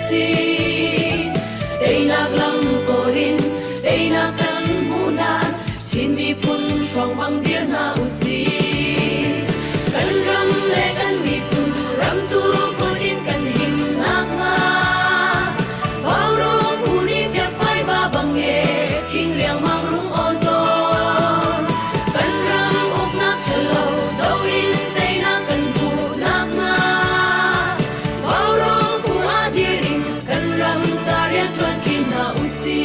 usih. Teinak lam kawl in teinak kan hmuh hlan Chin miphun hruang bang dir hna usih. Kan ram le kan miphun ramtu kut in kan him nakhnga Vaurawng phu nih fiakfai va bang e khing riangmang rung awn tawn. Kan ram uknak ṭhalo do in teinak kan hmuh nakhnga Vaurawng phu ah dir in kan ram ca rian ṭuanṭi hna usih.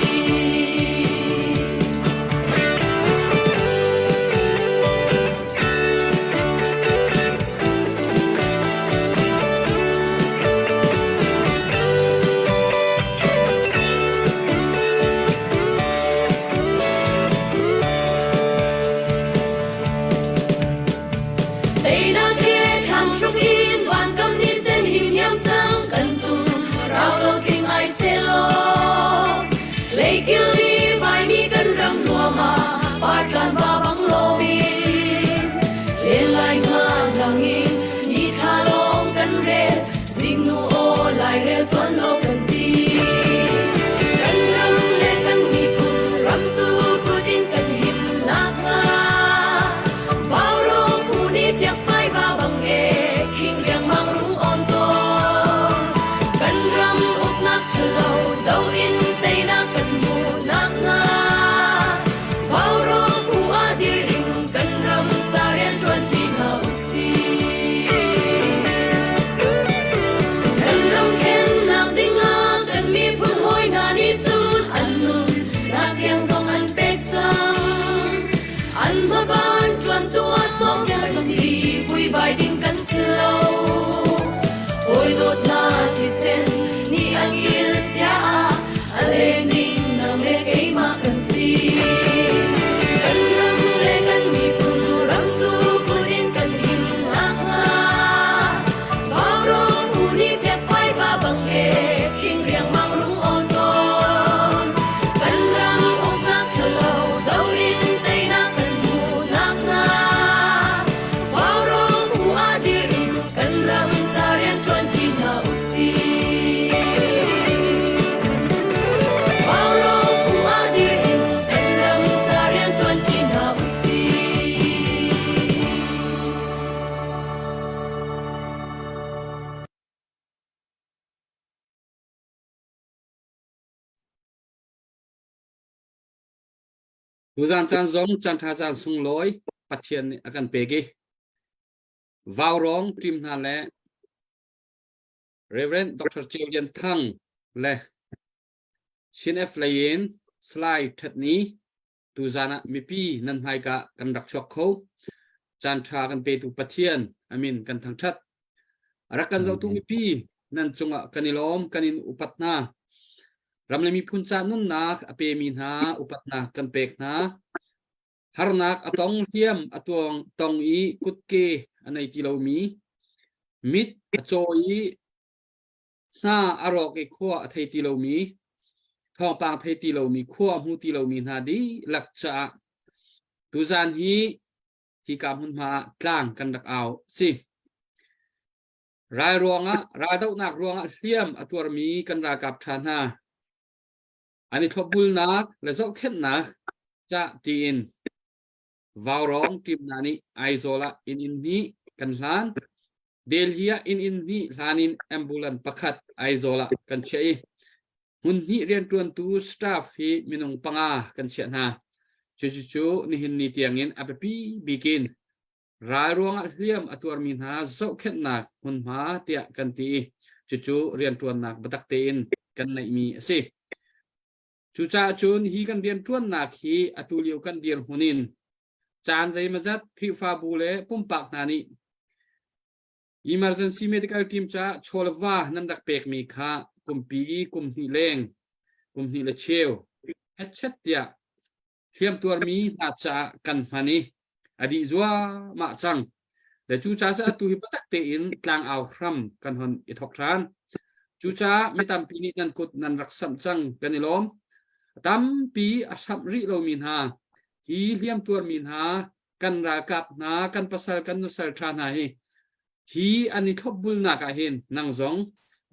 Teinak he thlang hruk in vankam ni sen him hiam cang kan tum rau lo tling ai selaw leikil li vaimi kan ram nuam ah partlan va bang loin len lai nga lang in ni thla lawng kan rel zingnu aw lairel tuan lo kan ti kan ram le kan miphun ramtu kut in kan him nakhnga Vaurawng phu nih fiakfai va bang e khing riangmang rung awn tawn kan ram uknak ṭhalo do in teinak kan hmuh nakhnga Vaurawng phu ah dir in kan ram ca rian ṭuan ṭi hna usih. Kan ram khennak dingah kan miphun hawi hna nih cun an nun nak tiang zong an pek cang. An hmaban ṭuantu ah sawmngial kan si, vuivai ding kan si lo. Hawi dawtnak thisen nih an kil chia ah a leng ding nang le keimah kan si. Kan ram le kan miphun ramtu kut in kan him nakhnga Vaurawng phu nih fiakfai va bang e khing riangmang rung awn tawn. Kan ram uknak ṭhalo do in teinak kan hmuh nakhnga Vaurawng phu ah dir in kan ram ca rian ṭuanṭi hna usih. Vaurawng phu ah dir in kan ram ca rian ṭuanṭi hna usih. Tuzan caan zong caan ṭha caan sunglawi Pathian nih a kan pek i Vaurawng ṭim hna le Reverend Dr. Ceu Lian Thang le CNF lei in Salai That Ni tuzan ah mipi nan hmaika kan rak chuak kho. Caan ṭha kan petu Pathian amin kan thangṭhat. A rak kan zohtu mipi nan cungah kan i lawm, kan in upat hna. Ram le miphun ca nunnak a pemi hna upatnak kan pek hna. Harnak a tong hliam a tuang tong i kutke a nei ti lomi, mit a caw i hna a rawk i khua a thei ti lomi, thawngpang thei ti lomi, khua a hmu ti lomi hna dihlak caah tuzan hi hika hmunhma ah tlang kan rak au si. Ral ruangah, raldohnak ruangah hliam a tuarmi kan ralkap ṭha hna an i thlopbulnak le zohkhenhnak cah tiin Vaurawng ṭimnak nih Aizawl ah inn in hnih kan hlan. Delhi ah inn in hnih hlan in ambulance pakhat Aizawl ah kan chiah i hmun hnih rianṭuantu staff hi minung panga kan chiah hna. Cucu nihin ni tiangin a biapi bik in ral ruangah hliam a tuarmi hna zohkhenhnak hmunhma tiah kan ti i cucu rianṭuannak biatak tein kan neihmi a si. Cucaah cun hi kan rianṭuannak hi atu lio kan dirhmun in caan zeimawzat Khrihfabu le pumpak hna nih emergency medical team caah chawlva nan rak pekmi kha kumpi kum hnih leng kum hnih le cheu hetchet tiah hliamtuarmi hna caah kan hman i a dih zuahmah cang. Le cucaah cu atu hi biatak tein tlangau hram kan hon i thawk ṭhan. Cucaah mi tampi nih nan kut nan rak samh cang kan i lawm. Tampi a samh rih lomi hna, hi hliamtuarmi hna, kan ralkap hna, kan pasal, kan nusal ṭha hna hi, hi an i thlopbulnak ah hin nang zong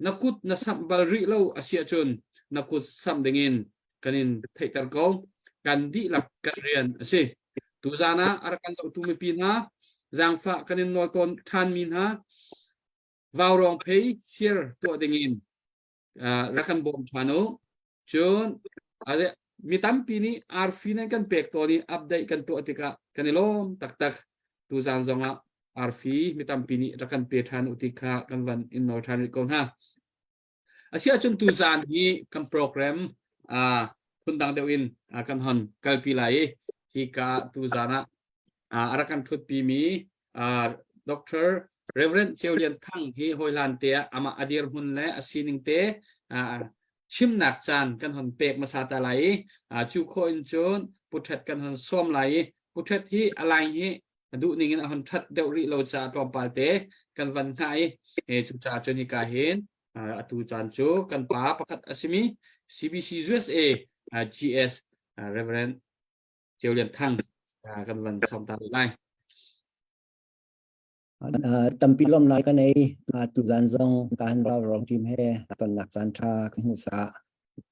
Na kut na samh bal rih lo a si ahcun na kut samh dingin kan in theihter ko. Kan dihlak kan rian a si. Tuzaan ah a rak kan zohtu mipi hna, zaangfah kan in nawl tawn ṭhanmi hna, vaurawng phei share tuah dingin rak kan bawm ṭhan u. Cun mi tampi nih arfi nan kan pek tawn i update kan tuah tikah kan i lawm taktak. Tuzaan zongah arfi mi tampi nih rak kan pe ṭhan u ti kha kan van in nawl ṭhan rih ko hna. Asiahcun tuzaan hi kan program phundang deuh in kan hon kalpi lai i hika tuzaan ah a rak kan ṭhutpimi Dr. Reverend Ceu Lian Thang hi hawihlan te ah amah a dirhmun le a sining te chimnak caan kan hon pek hmasa ta lai i cu khawh in cun Pu Ṭhet kan hon sawm lai i Pu Ṭhet hi a line hi a duh ning in a hon ṭhat deuh rih lo caah tlawmpal te kan van hngah i cucaah cun hika hin atu caan cu kan pa pakhat a simi CBC USA GS Reverend Ceu Lian Thang kan van sawm ta lai. Tampi lawmnak ka nei. Tuzan zong kan ralrawng team he tonnak caan ṭha ka hmuh caah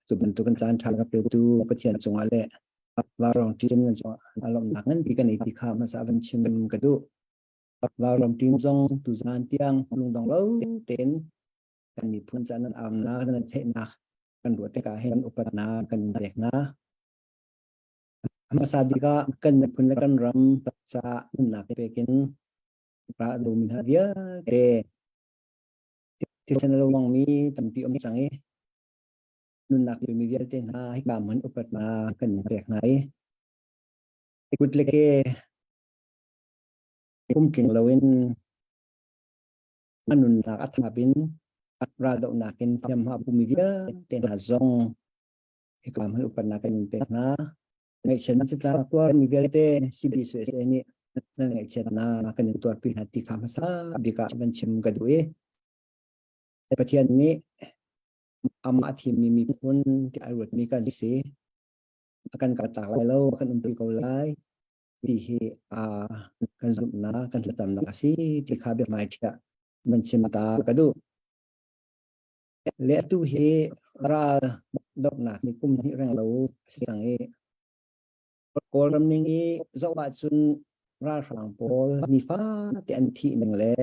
cu bantukin caan ṭha ka petu Pathian cungah le Vaurawng team nan cungah lawmhnak nganpi ka nei ti kha hmasa van chim ka duh. Vaurawng team zong tuzan tiang lungdong lo tein kan miphun ca nan aunak nan theihnak kan ruah tikah hin upatnak kan pek hna. Hmasa bik ah kan miphun le kan ram caah nunnak pek in ral a domi hna vialte thisen a luangmi tampi um cang i nunnak pemi vialte hna hika hmun upatnak kan pek hna i kut le ke pumtling loin a nunnak a thap in raldohnak in hliamhma pumi vialte hna zong hika hmun upatnak kan in pek hna. Ngaihchiatnak catlak tuarmi vialte CBCUSA nih nan ngaihchiatnak kan in tuarpi hna ti kha hmasa bik ah van chim ka duh i Pathian nih amah a thimmi miphun tiah a ruatmi kan si. A kan kaltak lai lo, a kan umpi ko lai ti hi kan zumhnak, kan thlacamnak a si ti kha biahmai ṭhiah van chim ta ka duh. Le atu hi ral dohnak nih kum hnih reng lo a si cang i Kawlram ning i zoh ahcun ralhrang pawl nifate an thih ning le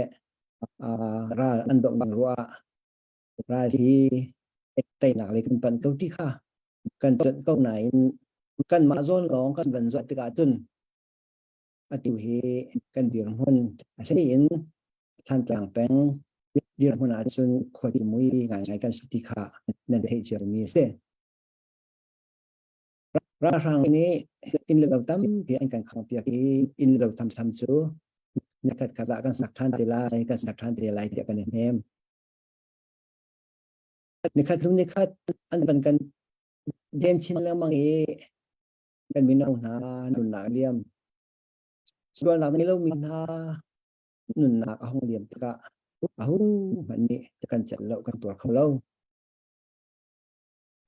ral an doh ning ruah ral hi teinak lei kan panh ko ti kha kan cuanh ko nain kanmah zawn lawng kan van zoh tikah cun atu hi kan dirhmun a hlei in Thantlang peng dirhmun ahcun khuati mui ngaingai kan si ti kha nan theih ciomi a si. Ralhrang nih inn le lo tampi an kan khangpiak i inn le lo thamtham cu nikhat khat ah kan sak ṭhan te lai, kan sak ṭhan te lai tiah kan i hnem. Nikhat hnu nikhat an van kan den chin lengmang i kan mino hna nunnak liam. Sualnak ngei lomi hna nunnak a hung liam tikah ahohmanh nih kan celh lo, kan tuar kho lo.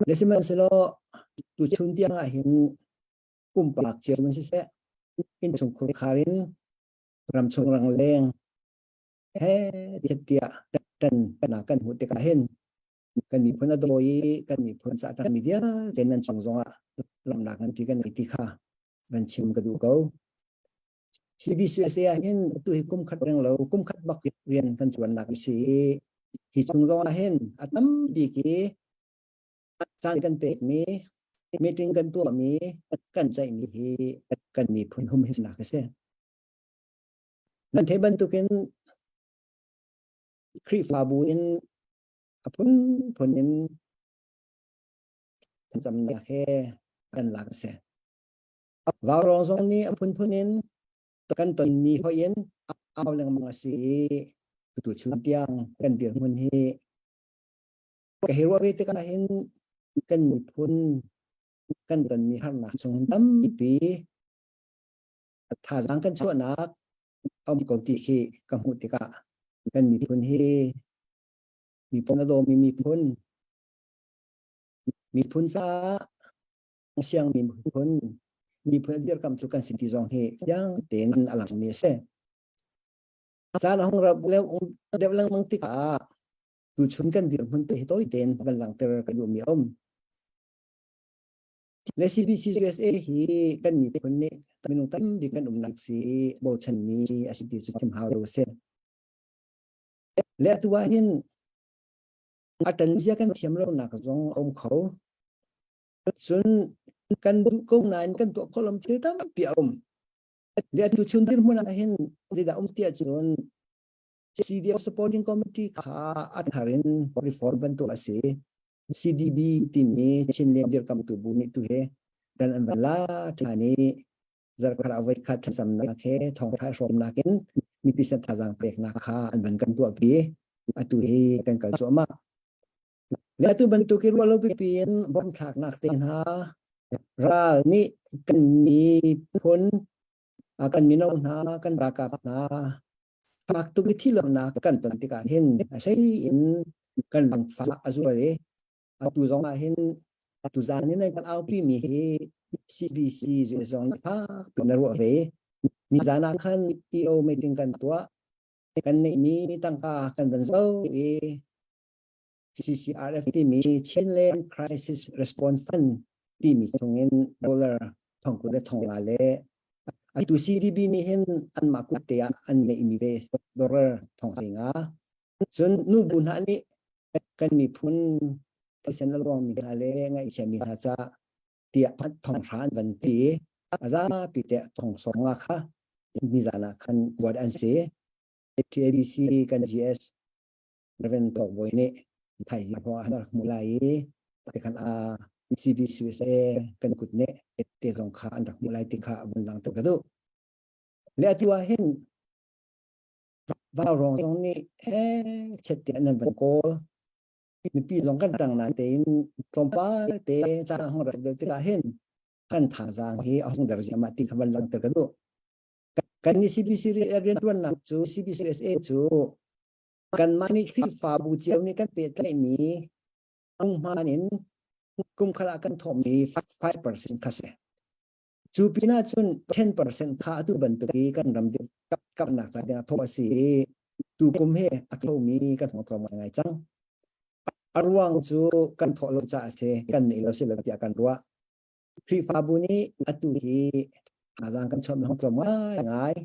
Le sihmanhsehlaw tuchun tiang ah hin pumpak cio man siseh, innchungkhur khar in ramchung rangleng he tiah tan na kan hmuh tikah hin kan miphun a daw i kan miphun ca mi vialte nan cung zongah lawmhnak nganpi kan ngei ti kha van chim ka duh ko. CBCUSA ah hin atu hi kum khat reng lo kum khat bak rian kan ṭuannak a si i hi chung zong ah hin a tam bik i caan kan pekmi meeting kan tuahmi kan ceihmi hi kan miphun humhimnak a si. Nan theih bantukin Khrihfabu in a phunphun in thlacamnak he kan lak a si. Vaurawng zong nih a phunphun in kan tonmi hoih in au lengmang a si i tuchun tiang kan dirhmun hi ka hei ruah ve tikah hin kan miphun kan tonmi harnak chung hin tampi thazaang kan chuahnak a um ko ti khi ka hmuh tikah kan miphun hi miphun a dawmi miphun miphun caah siangmi miphun miphun a dirkamh cu kan si ti zong hi fiang tein a langmi a si. Caan a hung rauh deuh lengmang tikah. Tuchun kan dirhmun te hi tawi tein van langhter ka duhmi a um. Le CBC USA hi kan miphun nih minung tampi kan umnak si i bochanmi a si ti cu chim hau lo a si. Le atu ah hin a ṭan zia kan thiam lonak zong a um kho. Cun kan duh ko nain kan tuah khawh lo thil tampi a um. Le atu chun dirhmun ah hin zeidah um tiah cun CDF Supporting Committee kha a thar in reform bantuk a si. CDB timi Chinland dirkamtu bu nih tu he dan an van la ṭhan i zarkhat ah voikhat thlacamnak he thawngṭha hrawmnak in mipi san thazaang peknak kha an van kan tuahpi. Atu hi kan kal cuahmah. Le atu bantuk i ruah lo pipi in bom thlaknak te hna ral nih kan miphun kan mino hna kan ralkap hna fak tuk i thihlohnak kan ton tikah hin a hlei in kan lungfah a zual i atu zong ah hin atu zan in kan aupi mi hi CBC zong fak na ruah ve nizan ah khan EO meeting kan tuah kan neihmi tangka kan van zoh i CCRF timi Chinland Crisis Response Fund timi chungin dollar thongkul le thongla le atu CDB nih hin anmah kut te ah an neihmi ve dollar thong nga. Cun nubu hna nih kan miphun thisen a luangmi hna le ngaihchiami hna ca tiah thong hra an van ti a zapi te thong sawm nga kha nizan ah khan kuat an si. TABC kan GS Reverend Tawk Bawi nih thaizing khua ah rak hmuh lai i tikhan a CBCUSA kan kut nih te zong kha an rak hmuh lai ti kha vun lang ka duh. Le atu ah hin vaurawng zong nih he chet tiah nan van kawl mipi zong kan tang na tein tlawmpal te caan hong rak deuh tikah hin kan thazaang hi a hung der ziahmah ti kha van langhter ka duh. Kan nih CBC riantuannak cu CBCUSA cu Kanmah nih Khrihfabu cio nih kan pehtlaihmi punghman in kum khat ah kan thawhmi 5% kha si. Cu pinah cun 10% kha atu bantuk i kan ram kapnak ca dingah thawh a si i tu kum hi a thomi kan hong tlawm ngaingai cang. A ruang cu kan thawh lo caah a si, kan neih lo si lo tiah kan ruah. Khrihfabu nih atu hi thazaang kan chuahmi hong tlawm ngaingai.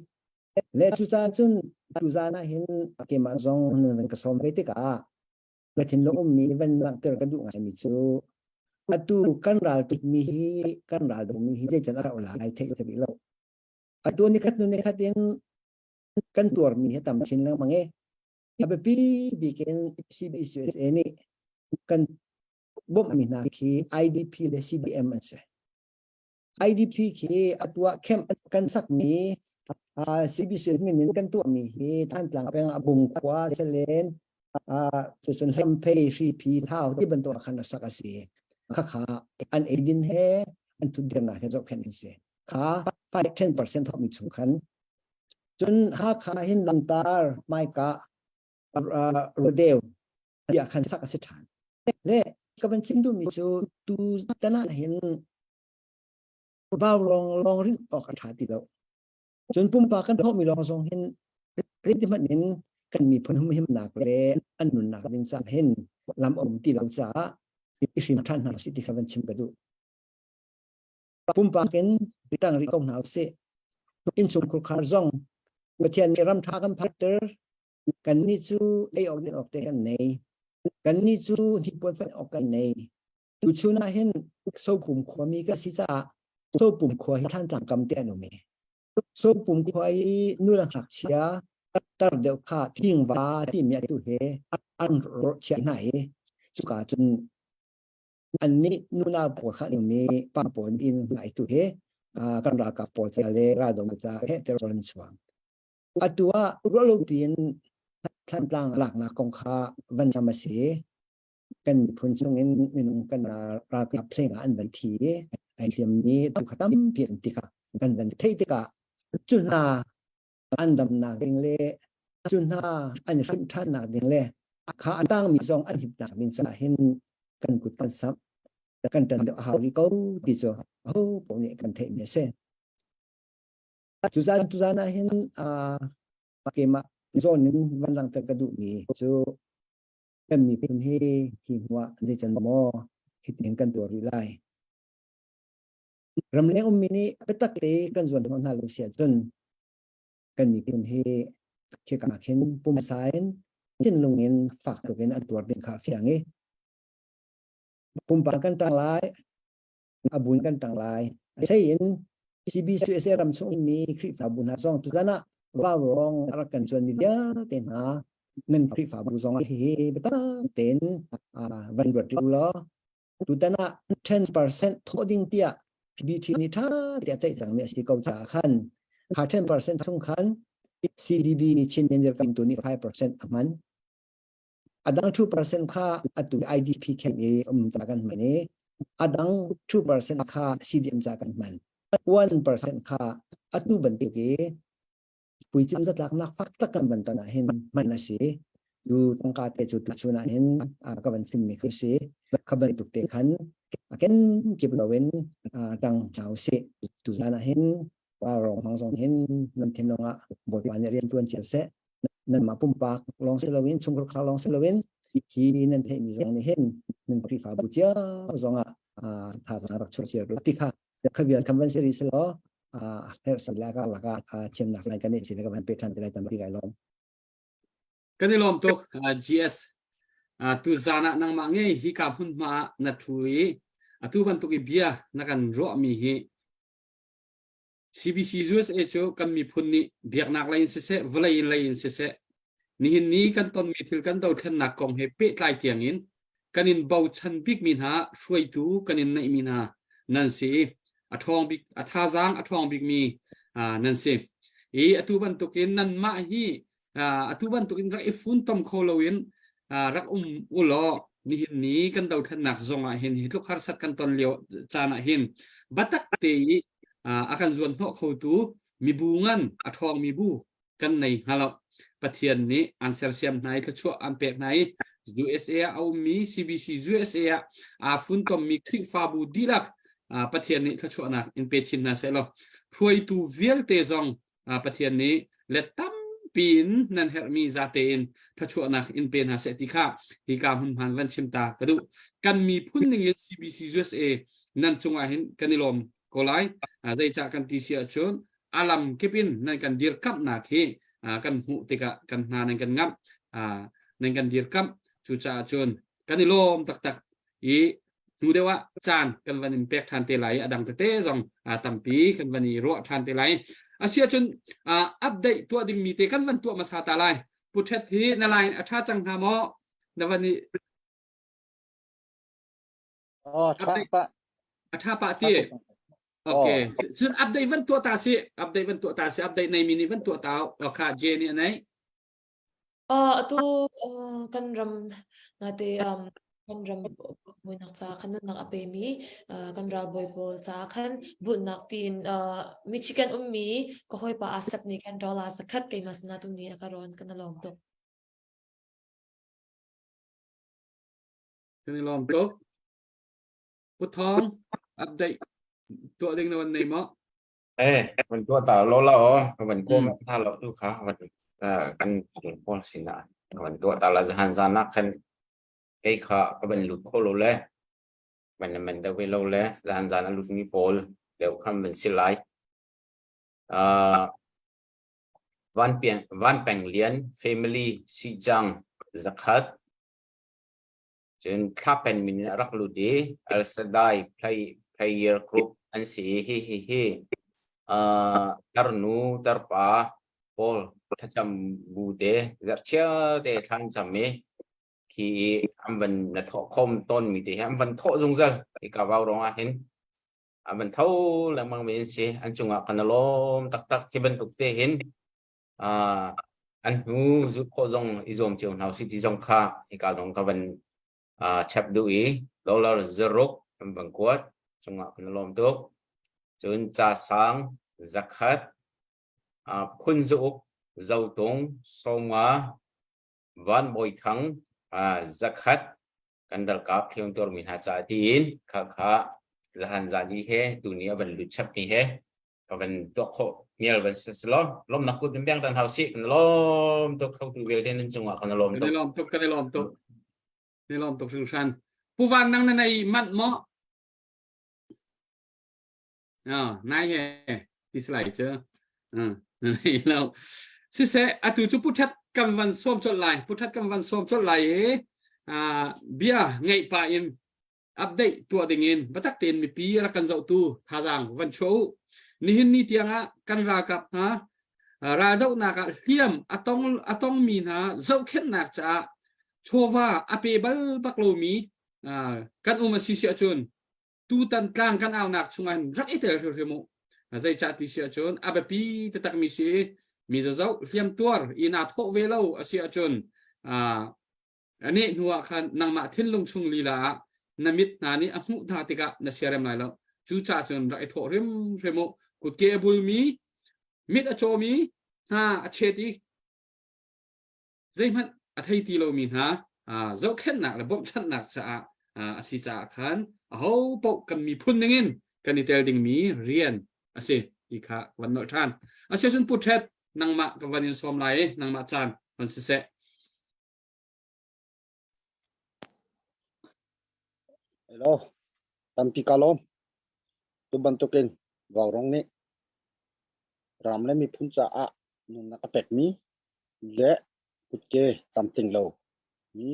Le cucaah cun tuzaan ah hin keimah zong nan van ka sawm ve tikah ka thinlung ummi van langhter ka duh ngaimi cu atu kan ral tukmi hi kan ral dawmi hi zeican a rauh lai theih a rih lo. Atu nikhat hnu nikhat in kan tuarmi hi tam chin lengmang i a biapi bik in CBCUSA nih kan bawmhmi hna khi IDP le CDM an si. IDP khi a tuah camp kan sakmi CBC min in kan tuahmi hi Thantlang peng ah Bung khua Salen cucun Hlamphei Hriphi Thau ti bantuk ah khan a sak a si. Khakha an eidin he an thutdirnak he zohkhenh an si. Kha 5 10% thawkmi chung khan cun Hakha hin Lamtar Maika Rodeo tiah khan sak a si ṭhan. Le ka van chim duhmi cu tu tan ah hin vau lawng lawng rinh awk a ṭha ti lo. Cun pumpak kan thawhmi lawng zong hin zeiti hmanh in kan miphun humhimnak le an nunnak ding caah hin lam a um ti lo caah i hrim ṭhan hna usih ti kha van chim ka duh. Pumpak in ṭang rih ko hna usih. Innchungkhar khar zong Pathian nih ram ṭha kan phakter Kannih cu ei awk din awk te kan nei. Kannih cu hnipuan fenh awk kan nei. Tuchun ah hin Sopum khuami ka si caah Sopum khua hi Thantlang kam te an um i Sopum khua i nu le ngakchia tar deuh kha thingva timi atu he an rawh chiah hna i cuka cun annih nunau pawl kha an um i pa pawl inn hna i tu he kan ralkap pawl ca le raldo ca he terror an chuang. Atu ah ruahlopi in Thantlang laknak kong kha van nam a si. Kan miphun chungin minung kan ralkap hleng ah an van thi i ai hliammi tu kha tampi an ti kha kan van theih tikah cu hna an damnak ding le cu hna an hrimh ṭhannak ding le kha a tangmi zong an himnak ding caah hin kan kut kan samh kan ṭan deuh a hau rih ko ti cu aho paoh nih kan theihmi a si. Tuzan tuzan ah hin keimah zawn in van langhter ka duhmi cu Kan miphun hi hi hnuah zeican maw hitin kan tuar rih lai. Ramleng ummi nih biatak te kan zuan hnawh hna lo si ahcun kan miphun hi khika khin pumsa in thinlung in fak tuk in an tuar ding kha a fiang i pumpak kan tang lai a bun kan tang lai a hlei in CBCUSA ram chung ummi Khrihfabu hna zong tuzan ah vaurawng a rak kan cuanmi vialte hna nan Khrihfabu zong ah hihi biatak tein van ruat rih u law tutan ah 10% thawh ding tiah PBT nih ṭha tiah ceih cangmi a si ko caah khan kha 10% chung khan CDB nih Chin Dirkamtu nih 5% a hman. A dang 2% kha atu IDP camp i um ca kan hman i a dang 2% kha CDM ca kan hman. 1% kha atu bantuk i puicim zatlaknak fak tak kan van ton ah hin hman a si. Tu tangka te cu tuchun ah hin ka van chimmi khi si. Kha bantuk te khan a ken kip loin tang chau si. Tu zan ah hin pa rong hmang zong hin nan thinlung ah Bawipa nih rian tuan cio seh. Nanmah pumpak lawng si loin chungkhar lawng si loin hi nan theihmi zong nih hin nan Khrihfabu cio zong ah thazaang rak chuah cio ti kha kha vial kan van si rih selaw herh si la ka laka thiamnak lai kan si ka van pe than te lai tampi kai lawm. Kan i lawm tuk GS tu zan ah nangmah ngei hi ka hmun hma ah na thu i atu bantuk i bia na kan ruahmi hi CBC USA cu kan miphun nih biaknak lei in siseh vawlei lei in siseh nihin ni kan tonmi thil kan dothlennak kong he pehtlai tiang in kan in bochan bikmi hna hruaitu kan in neihmi hna nan si i a ṭhawng bik a thazaang a ṭhawng bikmi nan si i atu bantukin nanmah hi atu bantukin rak i funtom kho loin rak um ulaw nihin ni kan dothlennak zong ah hin hi tluk harsat kan ton lio caan ah hin batak te i a kan zuan hnawh khotu mibu ngan a ṭhawng mibu kan nei hnga lo. Pathian nih an sersiam hna i thluachuah an pek hna i USA ah a ummi CBC USA ah aa funtommi Khrihfabu dihlak Pathian nih thluachuahnak in pe chin hna seh law hruaitu vialte zong Pathian nih let tampi in nan herhmi zate in thluachuahnak in pe hna seh ti kha hika hmunhman van chim ta ka duh. Kan miphun ning in CBC USA nan cungah hin kan i lawm ko lai. Zeicah kan ti si ahcun a lam kip in nan kan dirkamhnak hi kan hmuh tikah kan hna nan kan ngamh nan kan dirkamh cucaah cun kan i lawm taktak i hnu deuh ah caan kan van in pek ṭhan te lai a dang tete zong tampi kan van i ruah ṭhan te lai asi ahcun update tuah dingmi te kan van tuah hmasa ta lai pu ṭhet hi na line a ṭha cang hnga maw na van i Oh, tha pa. A tha pa ti. Okay. Cun update van tuah ta si. Update van tuah ta si. Update nei mi nih van tuah ta. Kha J nih a nei. Atu kan ram nate kan ram buinak ca khan nunnak a pemi kan ralbawi pawl ca khan bulhnak tiin Michigan ummi ka hawipa Asap nih khan dollar zakhat keimah sinah tu ni a ka rawn kan lawm tuk. Kan i lawm tuk. Pu Thawng, update tuah ding na van nei maw? Eh, van tua ta lo la o, van ko ma tha lo tu kha van kan pawl sina van tua ta la zahan zan nak khan kei kha ka van lut kho lo le van man da ve lo le zahan zan a lut mi pawl deuh khan van si lai. Uh, van piang van peng lian family si jang zakhat Cun thlapen min in a rak lut i El Shaddai play, Prayer Group an si i hi hi hi uh, tarnu tarpa pawl thlacam bu te zarhchia te thlan cam i khi an van na thawh khom tawn mi te hi an van thawh zungzal i ka vau rong ah hin an van tho lengmang mi an si an cungah kan lawm taktak hi bantuk te hin an hnu zulh khawh zong i zuam cio hna usih ti zong kha hika zong ka van chap duh i dollar zaruk an van kuat cungah kan lawm tuk. Cun ca sang zakhat phun zuuk zotung sawmnga van bawi thang zakhat kan ralkap hliam tuarmi hna ca tiin kha kha zahan zan i he tuni a van lut chap mi he ka van tuah khawh mial van si law lawmnak kut in beng tan hau si kan lawm tuk kho tu vialte nan cungah kan lawm tuk kan lawm tuk kan lawm tuk. Ni lawm tuk hringhran. Pu Van nang na nei manh maw? Ah, nai he ti salai cu. Nei lo. Siseh, atu cu pu That kan van sawm colh lai. Pu That kan van sawm colh lai i bia ngeih pa in update tuah ding in biatak tein mipi rak kan zohtu thazaang van chuah u. Nihin ni tiangah kan ralkap hna raldohnak ah hliam a tong a tongmi hna zohkhenhnak caah chawva a pe bal bak lomi kan um a si si ahcun tutan tlang kan aunak chungah hin rak i tel hrimhrim u. Zeicah ti si ahcun a biapi taktakmi si mi zazoh hliam tuar i naa thawh ve lo a si ahcun A neh hnu ah khan nangmah thinlung chung lila ah na mit hna nih a hmuh hna tikah na siarem lai lo. Cucaah cun rak i thawh hrimhrim u. Kutke a bulmi, mit a cawmi hna a chet i zeihmanh a thei ti lomi hna zohkhenhnak le bawmhchanhnak caah a si caah khan aho paoh kan miphun ningin kan i tel dingmi rian a si ti kha van nolh ṭhan. Asiahcun Pu Ṭhet, nangmah ka van in sawm lai i nangmah caan van siseh. Hello, tampi ka lawm. Tu bantukin Vaurawng nih ram le miphun caah nunnak a pekmi le kutke tlamtling lo mi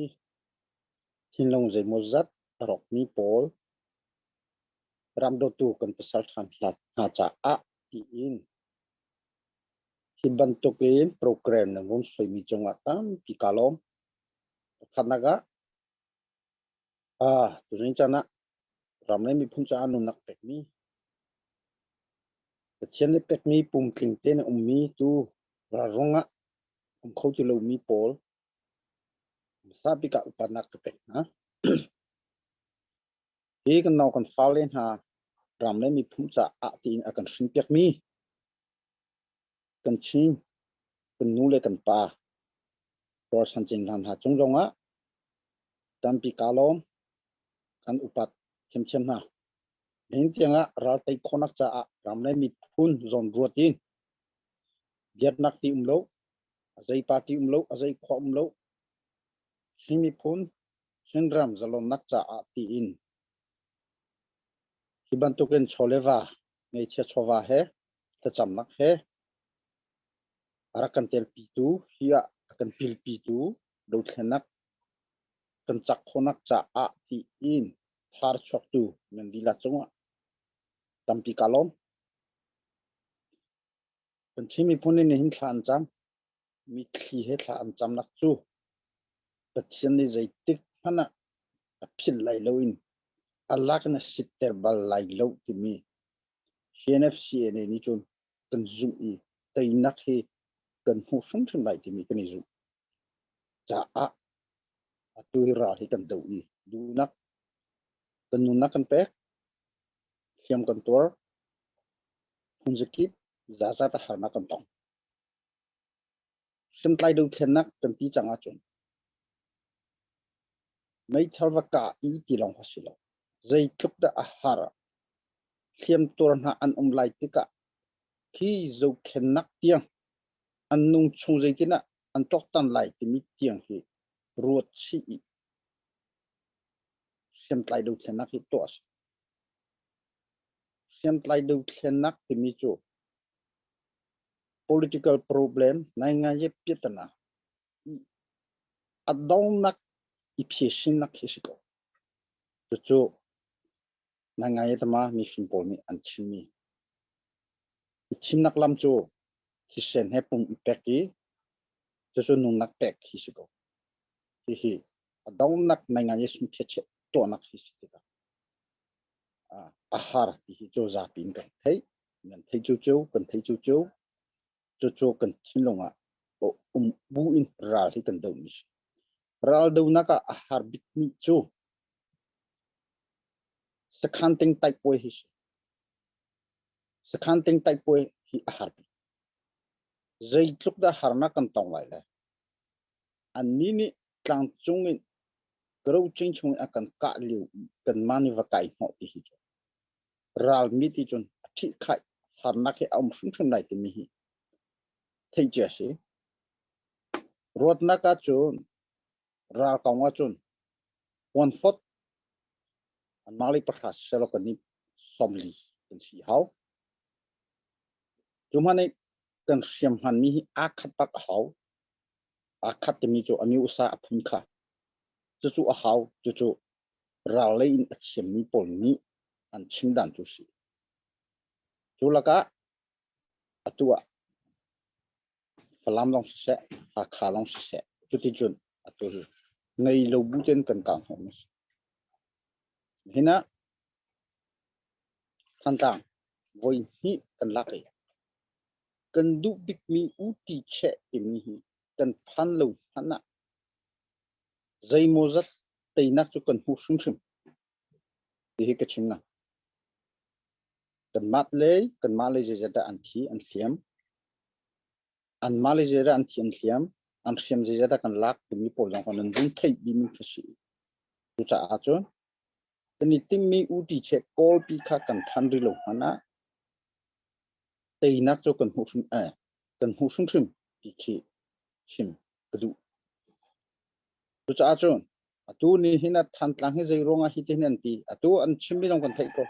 thinlung zeimawzat a rawkmi pawl ram dawtu kan pasal ṭha hna caah tiin Hi bantukin program na vun suaimi cungah tampi kaa lawm. Pakhatnak ah, ah tuzing caan ah ram le miphun caah nunnak pekmi, Pathian nih pekmi pumtling tein a ummi tu ralrung ah um kho ti lomi pawl hmasa bik ah upatnak ka pek hna. Hi kan nau kan fale hna ram le miphun caah tiin a kan hrinpiakmi Kan Chin kan nu le kan pa ralchan cing hna hna cung zongah tampi kaa lawm kan upat thiamthiam hna. Nihin tiangah ral tei khawhnak caah ram le miphun zawn ruat in biaknak ti um lo, a zei party um lo, a zei khua um lo, Chin miphun Chinram zalonnak caah tiin hi bantukin chaw le va ngeichia chawva he thlacamnak he a rak kan telpitu hi ah a kan pilpitu dothlennak kan cak khawhnak caah tiin thar chuaktu nan dihlak cungah tampi ka lawm. Kan Chin miphun nih nihin thla an cam. Mitthli he thla an camnak cu Pathian nih zeitik hmanh ah a philh lai loin a lak in a sitter bal lai lo timi CNFCNA nih cun kan zumh i teinak hi kan hmuh hrimhrim lai timi kan i zumh caah atu hi ral hi kan doh i duhnak kan nunnak kan pek hliam kan tuar phunzakip zazat a harnak kan tong hriamtlai dothlennak kan ti cang ahcun meithal va kah i ti lawng kha si lo zeitluk dah a har hliamtuar hna an um lai tikah khi zohkhennak tiang an nung chung zeitin ah an tuaktan lai timi tiang hi ruat chih i hriamtlai dothlennak hi tuah a si. Hriamtlai dothlennak timi cu political problem ngaingai piatana a dongnak i phisinnak khi si ko. Cucu ngaingai tama mifim pawl nih an chimmi. I thimnak lam cu thisen he pum i pek i cucu nunnak pek khi si ko. Hihi a dongnak ngaingai sum phiachiah tuahnak hi si tikah a har ti hi cu zapi in kan theih. Nan thei cucu kan thei cucu cucu kan thinlung ah um bu in ral hi kan dohmi si. Ral donak ah a har bikmi cu sakhan ting taikpuai hi si. Sakhan ting taikpuai hi a har bik. Zeitluk dah harnak kan tong lai le annih nih tlangcung in Garocing chung in a kan kah lio i kanmah nih va kai hnawh ti hi cu ralmi ti cun a ṭhihkhaih harnak hi a um hrimhrim lai timi hi theih cia si. Ruatnak ahcun ral kong ahcun One fourth anmah lei pahra siselaw kan nih 40 kan si hau. Cu hmanh nih kan hriam hmanmi hi aa khat bak a hau. Aa khat timi cu a mi-usa a phun kha. Cucu a hau. Cucu ral lei in a thiammi pawl nih an chim dan cu si. Cu lakah atu ah Falam lawng siseh, Hakha lawng siseh, cuticun atu hi ngei lo bu ten kan kang hnawh mi si. Hin ah Thantlang voi hnih kan lak i kan duh bikmi uti cheh timi hi kan phan lo hmanh ah zeimawzat teinak cu kan hmuh hrimhrim ti hi ka chim na. Kanmah lei kanmah lei zeizat dah an thi an hliam anmah lei zeizat dah an thi an hliam an hriam zeizat dah kan lak timi pawl zong kan vun theih dihmi khi si. Cucaah cun kan i timhmi uti cheh kawlpi kha kan phan rih lo hmanh ah teinak cu kan hmuh hrim eh kan hmuh hrimhrim ti khi chim ka duh. Cucaah cun atu ni hin ah Thantlang hi zei ruangah hi tihin an ti atu an chimmi zong kan theih ko.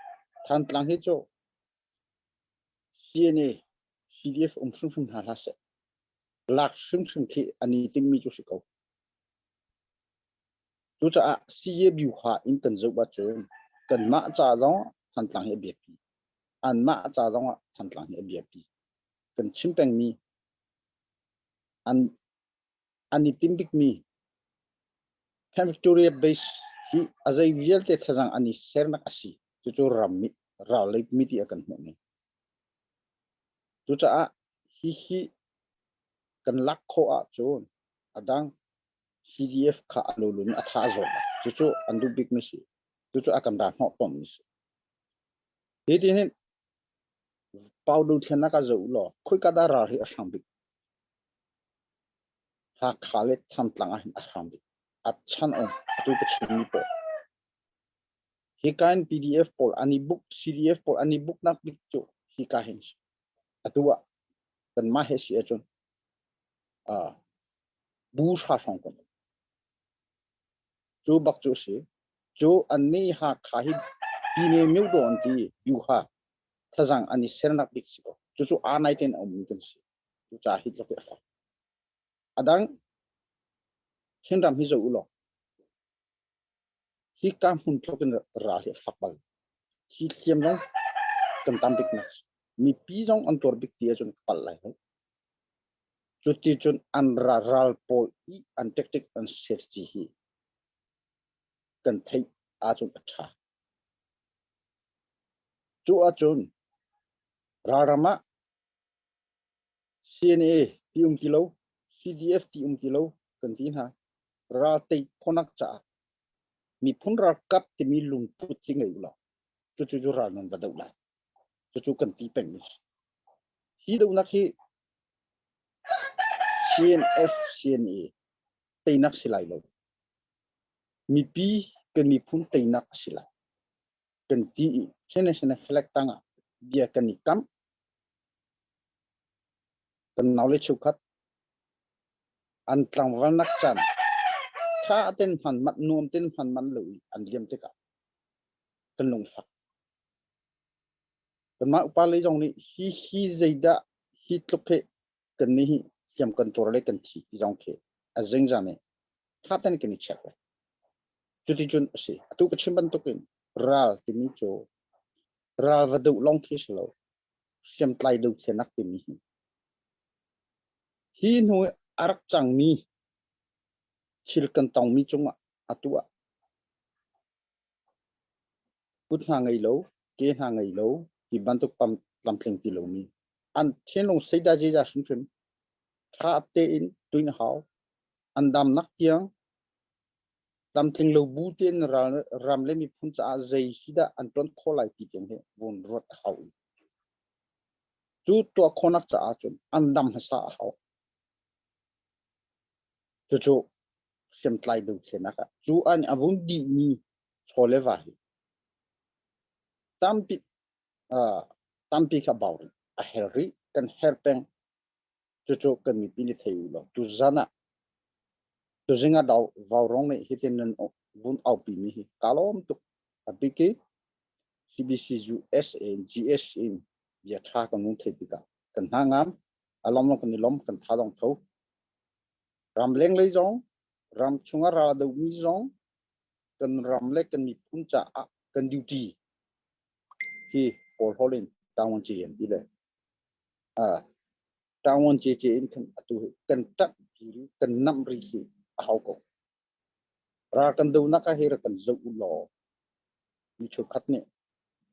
Thantlang hi cu CNA CDF um hrimhrim hna hlah seh. Lak hrimhrim khi an i timmi cu si ko. Cucaah CABU ha in kan zoh ahcun kanmah ca zong Thantlang hi a biapi. Anmah ca zong ah Thantlang hi a biapi. Kan chim pengmi an an i tim bikmi Camp Victoria Base hi a zei vialte thlazang an i sernak a si. Cucu ram nih ral lei mi ti a kan hmuh ning. Cucaah hihi kan lak khawh ahcun a dang CDF kha a lulun a tha a zawt lai. Cucu an duh bikmi si. Cucu a kan ra hnawh tawnmi si. Hi ti hin pau do thlenak ah zoh law khoika dah ral hi a hrang bik. Hakha le Thantlang ah hin a hrang bik. A chan um atu ka chimmi pawl. Hika in PDF pawl an i buk, CDF pawl an i buknak bik cu hika hin si. Atu ah kanmah he si ahcun uh, bu hra hrawng kan um. Cu bak cu si. Cu annih Hakha hi Pine Myodaw an ti Byuha thazang an i sernak bik si ko. Cucu aa nai tein a ummi kan si. Cucaah hi tluk hi a fak. A dang Chinram hi zoh u law hika hmun tluk in ral hi a fak bal. Hi hliam zong kan tam bik nak mipi zong an tuar bik ti ahcun ka palh lai lo. Cuti cun an ral pawl i an tactic an strategy hi kan theih ahcun a ṭha. Cu ahcun ralram ah CNA ti um ti lo, CDF ti um ti lo kan ti hna. Ral tei khawnak caah miphun ralkap timi lungput hi ngei u law cucu cu ral nan va doh lai. Cucu kan ti pengmi si. Hi dohnak hi CNF CNA teinak si lai lo. Mipi kan miphun teinak a si lai. Kan ti i international flag tangah bia kan i kam. Kan naule cheukhat an tlangvalnak caan tha ten hman manh nuam ten hman man lo i an liam tikah kan lungfak. Kanmah upa lei zong nih hi hi zeidah hi tluk hi kan nih hi hliam kan tuar le kan thi ti zong khi a zingzan i tha ten kan i check ve. Cuticun a si. Atu ka chim bantukin ral timi cu ral va doh lawng khi si lo. Hriamtlai dothlenak timi hi. Hi hnu a rak cangmi thil kan tongmi cungah atu ah Kut hna ngei lo, ke hna ngei lo, ti bantuk pam tlamtling ti lomi an thinlung seida ziza hrimhrim ṭha tein tuin a hau. An damnak tiang tlamtling lo bu tein ral, ram le miphun caah zei hi dah an ṭuan khawh lai ti tiang hi vun ruat a hau i cu tuah khawhnak caah cun an dam hmasa a hau. Cucu hriamtlai dothlenak ah cu an a vung dihmi chaw le va hi tampi uh, tampi kha bau rih a her rih kan her peng cucu kan mipi nih thei u law tu zan ah. Tuzing ah Vaurawng nih hitin nan vun aupi mi hi kaa lawm tuk. A bik i CBC USA in GS in bia ṭha kan vun theih tikah kan hna ngam, a lawm lawng kan i lawm, kan tha zong tho. Ram lenglei zong, ram chungah ral a domi zong, kan ram le kan miphun caah kan duty hi Kawl holh in Taiwan ci an ti le Taiwan cece in khan atu hi kan ṭap ri kan namh ri hi a hau ko. Ral kan donak ah hi rak kan zoh u law mi cheukhat nih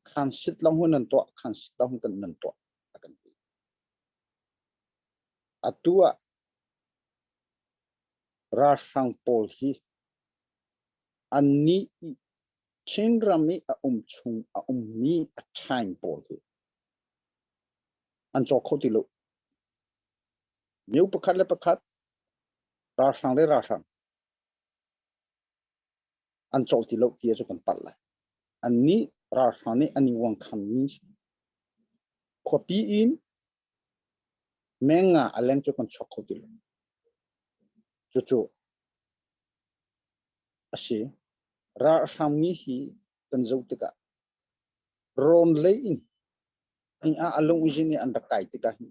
khan sit long hun nan tuah khan sit long hun kan nan tuah a kan ti. Atu ah ralhrang pawl hi an nih i Chinram i a um chung a ummi a ṭhaing pawl hi an caw kho ti lo. Mio pakhat le pakhat ralhrang le ralhrang an caw ti lo ti cu kan palh lai. Annih ralhrang nih an i uangkhanmi khuapi in menga a leng cu kan chuak kho ti lo. Cucu a si. Ralhrang mi hi kan zoh tikah rawn lei in hi ah a lung izin i an rak kai tikah hin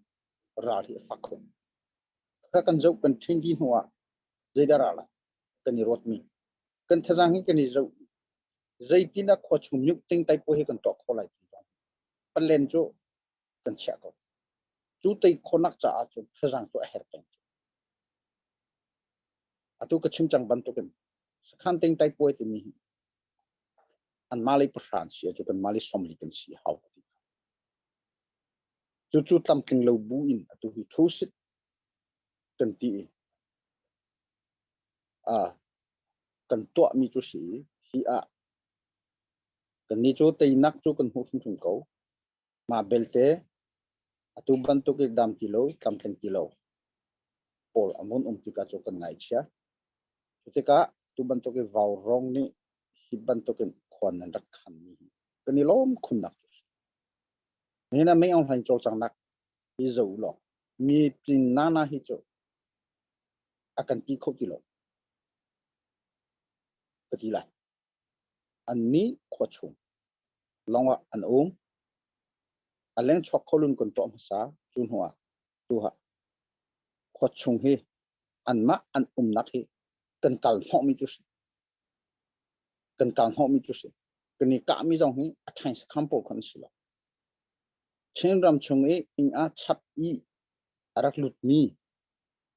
ral hi a fak kho. Kha kan zoh kan ṭhin dih hnu ah zeidah ral ah kan i ruatmi kan thazaang hi kan i zoh zeitin ah khua chung myuk ting tai pawl hi kan tuah kho lai ti zong palen cu kan chiah ko. Cu tei khawnak caah cun thazaang cu a herh peng. Atu ka chim cang bantukin sakhan ting tai puai timi hi anmah lei pahra an si ahcun kanmah lei 40 kan si hau ka ti. Cucu tlamtling lo bu in atu hi thu-sit kan ti i kan tuahmi cu si i hi ah kannih cu teinak cu kan hmuh hrimhrim ko. Mah belte atu bantuk i dam ti lo, tlamtling ti lo pawl a mun um tikah cu kan ngaihchia. Cu tikah tu bantuk i vaurawng nih hi bantukin khua nan rak khanmi hi kan i lawm khunnak cu a si. Nihin ah mei online cawlcanghnak hi zoh u law mi pin nana hi cu a kan ti kho ti lo ka ti lai. Annih khua chung lawng ah an um. A leng chuak kho lun kan tuah hmasa cu hnu ah tu ah khua chung hi anmah an umnak hi kan kal hnawhmi cu si. Kan kal hnawhmi cu si. Kan i kahmi zong hi a ṭhaing sakham pawl khan si lo. Chinram chung i inn ah chap i a rak lutmi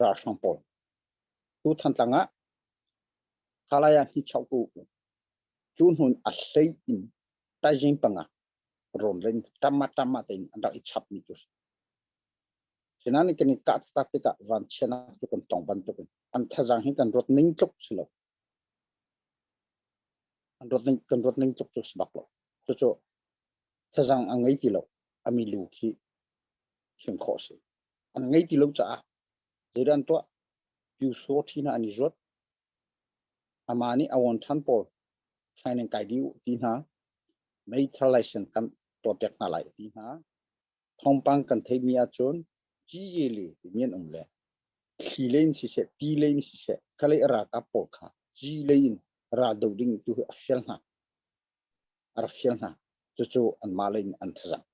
ralhrang pawl tu Thantlang ah Khalai ah hnichok u cu hnun a hlei in taizing panga rawn ren tama tama tein an rak i chapmi cu si. Sinain kan i kah taktak tikah vanchiatnak cu kan tong bantukin an thazaang hi kan ruat ning tluk si lo. An ruat ning kan ruat ning tluk cu si bak lo. Cucu thazaang a ngei ti lo. A milu khi chim khawh si. An ngei ti lo caah zeidah an tuah? Pyusawṭhi hna an i zuat. Amah nih a won ṭhan pawl training kai dih u ti hna. Meithal license kan tuahpiak hna lai ti hna. Thawngpang kan theihmi ahcun GELE timi an um le thli lei in siseh, ti lei in siseh, khalei a ralkap pawl kha G lei in ral do ding tu hi a fial hna. A rak fial hna. Cucu anmah lei in an thazaang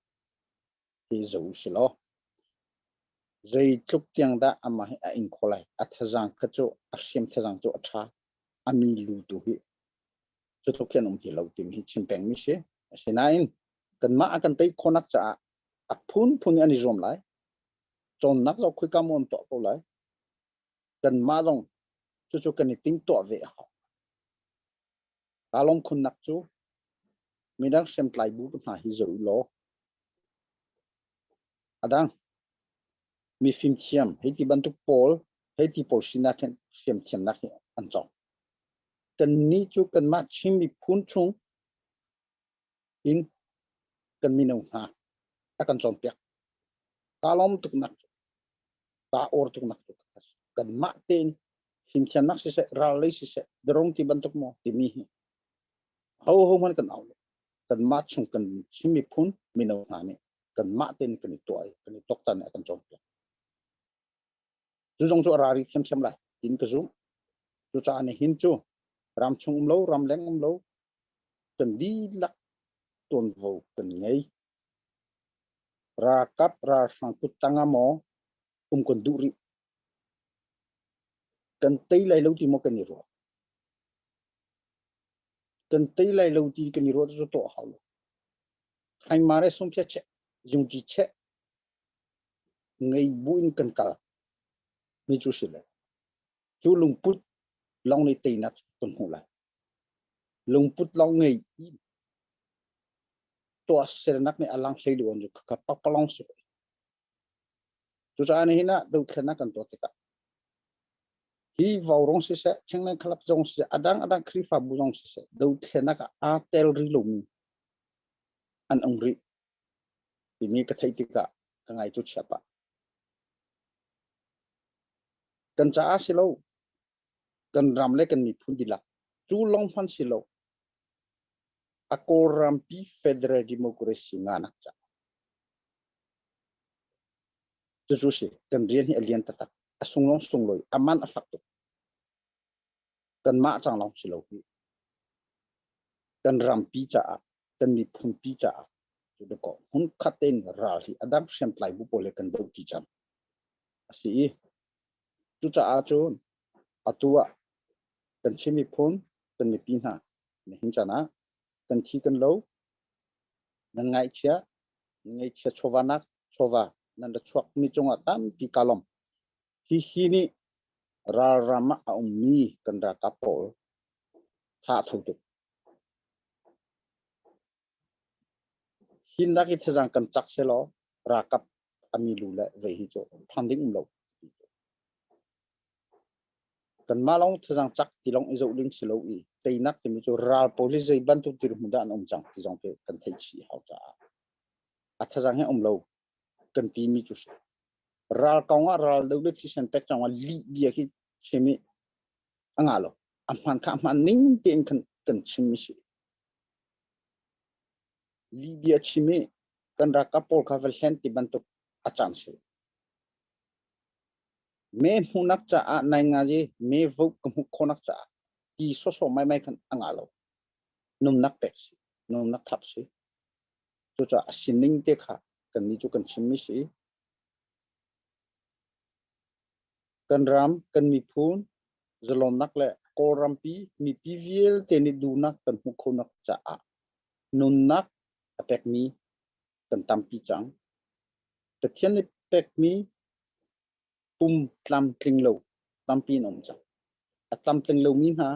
hi zo u si law zeitluk tiang dah amah hi a ing kho lai. A thazaang kha cu a hriam thazaang cu a ṭha. A mi lu tu hi cu tluk hin um ti lo timi hi chim pengmi si. Asinain kanmah a kan tei khawhnak caah a phunphun in an i zuam lai. Cawnnak zong khoika maw an tuah ko lai. Kanmah zong cucu kan i timhtuah ve a hau. Kaa lawm khunnak cu midang hriamtlai bu hna hi zoh u law a dang mi fimthiam hei ti bantuk pawl hei ti pawl sinak hin hriamthiamnak hi an cawng. Kannih cu kanmah Chin miphun chung in kan mino hna a kan cawnpiak. Kaa lawm tuknak cu, kaa awr tuknak cu kanmah tein fimthiamnak siseh, ral lei siseh, drone ti bantuk maw timi hi ho ho hmanh kan au lo. Kanmah chung kan Chin miphun mino hna nih kanmah tein kan i tuah i kan i tuaktan i a kan cawnpiak. Cu zong cu a rari thiamthiam lai tiin ka zumh. Cucaah nihin cu ramchung um lo, ramleng um lo, kan dihlak tuanvo kan ngei. Ralkap ralhrang kuttang ah maw um kan duh rih? Kan tei lai lo ti maw kan i ruah? Kan tei lai lo ti kan i ruah cu tuah hau lo. Khaimare sungpia cheh, zungci cheh, ngei bu in kan kal mi cu si le cu lungput lawng nih teinak kan hmuh lai. Lungput lawng ngei i tuah sernak nih a lang hlei lu an kha pakpalong si ko. Cucaah nihin ah dothlennak kan tuah tikah hi vaurawng siseh, Chinland Club zong siseh, adang adang Khrihfabu zong siseh, dothlennak ah aa tel rih lomi an um rih timi ka theih tikah ka ngai tu chia pah. Kan caah si lo, kan ram le kan miphun dihlak cu lawng hmanh si lo, a Kawlrampi Federal Democracy nganak caah. Cucu si, kan rian hi a lian taktak. A sunglong sunglawi, a man a fak tuk. Kanmah cang lawng si lo hi. Kan rampi caah, kan miphunpi caah, cu dakaw hmun khat tein ral hi a dang hriamtlai bu pawl he kan doh ti cang. A si i, cucaah cun atu ah kan Chin miphun, kan mipi hna, nihin caan ah kan thi kan lo, nan ngaihchia, ngaihchia chawvanak chawva nan ra chuakmi cungah tampi ka lawm. Hihi nih ralram ah a ummi kan ralkap pawl tha a tho tuk. Hinnak i thazang kan cak selaw ralkap a milu le vei hi cu phan ding um lo. Kanmah lawng thazang cak ti lawng i zoh ding si lo i teinak timi cu ral pawl hi zei bantuk dirhmun dah an um cang ti zong khi kan theih chih hau caah a thazang hi um lo kan timi cu si. Ral kong ah ral do le thisen pek cang ah lih bia khi chim i a ngah lo. A hmaan kha a hmaan ning tein kan kan chim mi si. Lih bia chim i kan ralkap pawl kha va hlen ti bantuk a caan si. Me hmuhnak caah naingngazi me vote ka hmuh khawhnak caah ti sawsawh maimai khan a ngah lo. Nunnak pek si, nunnak thap si. Cucaah a sining te kha kannih cu kan chimmi si. Kan ram, kan miphun, zalonnak le Kawlrampi mipi vialte nih duhnak kan hmuh khonak caah nunnak a pekmi kan tampi cang. Pathian nih pekmi pum tlamtling lo tampi an um cang. A tlamtling lomi hna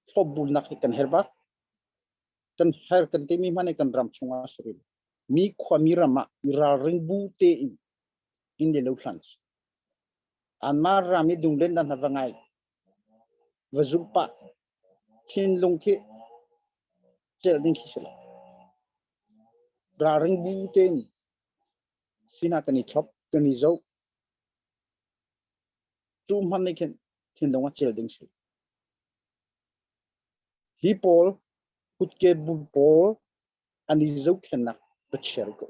thlopbulnak hi kan herh bak. Kan her kan timi hmanh kan ram chungah a si rih. Mi khuami ram ah i ralring bu tein inn le lo hlan. Anmah ram i dunglen dan hna va ngai. Va zumh pah. Thinlung khi celh ding khi si lo. Ralring bu tein sinah kan i thlop, kan i zoh. Cu hmanh nih khin thinlung a cel ding si. Hi pawl kutke bu pawl an i zohkhennak va chiar ko.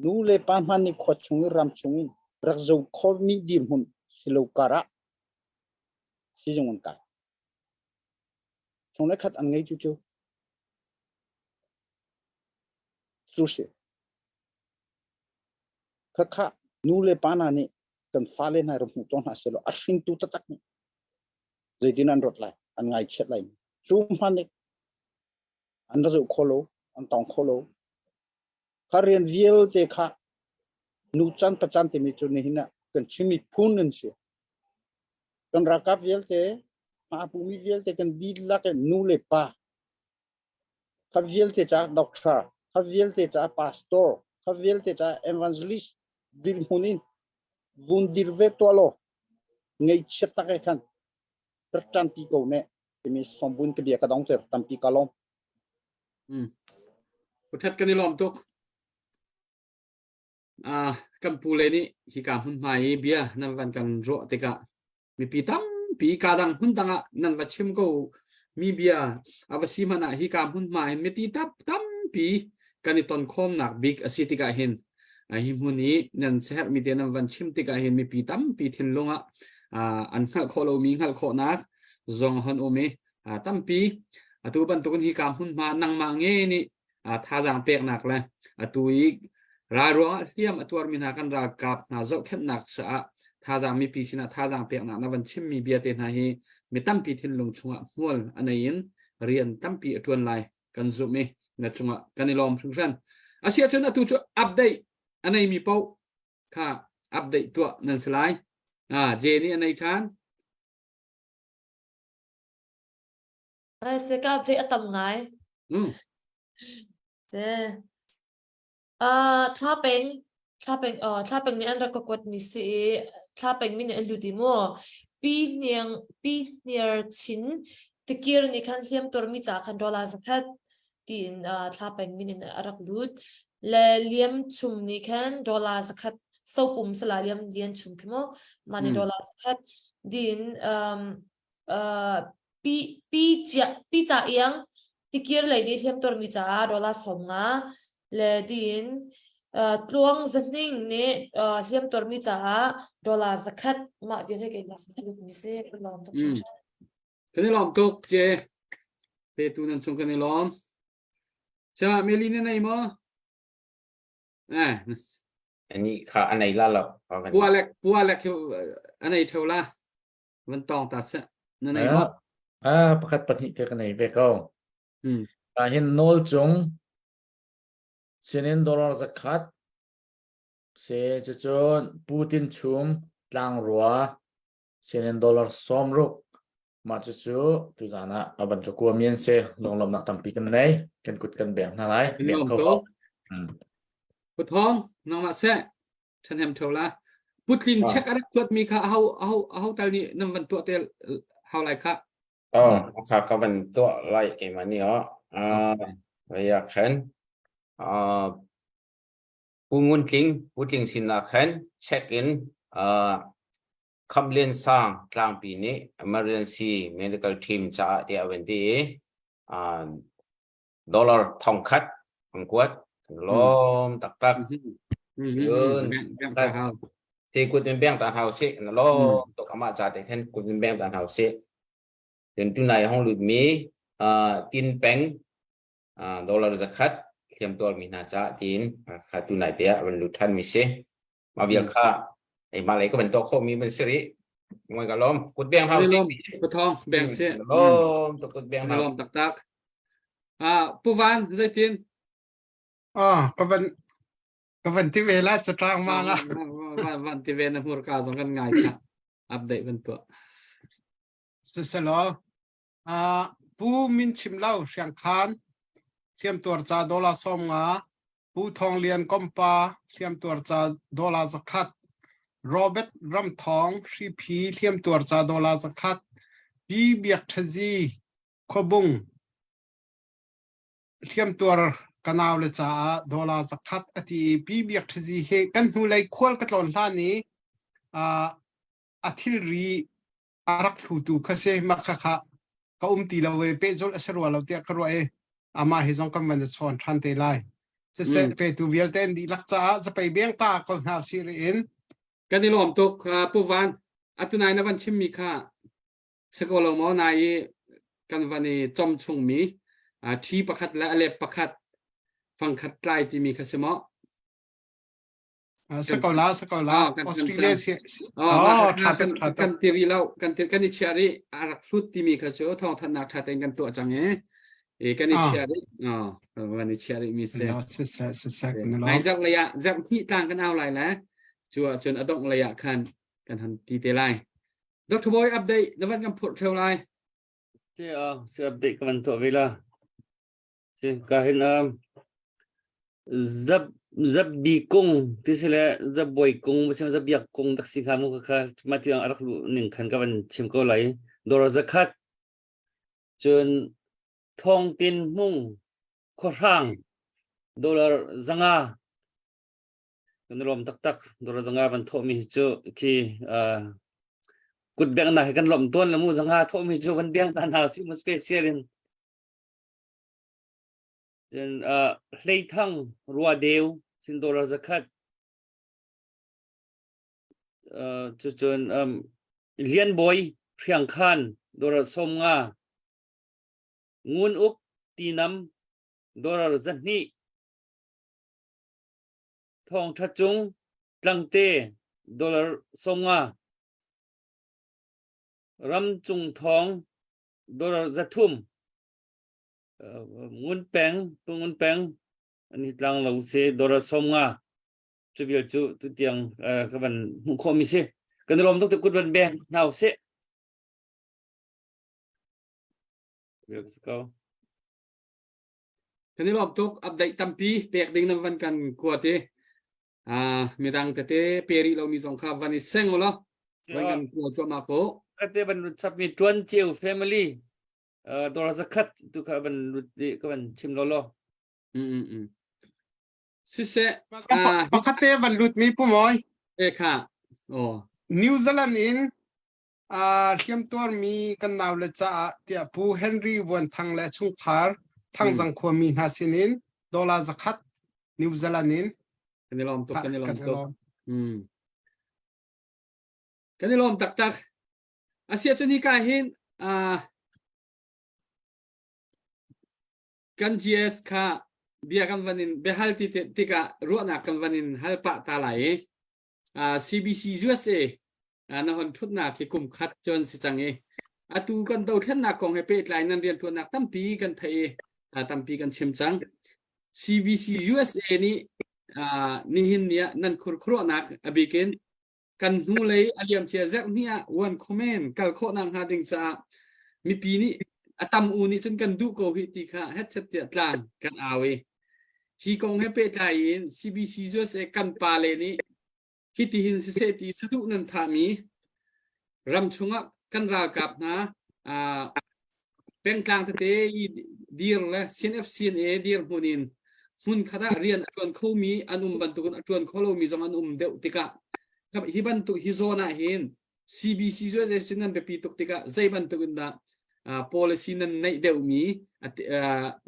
Nu le pa hmanh nih khua chung i ram chung in rak zoh khawhmi dirhmun si lo karah sizung an kai. Chung le khat an ngei cu cu. Cu si. Khakha nu le pa hna nih kan fale hna rak hmuh tawn hna sehlaw a hringtu taktak nih zeitin an ruat lai, an ngaichiat lai. Cu hmanh nih an ra zoh kho lo, an tawng kho lo. Kha rian vialte kha nu can pa can timi cu nihin ah kan Chin miphun an si. Kan ralkap vialte, hma pumi vialte kan dihlak in nu le pa kha vialte caah doctor, kha vialte caah pastor, kha vialte caah evangelist dirhmun in vun dir ve tuah law ngaihchiat tak he khan rak ṭanpi ko ne timi sawmbun ka bia ka dong ter tampi ka lawm. Uthat kan i lawm tuk. Ah, kan pu le nih hika hmunhma i bia nan van kan ruah tikah mipi tampi ka dang hmun dang ah nan va chim ko mi bia a va si hmanh ah hika hmunhma hin miti tap tampi kan i ton khawmnak bik a si tikah hin. Hi hmun i nan siaherhmi te nan van chim tikah hin mipi tampi thinlung ah an hngalh khawh lomi hngalh khawhnak zong hon um i tampi atu bantukin hi ka hmunhma nangmah nge nih thazaang peknak le atu i ral ruangah hliam a tuarmi hna kan ralkap hna zohkhenhnak caah thazaang mipi sinah thazaang peknak na van chimmi bia te hna hi mi tampi thinlung chungah hmual a nei in rian tampi a ṭuan lai kan zumh i na cungah kan i lawm hringhran. Asiahcun atu cu update a neimi paoh kha update tuah nan si lai. Ah, J nih a nei ṭhan. Se ka update a tam ngai. Se. Thla peng thla peng thla peng nih an rak ka kuat mi si i thla peng mi nih an lut i mu pi hniang pi hniar chin tikir nih khan hliam tuar mi ca khan dollar zakhat tiin thla peng min in a rak lut le liam chum nih khan dollar zakhat sopum sala liam lian chum khi mu mani dollar zakhat din pi pi cia pi ca iang tikir lei nih hliamtuar mi caah dollar 50 le din tluang zahning nih hliamtuar mi caah dollar 100 mah vial he keimah sin a lut mi si lawm tuk hringhran. Kan i lawm tuk je petu nan cung kan i lawm. Siangah Meli na nei maw? Eh. Ani kha anei la lo. Pualek pualek anei theu la. Van tawng ta seh. Na nei maw? Ah, pakhat pahnih te ka nei ve ko. Ah hin nawl cung sinin dollar zakhat se cucun Putin chum tlangrua sinin dollar 60 mah cucu tuzan ah a van ka kua mi an si lunglawmnak tampi kan nei kan kut kan beng hna lai beng kho. Pu Thawng nangmah seh ṭhahnem ṭheo la. Putlin check a rak tuatmi kha aho aho aho tal nih nan van tuah te hau lai kha. Oh, kha ka van tuah lai keimah nih oh. Uh, ya khan. Uh, Pu Ngun Tling, Pu Tling sinah khan check in uh, Kham Lian Sang tlangpi nih emergency medical team caah tiah van ti i uh, dollar 1000 an kuat kan lawm taktak cun ti kut in beng ta hau si na lawm tuk amah ca te khan kut in beng ta hau si cun tunai hong lut mi tin peng dollar zakhat hliam tuar mi hna ca tiin kha tunai te ah van lut than mi si ma vial kha ei ma lei ka ban to kho mi ban siri ngoi ka lom kut beng hau si pathong beng si lom to kut beng hau lom tak tak ah puvan zeitin ah ka van ka van ti ve la chatrang ma la van van ti ve na hmur ka zong kan ngai kha update ban to siselo ah pu min chim lo hriang khan thiam tuar cha dollar 50 Pu Thawng Lian Kompa hliamtuar ca dollar 100, Robert Ram Thawng Hriphi hliamtuar ca dollar 100, Pi Biak Ṭhazi Khuabung hliamtuar ka nau le caah dollar 100 a ti i Pi Biak Ṭhazi hi kan hnulei khual ka tlawn hlan i a thilri a rak hlutu kha si mah kha kha ka um ti lo i pehzulh a si rua lo tiah ka ruah i amah hi zong kan van i chawn ṭhan te lai. Siseh petu vialte an dihlak caah zapei beng ta ko hna usih rih in. Kan i lawm tuk Pu Van. Atu nai na van chimmi kha si ko lo maw nai i kan van i chom chungmi ṭhi pakhat le a lep pakhat fangkhat tlai timi kha si maw? Si ko la, si ko la. Australia si. Oh, tha tuk, tha tuk. Kan ti rih lo, kan ti kan i chiah rih. A rak hlut timi kha cu thawngthanhnak tha tein kan tuah cang i e kan i chiah rih. Oh, kan i chiah rih mi si. Nai zarh lei ah zarh hnih tlang kan au lai le cu ahcun a dongh lei ah khan kan han ti te lai. Dr. Boy update na van kan phurh theo lai. Si, si update ka van tuah ve la. Si ka hin um Zap zapbi kung ti si le zapbawi kung si zabiak kung tak si hnga mu kha ma tiang a rak luh ning khan ka van chim ko lai. Dawr zakhat cun thawngtin hmung khuahrang dollar 500 kan lawm taktak dollar 500 van thawhmi hi cu khi kut beng na hi kan lawm tawn le mu 500 thawhmi cu van biang ta hna si mu special in Cun Hleithang Ruadeu sin dollar 100. Uh, cucun um, Lian Bawi Hriang Khan dollar 50. Ngun Uk Tinam dollar 200. Thawng Tha Cung Tlangte dollar 50. Ram Cung Thawng dollar 300. Uh, Ngun Peng Ngun Peng ani tlang lo se dollar 50. Cu vial cu tutiang ka van hmuh khawhmi si. Kan i lawm tuk te kut van beng hna usih. Kan i lawm tuk update tampi pek ding nan van kan kuat i ah midang tete pe rih lomi zong kha van i seng ulaw van kan kua cuahmah ko. Kate van lut chapmi tuan ceu family dollar zakhat tu kha van lut ka van chim lo law. Mm mm mm. Siseh, Pakhat te van lutmi Pu Mawi. E kha. Oh. New Zealand in uh, hliamtuarmi kan nau le caah tiah Pu Henry Vuan Thang le chungkhar Thangzang khuami hna sinin dollar zakhat New Zealand in Kan i lawm tuk, kan i lawm tuk. Hmm. Kan i lawm taktak. Asia cun hi ka hin uh, kan GS kha bia kan van in biahal ti tikah ruahnak kan van in hal pah ta lai i CBC USA na hon thutnak hi kum khat cun si cang i atu kan dothlennak kong he pehtlai nan riantuannak tampi kan theih i tampi kan chim cang CBC USA nih nihin ni ah nan khurkhuruahnak a bikin kan hnulei a liamcia zerhni ah one comment kal khawhnak hnga ding caah mipi nih a tam u nih cun kan duh ko hi ti kha hetchet tiah tlang kan au i hi kong he pehtlai in CBC USA kan pa le nih hitihin siseh ti saduh nan thahmi ram chungah kan ralkap hna pengtlang tete i dir le CNF CNA dir hmun in hmun khat ah rian a ṭuan khomi an um bantukin a ṭuan kho lomi zong an um deuh tikah hi bantuk hi zawn ah hin CBC cu sin nan biapi tuk tikah zei bantuk in dah policy nan neih deuhmi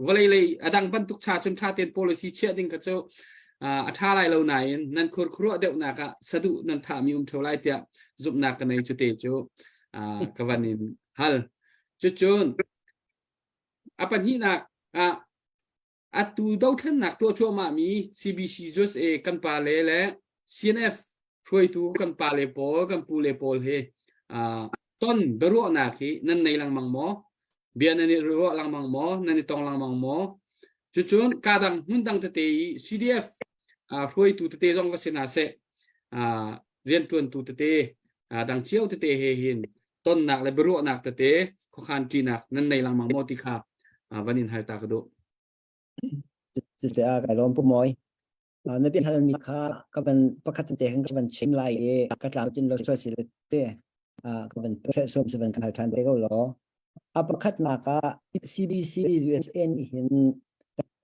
vawlei lei a dang bantuk cha cun ṭha tein policy chiah ding kha cu a ṭha lai lo nain nan khurkhuruah deuhnak ah saduh nan thahmi um ṭheo lai tiah zumhnak ka nei cu te cu ka van in hal. Cucun a pahnihnak ah atu dothlennak tuah cuahmahmi CBC USA kan pale le CNF hruaitu kan pale pawl kan pule pawl he ton biaruahnak hi nan nei lengmang maw? Bia nan i ruah lengmang maw? Nan i tong lengmang maw? Cucun kadang hmun dang tete i CDF hruaitu tete zong va si hna seh rianṭuantu tete dang cio tete he hin tonnak le biaruahnak tete khuakhan ṭinak nan nei lengmang maw ti kha van in hal ta ka duh. Cucaah kai lawm pu Mawi. Na bia halmi kha ka van pakhat te khan ka van chim lai i ka tlamtlin lo sual si le te ka van som si van ka hal ṭhan te ko law. A pakhatnak ah CBC USA nih hin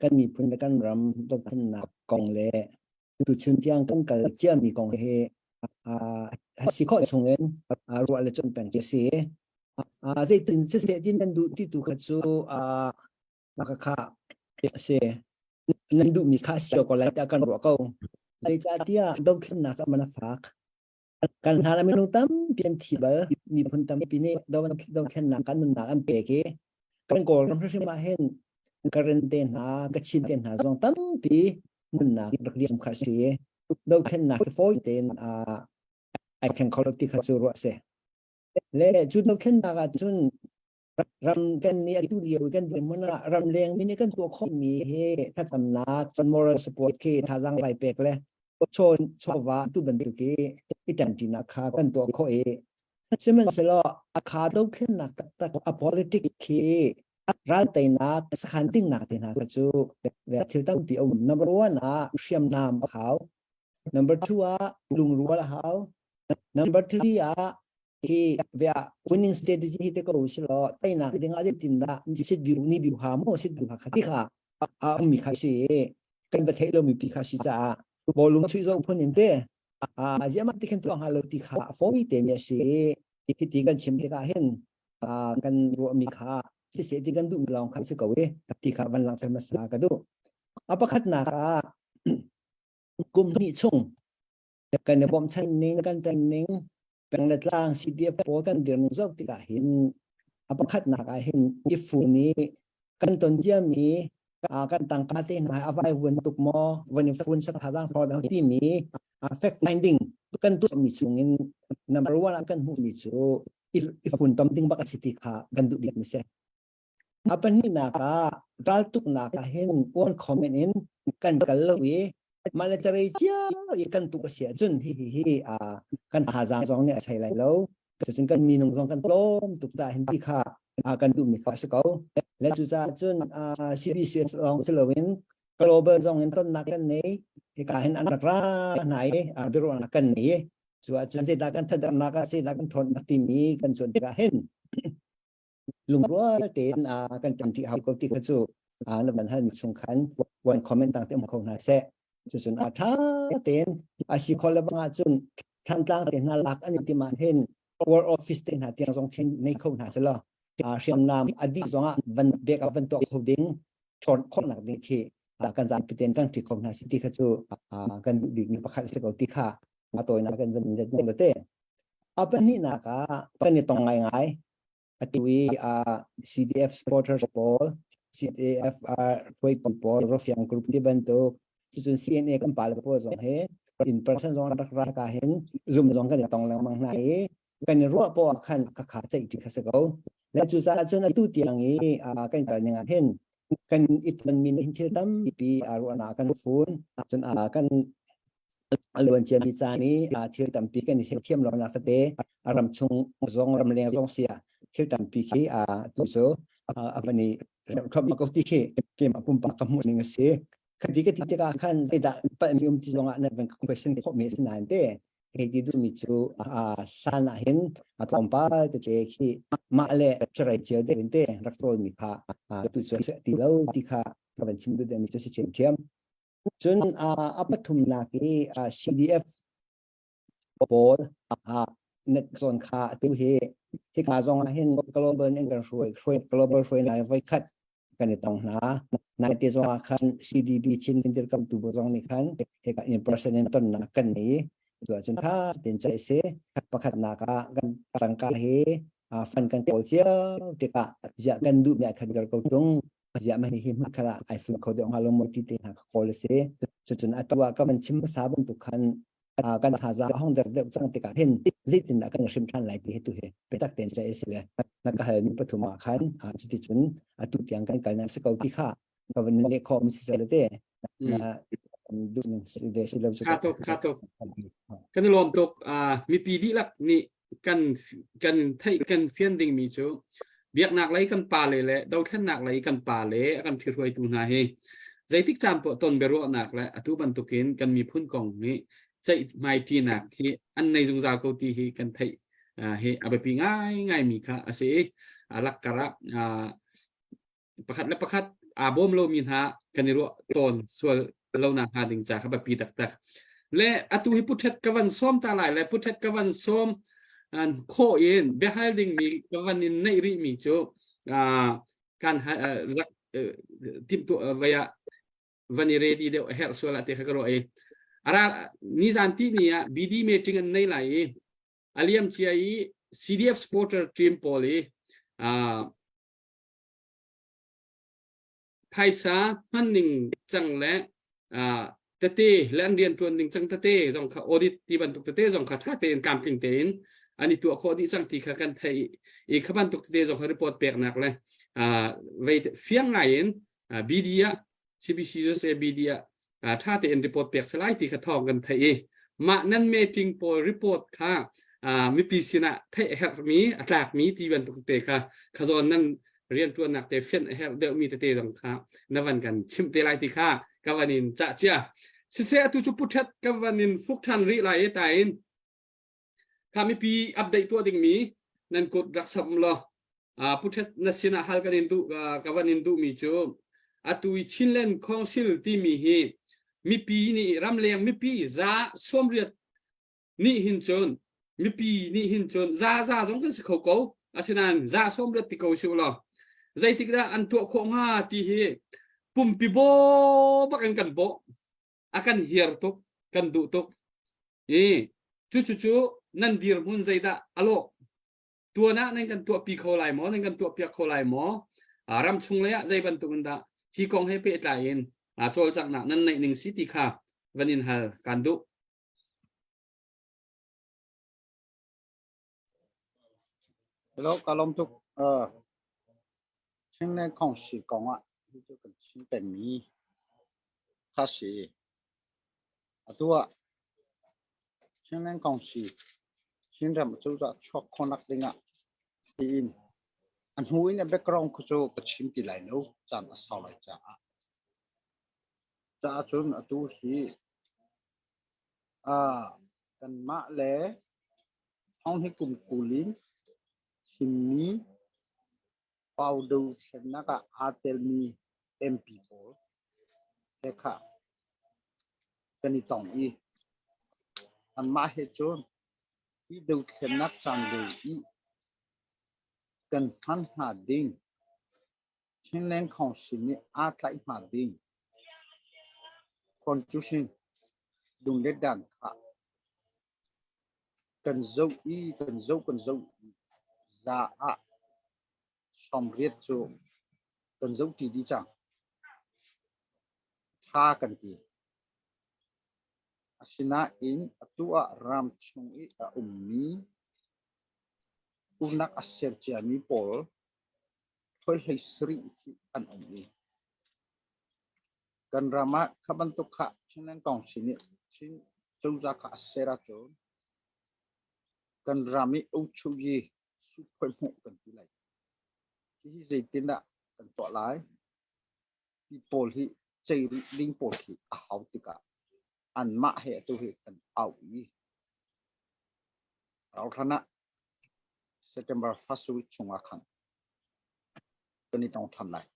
kan miphun le kan ram dothlennak kong le tuchun tiang kan kal ciami kong hi si khawh chungin ruah le cun peng khi si. Zeitin siseh tin nan duh ti tu kha cu ka kha a si. Nan duhmi kha si ko lai tiah kan ruah ko. Zeicahtiah dothlennak cu man a fak. Kan hna le minung tampi an thi bal. Miphun tampi nih dothlennak kan nunnak an pek i kan Kawlram hrimhrim ah hin Karen te hna, Kachin te hna zong tampi nunnak rak liam kha si. Dothlennak hi fawi tein ai thleng kho lo ti kha cu ruah si. Le cu dothlennak ah cun ram kan nih atu lio kan dirhmun ah ramleng mi nih kan tuah khawhmi hi thlacamnak moral support khi thazaang vai pek le chawn chawva tu bantuk i i ṭanṭinak kha kan tuah khawh i sihmanhsehlaw a kha dothlennak taktak a politic khi ral teinak sakhan tingnak te hna kha cu thil tampi a um number one ah hriamnam a hau number two ah lungrual a hau number three ah hi via winning strategy hi te ko si law teinak ding ah tin dah sit biu ni biu ha mo sit biu ha kha ti kha a um mi kha si kan va thei lo mi pi kha si caah bawlung chui zo phun in te a ziama ti khin tuang ha lo ti kha a fawi te mi a si hi ti kan chim tikah hin kan ruah mi kha si se ti kan duh mi lawng kha si ko i ti kha van langhter hmasa ka duh a pakhatnak ah kum hnih chung. Kan i bawmchan ning, kan ṭan ning, peng le tlang CDF pawl kan dir ning zoh tikah hin a pakhatnak ah hin i fun i kan ton ciami kan tangka te hna a vai vuan tuk maw van i fun sak thazaang hraw dang timi fact finding kan tuahmi chungin number one ah kan hmuhmi cu i fun tom ding bak a si ti kha kan duh bik mi si. A pahnihnak ah raltuknak ah hin uan comment in kan kal lo i mah le carei cio i kan tuk a si ahcun hi hi hi kan thazaang zong nih a chei lai lo. Cucun kan minung zong kan tlawm tuk ta hin ti kha kan duhmi kha a si ko. Le cucaah cun CBC lawng si loin global zong in tonnak kan nei. Hika hin an rak ra hna i biaruahnak kan nei. Cu ahcun zeidah kan thatdernak ah zeidah kan ṭhawnnak timi kan cuan tikah hin lungrual tein kan ṭanṭi hau ko ti kha cu na van halmi chung khan one comment tang te um kho hna seh. Cucun a ṭha tein a si khol le bang ahcun Thantlang te hna lak an i tim ah hin war office te hna tiang zong khin nei kho hna selaw hriamnam a dih zong ah van bek ah van tuah kho ding ṭhawn khawhnak ding khi kan zapi tein ṭangṭi kho hna si ti kha cu kan duh bikmi pakhat a si ko ti kha a tawinak kan van let ning te. A pahnihnak ah kan i tong ngaingai. Atu i CDF supporters pawl, CDF hruaitu pawl, Rofiang group ti bantuk, cucun CNA kan pale pawl zong hi in person zong rak ra ka hin Zoom zong kan i tong lengmang hna i kan i ruah poah ah khan khakha ceih ṭi kha si ko. Le cucaah cun atu tiang i kan kal ning ah hin kan i tonmi nih hin thil tampi ruahnak kan fun. Cun kan a luan ciami caan i thil tampi kan i thiam lonak tete a ram chung zong ramleng zong sia thil tampi khi tu cu a van i remhkhawm ko ti khi keimah pumpak ka hmuh ning a si. Khati ka ti tikah khan zeidah palhmi um ti zongah na van question khawh mi a si nain te hei ti duhmi cu hlan ah hin a tlawmpal tete khi mah le carei cio deuh in te rak tawlmi kha tu cu ti lo ti kha ka van chim duh deuhmi cu si ṭhiamṭhiam. Cun a pathumnak i CDF pawl net zawn kha atu hi hika zong ah hin global in kan hruai hruai global hruai nai voi khat kan i tong hna. Nai te zong ah khan CDB Chin dirkamtu bu zong nih khan hika in person in tonnak kan nei. Cu ahcun tha tein ceih si. Pakhatnak ah kan tangka hi fund kan kawl cio tikah ziah kan duhmi ah khan kal ko tung. Ziah mah hi hmun khat ah ai fun kho deuh hnga lo maw ti te hna ka kawl a si. Cucun atu ah ka van chim hmasa bantuk khan kan thazaang a hung der deuh cang tikah hin zeitindah kan hrim ṭhan lai ti hi tu hi biatak tein ceih a si le na ka halmi pathum ah khan cuticun atu tiang kan kalnak si ko ti kha ka van leh khawh mi si te na duh ning si ve si lo cu Tha tuk tha tuk kan i lawm tuk mipi dihlak nih kan kan theih kan fian dingmi cu biaknak lei kan pa le le dothlennak lei kan pa le a kan ṭhihruaitu hna hi zeitik caan poah ton biaruahnak le atu bantukin kan miphun kong hi ceih hmaiṭinak hi an nei zungzal ko ti hi kan theih hi a biapi ngaingai mi kha a si i lakkar ah pakhat le pakhat aa bawm lomi hna kan i ruah tawn sual lo nak hnga ding ca kha biapi taktak le atu hi puthet ka van sawm ta lai le puthet ka van sawm khawh in biahal dingmi ka van in neih rih mi cu kan rak timhtuah vei ah van i ready deuh a herh sual ah te kha ka ruah i ara nizan ti ni ah BD meeting an nei lai i aliam cia i CDF supporter team pawl i Phaisa hman ning cang le tete le an rianṭuan ning cang tete zong kha audit ti bantuk tete zong kha ṭha tein tlamtling tein an i tuah khawh dih cang ti kha kan theih i kha bantuk tete zong kha report peknak le vei fiang ngai in BD ah CBC USA BD ah ṭha tein report pek salai ti kha thawng kan theih i mah nan meeting pawl report kha mipi sinah theih a herhmi a tlakmi ti bantuk te kha khazawn nan rianṭuannak te fianh a herh deuhmi tete zong kha na van kan chimh te lai ti kha ka van in cah cia siseh atu cu puthet ka van in fuk ṭhan rih lai i tain Kha mipi update tuah dingmi nan kut rak samh law puthet na sinah hal kan in duh ka van in duhmi cu atu i Chinland Council timi hi mipi nih ramleng mipi za sawmriat nih hin cun mipi nih hin cun za za zong kan si kho ko asinain za sawmriat ti ko si law zeitik dah an tuah khawh hnga ti hi pumpi baw bak in kan bawh a kan hiar tuk kan duh tuk. I cu cu cu nan dirhmun zeidah alawh tuan ah nan kan tuahpi kho lai maw nan kan tuahpiak kho lai maw ram chung lei ah zei bantuk in dah hi kong he pehtlai in cawlcanghnak nan neih ning si ti kha van in hal kan duh. Hello, ka lawm tuk. Uh, Chinland Council kong ah hi cu kan chim pengmi kha si. Atu ah Chinland Council Chinram cozah chuak khawhnak ding ah tiin a hnu in a background khu cu ka chim ti lai lo caan a sau lai caah. Caah cun atu hi ah kanmah le thong hi kum 20 in chimmi Pau dothlennak ah aa telmi MP pawl he kha kan i tong i anmah he cun hi dothlennak caan lio i kan hman hnga ding Chinland Council nih aa tlaih hnga ding constitution lunglet dan kha Kan zoh i kan zoh kan zoh i za ah 80 cu kan zohṭi dih cang. Ṭha kan ti. Asinain atu ah ram chung i a ummi uknak a ser ciami pawl ṭhuaihlei sarih khi an um i Kan ram ah kha bantuk kha Chinland Council nih Chin cozah kha a ser ahcun kan ram i uchuyi suphoi hmuh kan ti lai. Hihi zeitindah kan tuah lai? Ti pawl hi cei rih ding pawl khi a hau tikah anmah he atu hi kan au i rauhhlan ah September first week chungah khan kan i tong ṭhan lai.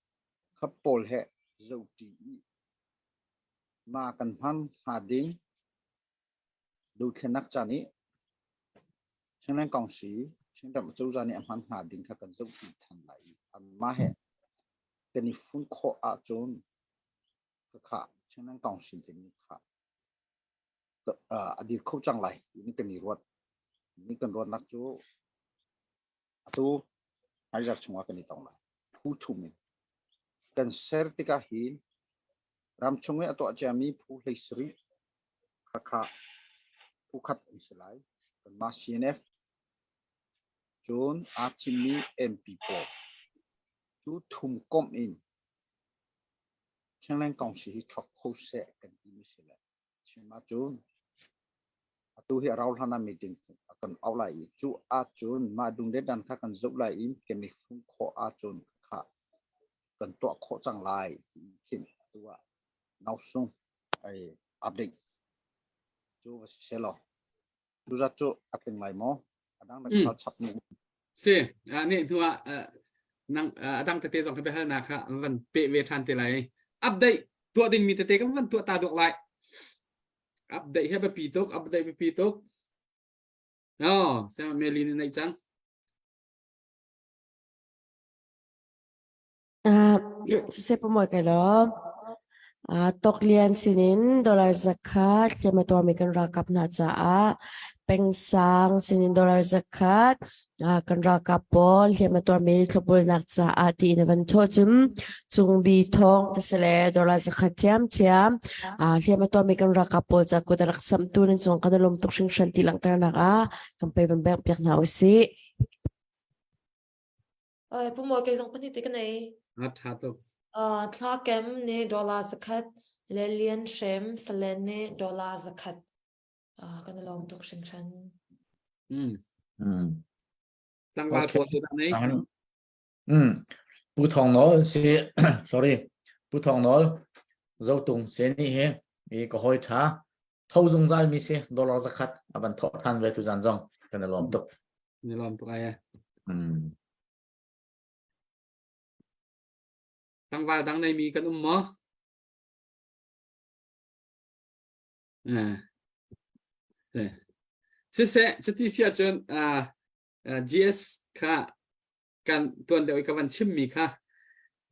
Kha pawl he zohṭi i ma kan hman hnga ding dothlennak ca nih Chinland Council Chinram cozah nih a hman hnga ding kha kan zohṭi ṭhan lai i anmah he kan i fun khawh ahcun khakha Chinland Council timi kha a dir kho cang lai timi kan i ruat. Ni kan ruatnak cu Atu hmaizarh chungah kan i tong lai. Phu thum in kan ser tikah hin ramchung i a tuah ciami phu 17 khakha phu khat an si lai. Kanmah CNF cun aa thimmi MP pawl cu thum komh in Chinland Council hi chuak kho seh kan timi si le Chim ahcun atu hi a rau hlan ah meeting a kan auh lai i cu ahcun mah dungdedan kha kan zoh lai i kan i fung khawh ahcun kha kan tuah khawh cang lai ti khin atu ah nausung ai update cu va si selaw cu zat cu a tling lai maw a dang na khal chap ni Si, ne hnu ah nang a dang tete zong kha biahalnak kha van pe ve ṭhan te lai. Update tuah dingmi tete kan van tuah ta dawk lai. Update hi biapi tuk, update biapi tuk. Oh, Sam Meli ni nei cang. Siseh pamuai kai lawm. Toklian sinin dollar 100 hliam a tuarmi kan ralkap hna caah pengsang sinin dollar 100 kan ralkap pawl hliam a tuarmi thlopbulnak caah tiin a van thawh cun cungbi thawng tisale dollar 100 ṭhiamṭhiam hliam a tuarmi kan ralkap pawl ca kut a rak samtu nan cung kan i lawm tuk hringhran ti langhternak ah kan pei van bengh piak hna usih. Pu Mawi kei zong pahnih te ka nei. A ṭha tuk. Thla kem nih dollar 100 le Lian Hrem Salen nih dollar 100. Kan i lawm tuk hringhran. Mm. Tlangval pawl tu dah nei. Mm. Pu Thong Nawl si sorry Pu Thong Nawl Zotung se ni hi i ka hoi tha tho zungzal mi si dollar 100 a van thawh than ve tu zan zong kan i lawm tuk. Ni lawm tuk ai. Mm. Tlangval dang nei mi kan um maw? Eh. Eh. Siseh, cuti si ahcun uh, GS kha kan tuan deuh i ka van chimmi kha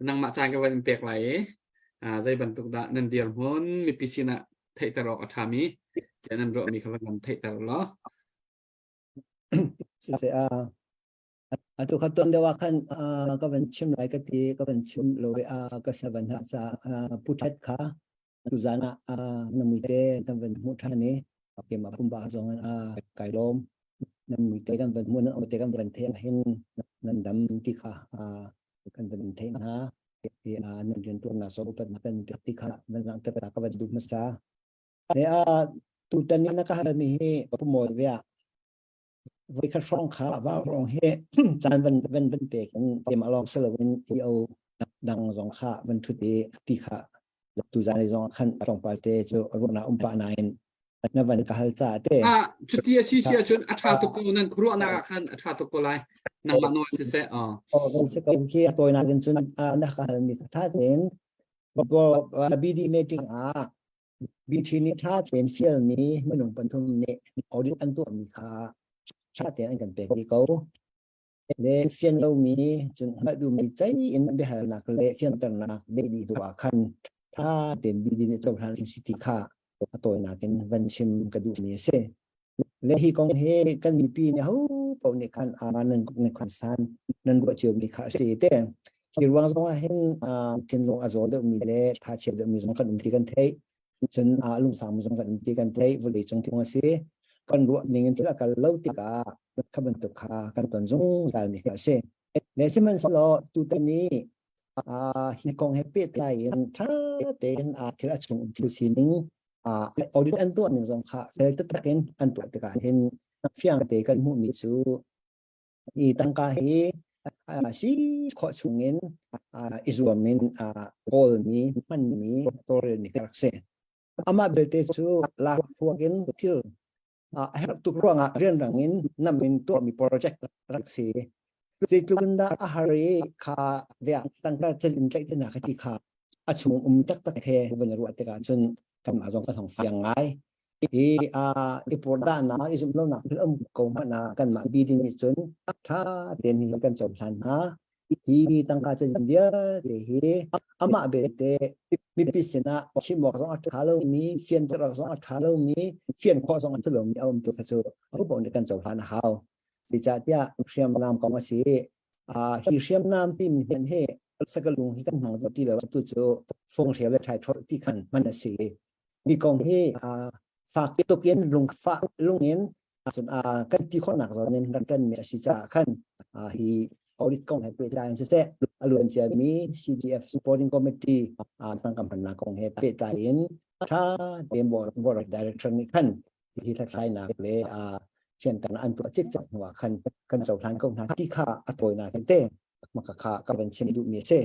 nangmah caan ka van in pek lai i uh, zei bantuk dah nan dirhmun mipi sinah. theihter awk a ṭhami tiah nan ruahmi kha van kan theihter law. Siseh a atu kha tuan deuh ah khan ka van chim lai ka ti ka van chim lo i ka sa van ha ca pu ṭhet kha tuzan ah na muite kan van hmuh ṭhan i keimah pumpak zong in kai lawm nan muite kan van hmuh nan awte kan van theih hin nan dam ti kha kan van theih hna i nan rianṭuannak zong upatnak kan pek ti kha van langhter ta ka van duh hmasa. E a tutan ni na ka halmi hi pumawi ve ah voikhat hrawng kha vaurawng hi caan van van van pek in keimah lawng si loin EO dang zong kha van ṭhut i ti kha tuzan i zong khan tlawmpal te cu ruahnak um pah nain na van ka hal caah te Ah, cuti a si si ahcun a ṭha tuk ko nan khuaruahnak ah khan a ṭha tuk ko lai. Nangmah nawl siseh. Oh. Oh, kan si ko khi a tawinak in cun na ka halmi kha ṭha tein BD meeting ah BT nih ṭha tein fialmi minung pathum nih audit an tuahmi kha ṭha tein an kan pek dih ko. Le fian lomi cun hngalh duhmi cei in biahalnak le fianternak deh dih hnu ah khan ṭha tein BD nih cohlan an si ti kha a tawinak in van chim ka duhmi a si. Le hi kong hi kan mipi nih ho paoh nih khan nan nan khuansan nan ruah ciomi kha a si te. Hi ruang zong ah hin thinlung a zaw deuhmi le thachia deuhmi zong kan um ti kan theih. Cun lungfang zong kan um ti kan theih. Vawlei cung thung a si. Kan ruah ning in thil a kal lo tikah kha bantuk kha kan ton zungzal mi kha a si. Le sihmanhsehlaw tutan i hi kong he pehtlai in ṭha tein thil a chung um thil sining audit an tuah ning zong kha fel taktak in an tuah tikah hin fiang te kan hmuhmi cu i tangka hi si khawh chungin i zuam in kawlmi hmanmi tawlrelmi ka rak si. Amah belte cu lak huak in thil a herh tuk ruangah rianrang in nam in tuahmi project rak si. Zeitluk in dah a har i kha vek tangka cazin tlaih te hna kha ti kha a chung um taktak he van ruah tikah cun kanmah zong kan hong fiang ngai. I i purhdahnak i zumh lonak thil um ko hmanh ah kanmah BD nih cun ṭha tein hi kan cohlan hna. Hi tangka cazin vialte hi amah belte mipi sinah chim awk zong a ṭha lomi, fianter awk zong a ṭha lomi, fian khawh zong a ṭha lomi a um tu kha cu aho nih kan cohlan a hau. Zeicahtiah hriamnam kong a si. Hi hriamnam timi hmanh hi sakalung hi kan hmang ti lo tu cu fung hrial le ṭhaiṭholh ti khan hman a si. Mi kong hi fak tuk in lungfah lung in cun kan ti khawhnak zawn in rak ṭanmi a si caah khan hi audit kong he pehtlai in siseh a luan ciami CDF supporting committee tangka hmannak kong he pehtlai in ṭha tein board of director nih khan hi hlathlainak le fianternak an tuah cikcek hnu ah khan kan cohlan ko hna ti kha a tawinak in te maka kha ka van chim duhmi a si.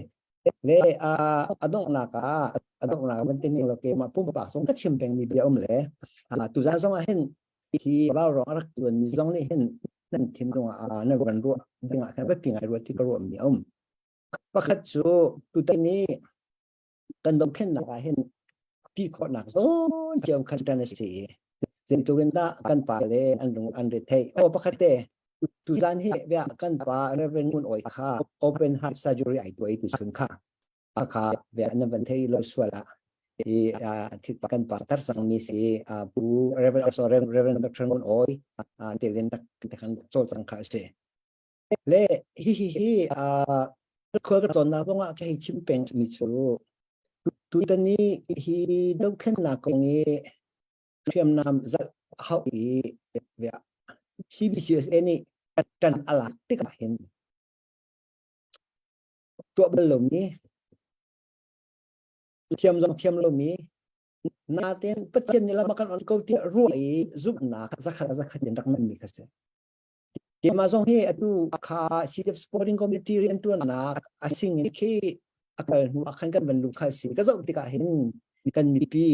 Le a donghnak ah a donghnak van ti ning lo keimah pumpak zong ka chim pengmi bia um le tuzan zong ah hin hi vaurawng a rak tuanmi zong nih hin nan thinlung ah nan van ruah dingah khan biapi ngai ruat ti ka ruahmi a um. Pakhat cu tutan i kan dothlennak ah hin ti khawhnak zawn cio khan ṭan a si i zeitluk in dah kan pa le an lung an re theih. Oh pakhat te tuzan hi bia kan pa Reverend Ngun Oi kha open heart surgery ai tuai tu sun kha kha bia nan van thei lo sual ah i kan pa tar sang mi si pu Reverend also Reverend Dr. Ngun Oi telin rak kan chol cang kha si Le hi hi hi khual ka tlawnnak zongah ka hei chim peng mi cu tutan i hi dothlennak kong i hriamnam zalh hauh i CBCUSA nih ṭan a lak tikah hin tuah bal lomi thiam zong thiam lomi natin Pathian nih lam a kan on ko tiah ruah i zumhnak zakhat zakhat in rak nganmi kha si. Keimah zong hi atu kha CDF Supporting Committee riantuannak a sing in khi a kal hnu ah khan kan van luh kha si. Ka zoh tikah hin kan mipi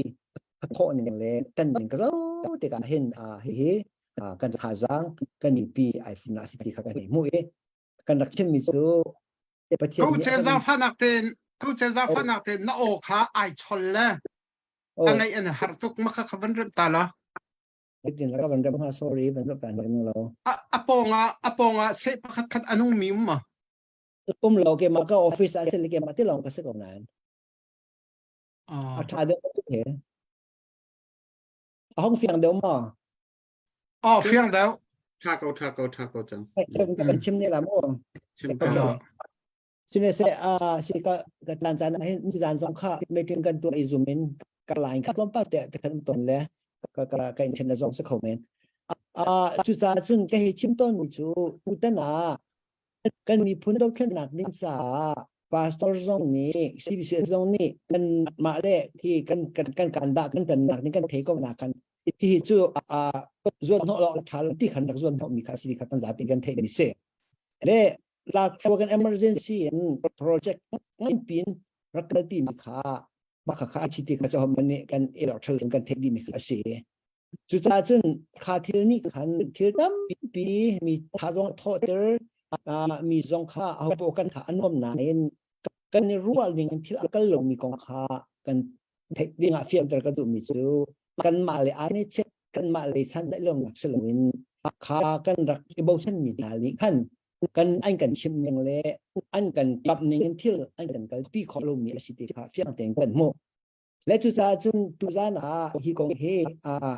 a thawh ning le tan ning ka zoh tikah hin hihi kan thazaang kan mipi ai fun a si ti kha kan hei hmuh i kan rak chimmi cu Pathian Ko cel zaangfahnak tein ko cel zaangfahnak tein na aw kha ai chol le a ngaih an har tuk ma kha kha van rem ta la. Zeitin ka van rem hnga sorry van zoh kan rem lo. A a pawng ah a pawng ah seh pakhat khat a nung mi um ma? Um lo ke ma ka office ah sel ke ma ti long ka se ko nan. A tha deuh he. A hong fiang deuh maw? Oh, fiang deuh. Tha ko, tha ko, tha ko cang. Kan chim ne la mu. Chim ko. Sine se a si ka ka tlan caan ah hin zan zong kha meeting kan tuah i zoom in ka line kha tlawmpal te te kan ton le ka ka ka in na zong si kho men. A cucaah cun ka hi chim tawn mi cu tutan ah kan miphun dothlennak ding caah pastor zong nih CBC zong nih kan mah le hi kan kan kan kan dah kan kan nak ning kan thei ko na kan hi cu a zuan hnawh lo tha lo ti khan rak zuan hnawh mi kha si kha kan zapi kan thei mi si le lak kan emergency in project ngan pin rak kalpi mi kha maka kha a chi ti kha cho man nih kan elor thal kan thei di mi kha si Cucaah cun kha thil nih khan thil tampi mi tha zong thawhter mi zong kha ahopaoh kan kha a nuam nain kan i ruah ning in thil a kal lomi kong kha kan theih ding ah fianter ka duhmi cu kanmah le aa nih chiat kanmah lei san daih lonak si loin kha kan rak i bochanmi hna nih khan kan an kan chimh ning le an kan kamh ning in thil an kan kalpi khawh lomi a si ti kha fiang tein kan hmuh. Le cucaah cun tuzan ah hi kong hi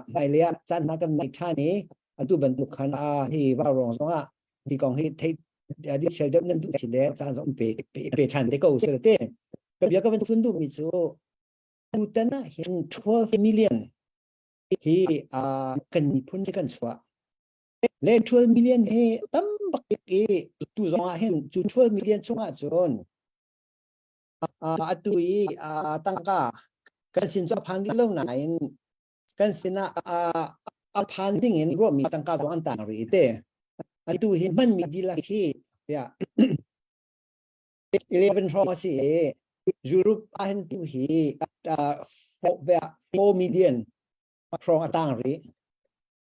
hmailei ah caan hna kan ngei ṭhan i atu bantuk khan hi vaurawng zong ah hi kong hi theih detail deuh nan duh si le caan zong pe pe ṭhan te ko seh te. Ka bia ka van fun duhmi cu tutan ah hin 12 million hi kan miphun hi kan chuah. Le 12 million hi tam bak i tu zong ah hin cu 12 million chungah cun atu i tangka kan sin cu a phan rih lo nain kan sinah a phan ding in ruahmi tangka zong an tang rih te. Atu hi hmanmi dihlak hi tiah 11 hrawng a si i Europe ahhin tu hi 4 million hrawng a tang rih.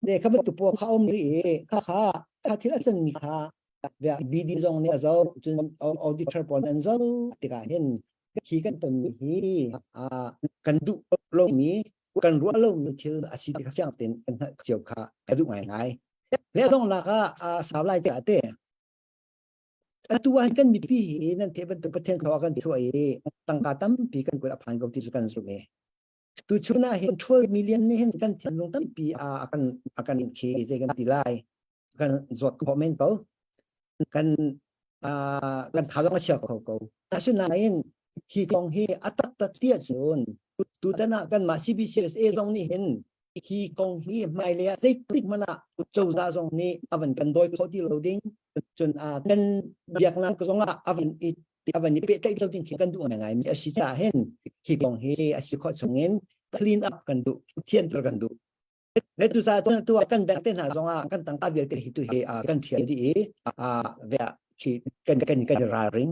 Ne kha bantuk pawl kha um rih i kha kha kha thil a canmi kha BD zong nih a zoh cun auditor pawl an zoh tikah hin hi kan tonmi hi kan duh lomi kan ruah lomi thil a si ti kha fiang tein kan hngalh cio kha ka duh ngaingai. Le donghnak ah sau lai tiah te atu ah kan mipi hi nan theih bantuk Pathian thawk kan chuah i tangka tampi kan kut a phan ko ti cu kan zumh i Tuchun ah hin 12 million nih hin kan thinlung tampi a kan a kan khi zei kan ti lai kan zawt khawh men ko kan kan tha zong a chia kho ko asinain hi kong hi a taktak ti ahcun tutan ah kanmah CBCSA zong nih hin hi kong hi hmailei ah zeitik hmanh ah cozah zong nih a van kan dawi khawh ti lo ding cun kan biaknak zong ah a van i a van i pehtlaih lo ding khi kan duh ngaingai mi a si caah hin hi kong hi a si khawh chung in clean up kan duh thianter kan duh le tu sa tu tu kan bank te hna zong ah kan tangka vialte hi tu hi kan thial dih i khi kan kan kan ralring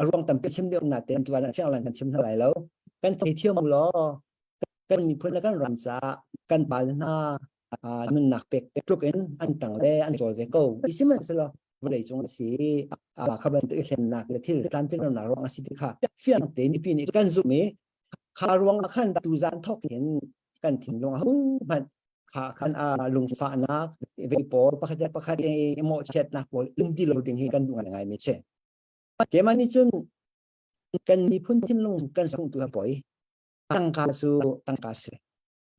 a ruang tampi chim deuh na te tu an fiang lan kan chim hna lai lo kan thei thiam law kan miphun le kan ram caah kan pal hna nunnak pek tluk in an tang le an cawl ve ko sihmanhsehlaw vawlei cung a si kha bantuk i hlennak le thil tlamtlinlonak ruang a si ti kha fiang te mipi nih kan zumh i kha ruang ah khan tuzan thawk in kan thinlung a hmanh kha khan a lungfahnak vei pawl pakhat le pakhat i mawhchiatnak pawl um ti lo ding hi kan duh ngai mi si keimah nih cun kan miphun thinlung kan sungh tu a poi tangka cu tangka si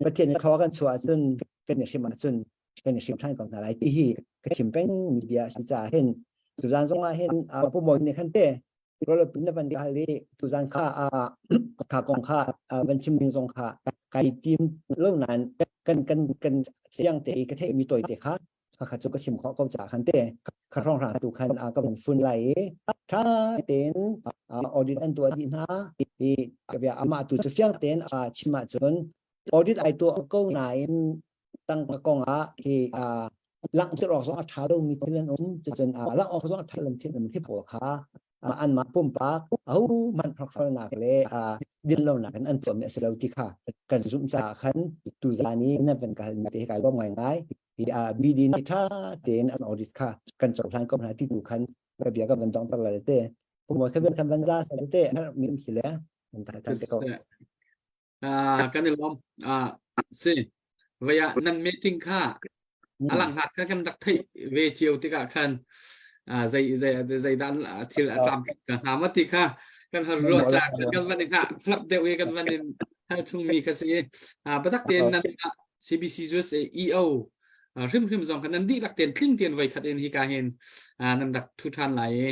Pathian nih thaw kan chuah ahcun kan i hrim ahcun kan i hrim ṭhan ko hna lai ti hi ka chim peng mi bia a si caah hin tuzan zong ah hin Pu Mawi nih khan te Rolopin na van kal i tuzan kha kha kong kha van chim ding zong kha kai tim lo nain kan kan kan fiang te i ka theih mi tawi te kha kha cu ka chim khawh ko caah khan te kha hrawng hrang tu khan ka van fun lai i ṭha tein audit an tuah dih hna i amah tu cu fiang tein chim ahcun audit ai tuah ko nain tangka kong ah hi langhter awk zong a ṭha lomi thil an um cucun langh awk zong a ṭha lomi thil an um hi pawl kha anmah pumpak ahohmanh hrokhrolnak le dinlonak in an tuahmi a si lo ti kha kan zumh caah khan tuzan i nan van ka halmi te hi kai lawm ngaingai hi BD nih ṭha tein an audit kha kan cohlan ko hna ti tu khan ka bia ka van dong tak la te pumoi kha kan van za sa te mi um si le an ta tan te ko kan i lawm si vaya nan meeting kha alang hlat kha kan rak theih ve cio tikah khan zei zei zei dan thil a tlam ka hnga ma ti kha kan har ruah ca kan van in hlap deuh i kan van in hal chung mi kha si batak tein nan CBC USA EO hrimhrim zong kha nan dihlak ten tling ten voi khat in hi ka hin nan rak thu than lai i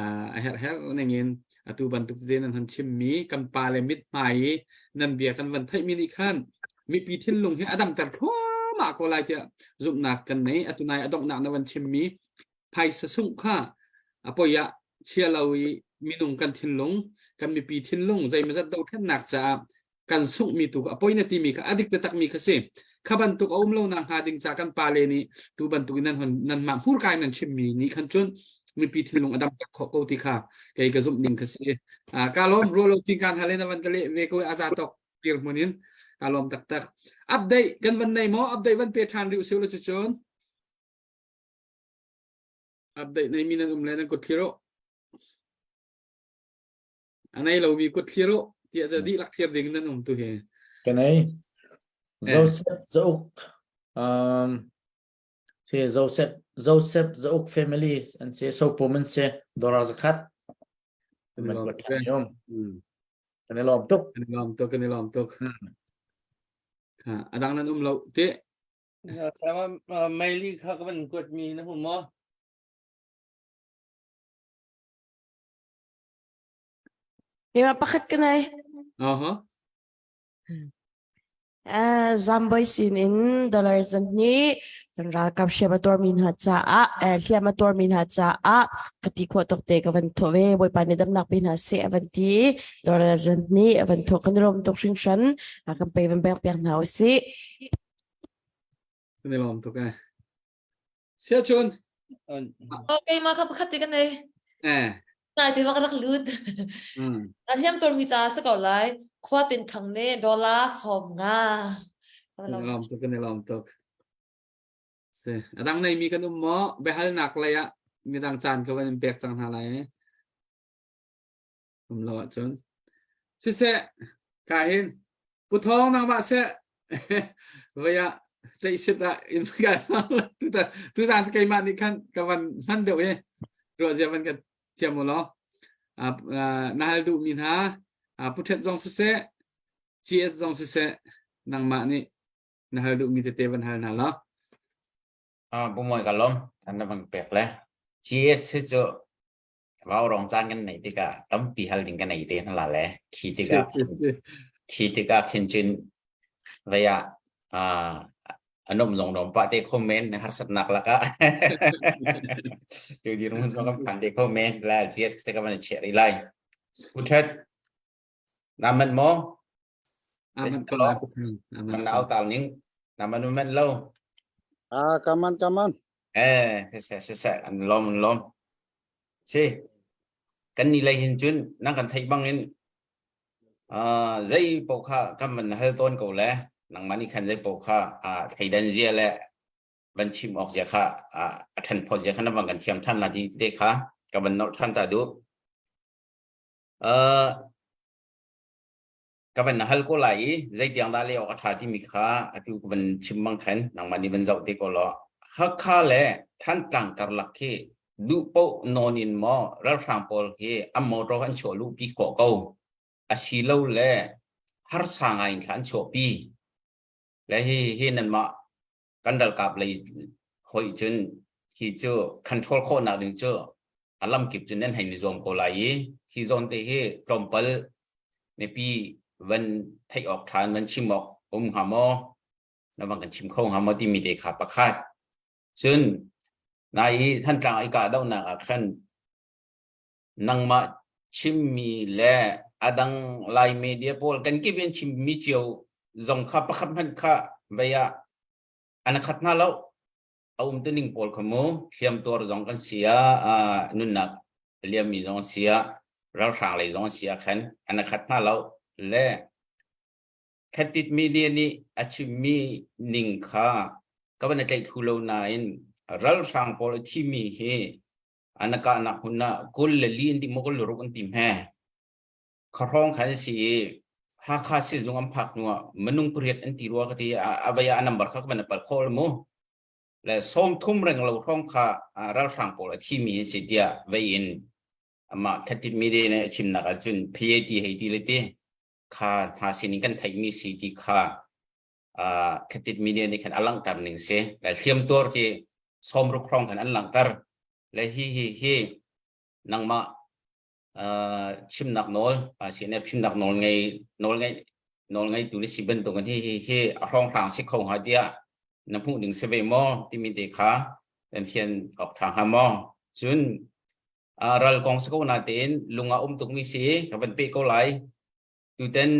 a herh herh ning in atu bantuk te nan han chimmi kan pa le mit hmai i nan bia kan van theihmi nih khan mipi thinlung hi a damter thluahmah ko lai tiah zumhnak kan nei atu nai a donghnak na van chimmi phaisa sungh kha a poi ah chia lo i minung kan thinlung kan mipi thinlung zeimazat dothlennak caah kan sunghmi tu a poi na timi kha a dik taktak mi kha si kha bantuk a um lo nak hnga ding ca kan pa le nih tu bantuk in nan hon nan mah hmurkai nan chimmi nih khan cun mipi thinlung a dam tak khawh ko ti kha kei ka zumh ning kha si ka lawm rualo ti kan hale na van ka le ve ko aza tok tir hmun in ka lawm taktak update kan van nei maw update van pe than riu siu lo cu cun update nei mi nan um le nan kut thlir A nei lomi kut thlir u tiah za dihlak thlir ding nan um tu hi. Ka nei. Joseph Zauk um si Joseph Joseph Zauk family an si sopum an si dollar zakhat. Man kuat than yom. Kan i lawm tuk. Kan i lawm tuk kan i lawm tuk. Ha adang nan um lo te. Sama maili kha ka van kuat mi na hmu maw? Keimah pakhat ka nei. Aha. Uh, Zamboy sin in dollar zan nih kan ralkap hriam a tuarmi hna caah eh, hliam a tuarmi hna caah ka ti khawh tuk te ka van thawh ve Bawipa nih damnak pe hna seh a van ti dollar zan nih a van thawh kan i lawm tuk hringhran a kan pe van pek piak hna usih Kan i lawm tuk eh. Siachun. Okay, ma kha pakhat te kan ei. Eh. Nai te bak rak lut. Mm. A hliam tur mi ca sa ko lai. Khua tin thang ne dollar som nga. Kan lawm tuk kan lawm tuk. Se adang nei mi kan um mo behal nak lei ah midang caan ka van in pek cang hna lai. Um lo ahcun. Siseh ka hin Pu Thawng nangmah seh voi ah tlaihsit ah in tuzaan cu keimah nih khan ka van hman deuh i ruah zia van ka thiam u law na hal duhmi hna Pu Ṭhet zong siseh GS zong siseh nangmah nih na hal duhmi tete van hal hna law Pu Mawi ka lawm an na van pek le GS hi cu Vaurawng caan kan neih tikah tampi hal ding ka nei te hna la le khi tikah khi tikah khin cun vei ah an um zong dom pah te kho men na harsatnak lakah tu dir mun zong kan phan te kho men la GS te ka van che ri lai Uthet na man mo Aman ko la man nau tal ning na man man lo Ah kaman kaman Eh se se se an lom an lom Si, kan ni lei hin cun nan kan theih bangin uh, zei paoh kha kan van hal tawn ko le nangmah nih khan zei paoh kha uh, thleidan zia le van chim awk zia kha uh, a ṭhen phawt zia kha na van kan thiam ṭhan la ti te kha ka van nolh ṭhan ta duh. Uh, ka van hal ko lai i zeitiang dah leh awk a ṭha timi kha atu ka van chim bang khan nangmah nih van zoh te ko law Hakha le Thantlang karlak khi duh paoh nawn in maw ralhrang pawl hi an motor an chuah luhpi khawh ko asilo le harsa ngai in thla an chuahpi le hi hi nanmah kan ralkap lei hoih cun hi cu control khawhnak ding cu a lamkip cun nan hei ni zuam ko lai i hi zawn te hi tlawmpal mipi van theih awk ṭhan van chim awk um hnga maw na van kan chim kho hnga maw timi te kha pakhat cun nai i Thantlang i kahdohnak ah khan nangmah chimmi le adang Lai media pawl kan kip in chimmi cio zong kha pakhat hmanh kha vei ah an khat hna lo a um tuning pawl kha mu hliamtuar zong kan si ah nunnak liammi zong si ah ralhrang lei zong si ah khan an khat hna lo le khatit media nih a chimmi ning kha ka van tlaih thu lo nain ralhrang pawl a thimi hi an kahnak hmun ah kul le li an ti maw kul le ruk an ti hme kha hrawng khan si i Hakha sizung an phak hnu ah minung pariat an ti rua ka ti a vei ah a number kha ka van pal kho mu le 30 reng lo hrawng kha ralhrang pawl a thimi an si tiah vei in amah khatit media nih a chimnak ahcun PAT hei ti le ti kha hna sinin kan theihmi si ti kha. Khatit media nih khan a langhter ning si. Le hliam tuar khi 60 hrawng khan an langhter. Le hi hi hi nangmah chimnak nawl CNF chimnak nawl ngei nawl ngei nawl ngeitu na si bantuk in hi hi hi a hrawnghrang si kho hnga tiah na hmuh ning si ve maw timi te kha kan fian awk ṭha hnga maw? Cun ral kong si ko natein lung ah um tukmi si ka van peh ko lai. Tuten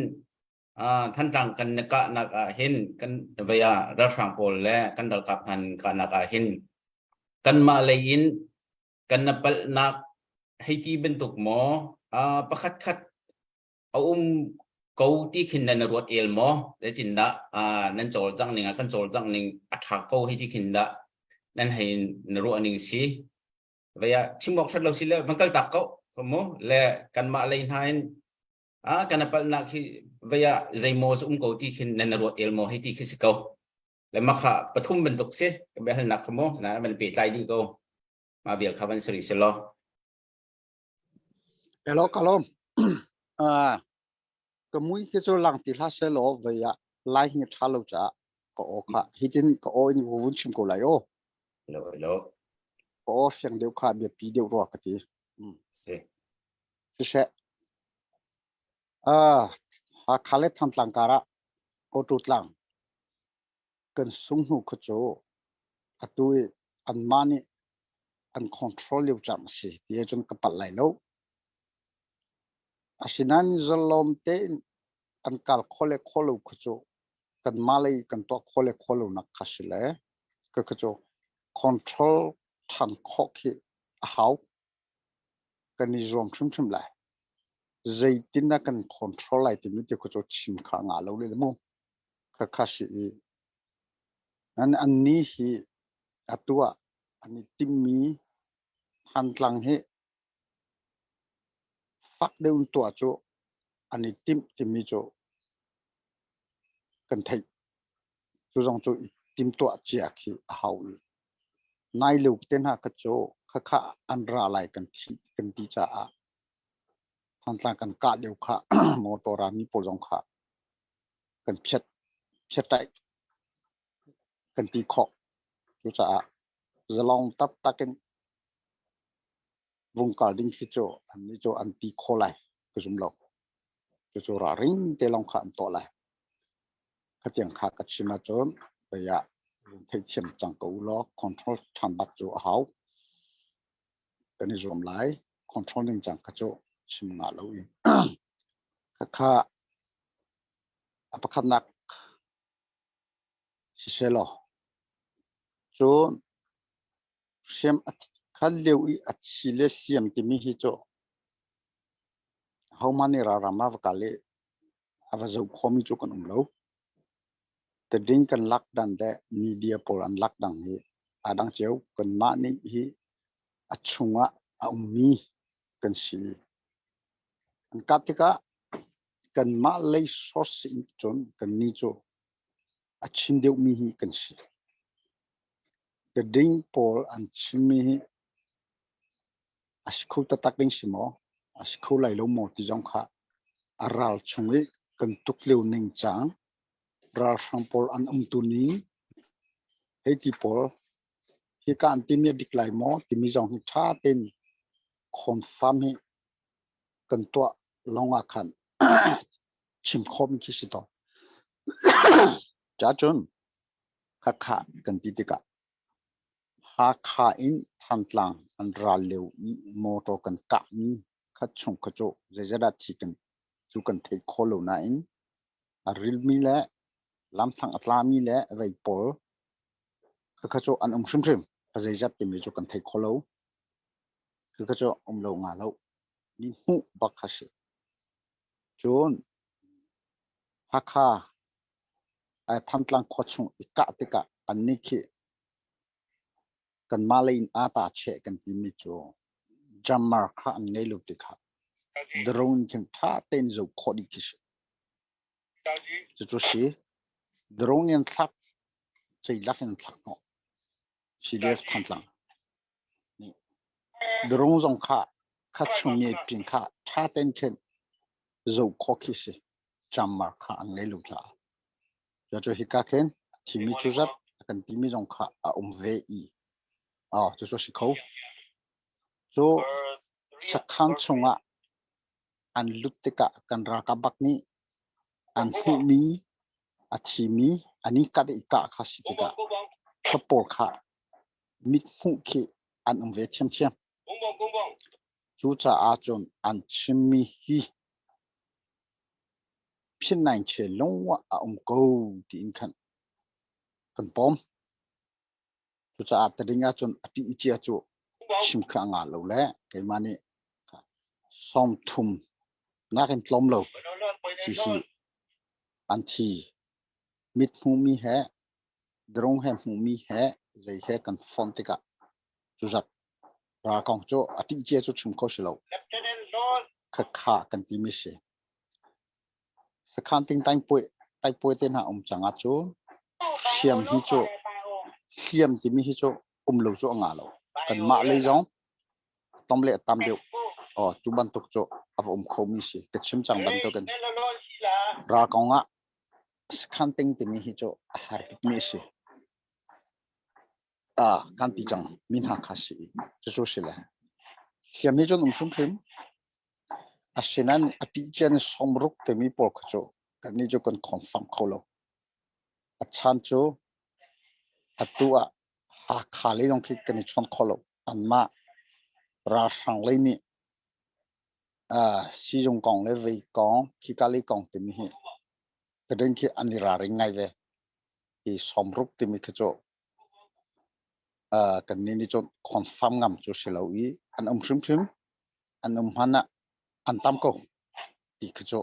Thantlang kan na kahnak ah hin kan vei ah ralhrang pawl le kan ralkap hna kahnak ah hin kanmah lei in kan na palhnak hei ti bantuk maw pakhat khat a um ko ti khin nan ruat el maw zeitindah nan cawlcangh ning ah kan cawlcangh ning a ṭha ko hei ti khin dah nan hei na ruah ning si vei ah chim awk ṭhat lo si le van kal tak ko mu le kanmah lei hna in a kan palhnak hi vei ah zeimaw cu um ko ti khin nan ruat el maw hei ti khi si ko le makha pathum bantuk si ka biahalnak kha mu na van pehtlai dih ko mah vial kha van sari si law Hello kalom. Ah ka mui khi cu lang ti hlah seh law vei ah lai hi tha lo caah ka aw kha hitin ka aw in vun chim ko lai aw. Hello hello. Ka aw fiang deuh kha biapi deuh rua ka ti. Mm. Si. Siseh. Ah Hakha le Thantlang karah auto tlang kan sung hnu kha cu atu i anmah nih an control lio cang a si ti ahcun ka palh lai lo. Asinain zalawm tein an kal khawh le khawh lo kha cu kanmah lei kan tuah khawh le khawh lonak kha si le ka kha cu control ṭhan khawh khi a hau. Kan i zuam hrimhrim lai. Zeitin dah kan control lai timi ti kha cu chim kha a ngah lo le mu. Kha kha si i An annih hi atu ah an i timhmi Thantlang hi fak deuh in tuah cu an i timh timi cu kan theih. Cu zong cu i timhtuah cia khi a hau i nai lio te hna kha cu khakha an ra lai kan thi kan ti caah Thantlang kan kah lio kha motor rami pawl zong kha kan phiat phiattaih kan ti khawh. Cucaah zalong taktak in vung kal ding khi cu annih cu an ti kho lai ka zum lo. Cucu ralring te lawng kha an tuah lai. Khatiang kha ka chim ahcun vei ah theihthiam cang ko u law control ṭhan bak cu a hau. Kan i zuam lai. Control ning cang kha cu chim ngah lo in. Khakha A pakhatnak sisehlaw cun hriam a khan lio i a thi le hliam timi hi cu ahohmah nih ralram ah va kal i a va zoh khomi cu kan um lo. Tading kan lak dan le media pawl an lak dang hi aa dang cio. Kanmah nih hi a chungah a ummi kan si. An kah tikah kanmah lei source in cun kannih cu a chim deuhmi hi kan si. The ding pawl an chimmi hi a si kho taktak ding si maw? A si kho lai lo maw ti zong kha a ral chung i kan tuk lio ning cang ralhrang pawl an umtu ning hei ti pawl hika an timi a dik lai maw timi zong hi ṭha tein confirm hi kan tuah lawng ah khan chim khawhmi khi si tawn. Cacun khakha kan ti tikah Hakha in Thantlang an ral lio i motor kan kahmi kha chung kha cu zeizat thi kan cu kan thei kho lo nain a rilmi le lamthlang a tlami le vei pawl khakha cu an um hrimhrim. Zeizat timi cu kan thei kho lo. Khakha cu um lo nga lo. Mi hmuh bak kha si. Cun Hakha Thantlang khua chung i kah tikah annih khi kanmah lei in aa ta cheh kan timi cu jammer kha an ngei lo ti kha drone khin ṭha tein zoh khawh dih khi si. Cucu si drone in thlak ceilak in thlak hnawh CDF Thantlang. Drone zong kha khat chung nge pin kha ṭha tein khin zoh khawh khi si. Jammer kha an ngei lo caah. Cucu hika khin a thimi cu zat a kan timi zong kha a um ve i oh, cucu si kho. Cu sakhan chungah an lut tikah kan ralkap bak nih an hmuhmi a thimi an i kat i kah kha si tikah kha pawl kha mit hmuh khi an um ve ṭhiamṭhiam. Cucaah cun an chimmi hi Phin-naing-che lungah a um ko tiin khan kan pawm. Cucaah tading ahcun a ṭih cia cu chim kha a ngah lo le keimah nih 30 nakin tlawm lo hihi an thi. Mit hmuhmi he drone he hmuhmi he zei he kan fonh tikah cuzat ral kong cu a ṭih cia cu chim kho si lo. Khakha kan timi si. Sakhan ting taingpuai te hna um cang ahcun hriam hi cu hliam timi hi cu um lo cu a ngah lo. Kanmah lei zong tom le a tam deuh. Aw tu bantuk cu a va um khomi si. Ka chim cang bantukin ral kong ah sakhan ting timi hi cu a har tukmi a si. Ah, kan ti cang mi hna kha si i cucu si le. Hliam hi cun um hrimhrim. Asinain a ṭih cian sawmruk timi pawl kha cu kannih cu kan confirm kho lo. A chan cu atu ah Hakha lei zong khi kan i chawn kho lo. Anmah ralhrang lei nih uh, sizung kong le vei kong, khika lei kong timi hi tadin khi an i ralring ngai ve. Hi sawmruk timi khi cu uh, kannih nih cun confirm ngam cu si lo i an um hrimhrim. An um hmanh ah an tam ko ti khi cu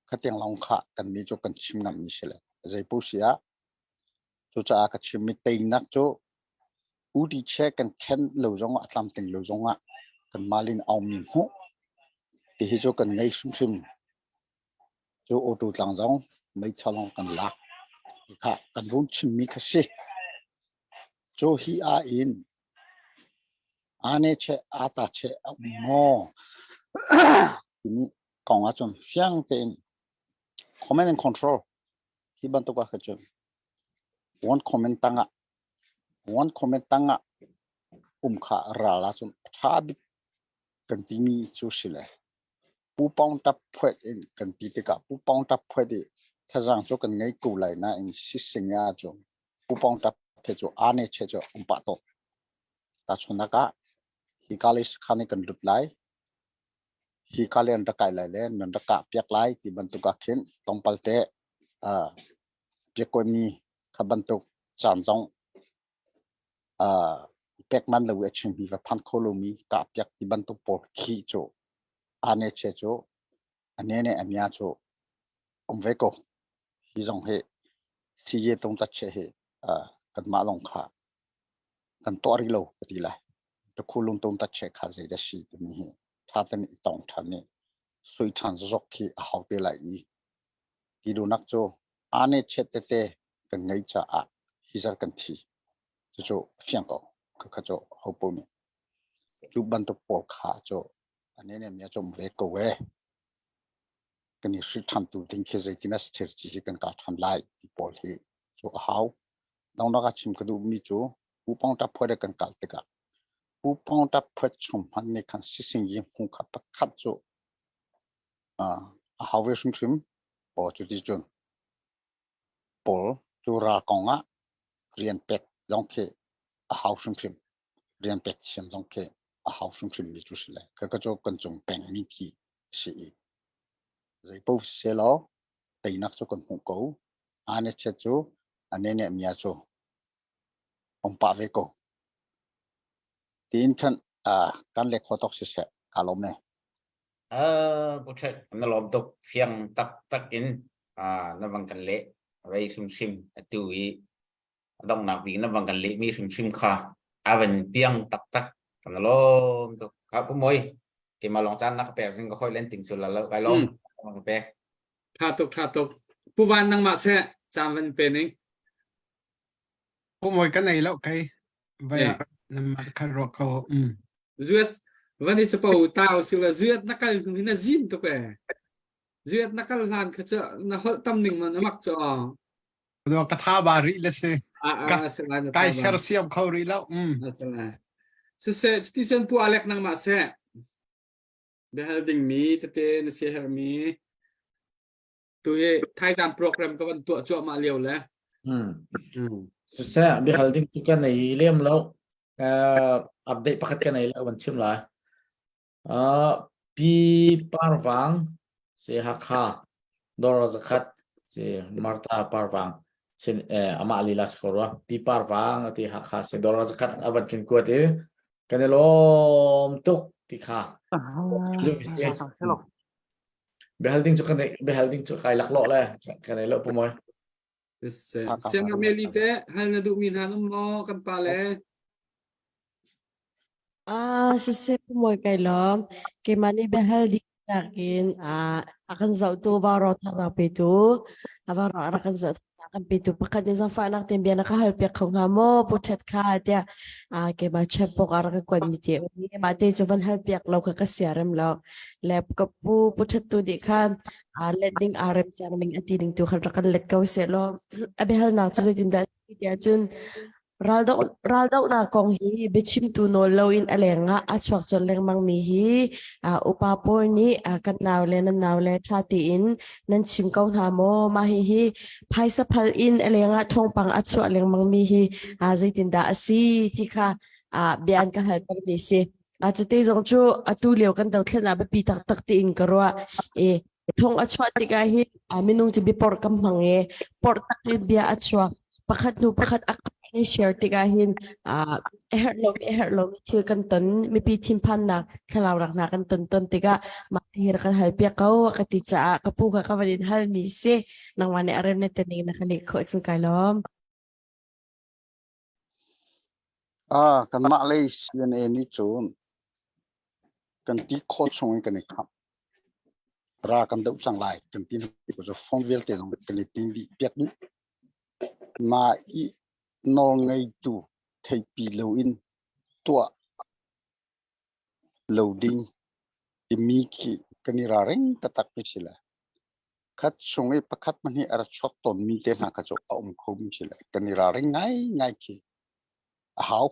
khatiang lawng kha kannih cu kan chim ngammi si le zeipaoh si ah cucaah ka chimmi teinak cu UDC kan khen lo zongah a tlamtling lo zongah kanmah lin aumi hmuh ti hi cu kan ngei hrimhrim. Cu auto tlang zong meithal zong kan lak ti kha kan vun chimmi kha si. Cu hi ah in ane che ata che a um maw timi kong ahcun fiang tein command and control hi bantuk ah kha cun one comment tangah one comment tangah um kha ral ahcun a ṭha bik kan timi cu si le Pupawng tap phuet in kan ti tikah pupawng tap phuet i thazaang cu kan ngei ko lai nain sising ahcun pupawng tap he cu aa ne che cu um pah tawn. Tahchunhnak ah hika lei sakhan i kan lut lai, hika lei an rak kai lai le nan rak kah piak lai ti bantuk ah khin tlawmpal te uh, biakawimi kha bantuk caan zong uh, pek man lo i a chimmi va phan kho lomi kah piak ti bantuk pawl khi cu aa che cu a ne ne a mia cu um ve ko. Hi zong hi CJ tung tat che hi uh, kanmah lawng kha kan tuah rih lo ka ti lai. Tukhu lung tung tat che kha zei dah si timi hi ṭha ten i tong ṭhan i sui ṭhan zok khi a hau te lai i ti duhnak cu aa ne chet tete kan ngei caah hi zat kan thi. Cucu a fiang ko. Khakha cu hopo nih cu bantuk pawl kha cu a ne ne mi cu um ve ko e. Kan i hrilh ṭhan tu ding khi zeitin a si thil ci hi kan kal ṭhan lai ti pawl hi cu a hau. Dongnak ah chim ka duhmi cu Pupong ṭap phuat kan kal tikah Pupong ṭap phuat chung hmanh nih khan sising yi hmu kha pakhat cu a hau ve hrimhrim. Aw cuti cun pawl cu ral kong ah rian pek zong khi a hau hrimhrim. Rian pek thiam zong khi a hau hrimhrim mi cu si le khakha cu kan cung pengmi khi si i zeipaoh siselaw teinak cu kan hmuh ko. Aa chiat cu a ne ne mia cu um pah ve ko. Tiin khan kan le kho tok siseh ka lawm e. Uh, Puchet, na lawm tuk fiang tak tak in uh, na vang kan leh rei hrimhrim atu i donghnak bik na vang kan leh mi hrimhrim kha avan piang tak tak kan lawm tuk kha pu moi keimah lawng caan na ka pek zing ka hoi len ting sul la lo kai lawm ka pek tha tuk tha tuk pu van nangmah seh caan van pe ning Pu moi ka nei lo kai vai namma khan ro ko um US van i chapo tau si la zuat na kal hnu hi na zin tuk e. Ziat na kal hlan kha cu na holh tam ning man amak cu aw. Do ka tha ba rih le si. A a se lai na Kai sersiam kho rih lo. Mm. A se lai. Siseh ti sen pu Alek nangmah seh. Biahal dingmi tete na sia hermi tu hi thaizam program ka van tuah cuahmah lio le. Hmm. Siseh biahal ding tu ka nei lem lo. Uh, update pakhat ka nei lo van chim lai. Uh, Pi Parvang si Hakha Dora zakhat si Martha Parvang sin eh, amah lila si ko rua Pi Parvang ati Hakha si Dora zakhat avan kin kuat i kan i lawm tuk ti kha Behal ding cu kan behal ding cu kai lak lo le kan ei lo pu moi. Siang Meli te hal na duhmi hna um maw kan pa le? Ah, siseh mawi kai lawm. Keimah nih biahal ding nakin ah a kan zohtu varo thazang petu a varo a rak kan zoh thazang kan petu pakhat nih zaangfahnak tein bia na ka hal piak kho hnga maw pu ṭhet kha tiah ah keimah chat box ah rak ka kuat mi te um i mah te cu van hal piak lo kha ka sia rem lo le ka pu pu ṭhet tu nih khan aa let ding aa rem cang ning a ti ding tu khan rak kan let ko seh law a biahalnak cu zeitindah ti ahcun raldoh raldohnak kong hi biachimtu nawl loin a leng ah a chuak colh lengmang mi hi upa pawl nih kan nau le nan nau le ṭha tein nan chim ko hna maw mah hi hi phaisa phal in a leng ah thawngpang a chuah lengmang mi hi zeitindah a si ti kha bia an ka hal pengmi si. A cute zong cu atu lio kan dothlen ah biapi taktak tiin ka ruah. I thong a chuah tikah hin minung cu biaporh kan hmang i porh tak in bia a chuak. Pakhat hnu pakhat a i share tikah hin a herh lomi a herh lomi thil kan ton mipi thinphannak thlarau rak hna kan ton ton tikah mah ti hi rak kan hal piak ko ka ti caah ka pu kha ka van in halmi si nangmah nih a rem na tening na ka leh khawh cun kai lawm. Ah, kanmah lei CNA nih cun kan ti khawh chung in kan i khamh. Ra kan doh cang lai kan ti cu phone vialte zong kan i tin dih piak dih. Mah i nawlngeitu theihpi loin tuah lo ding timi khi kan i ralring taktak mi si le khat chung i pakhat hmanh hi a ra chuak tawnmi te hna kha cu a um khomi si le kan i ralring ngaingai khi a hau.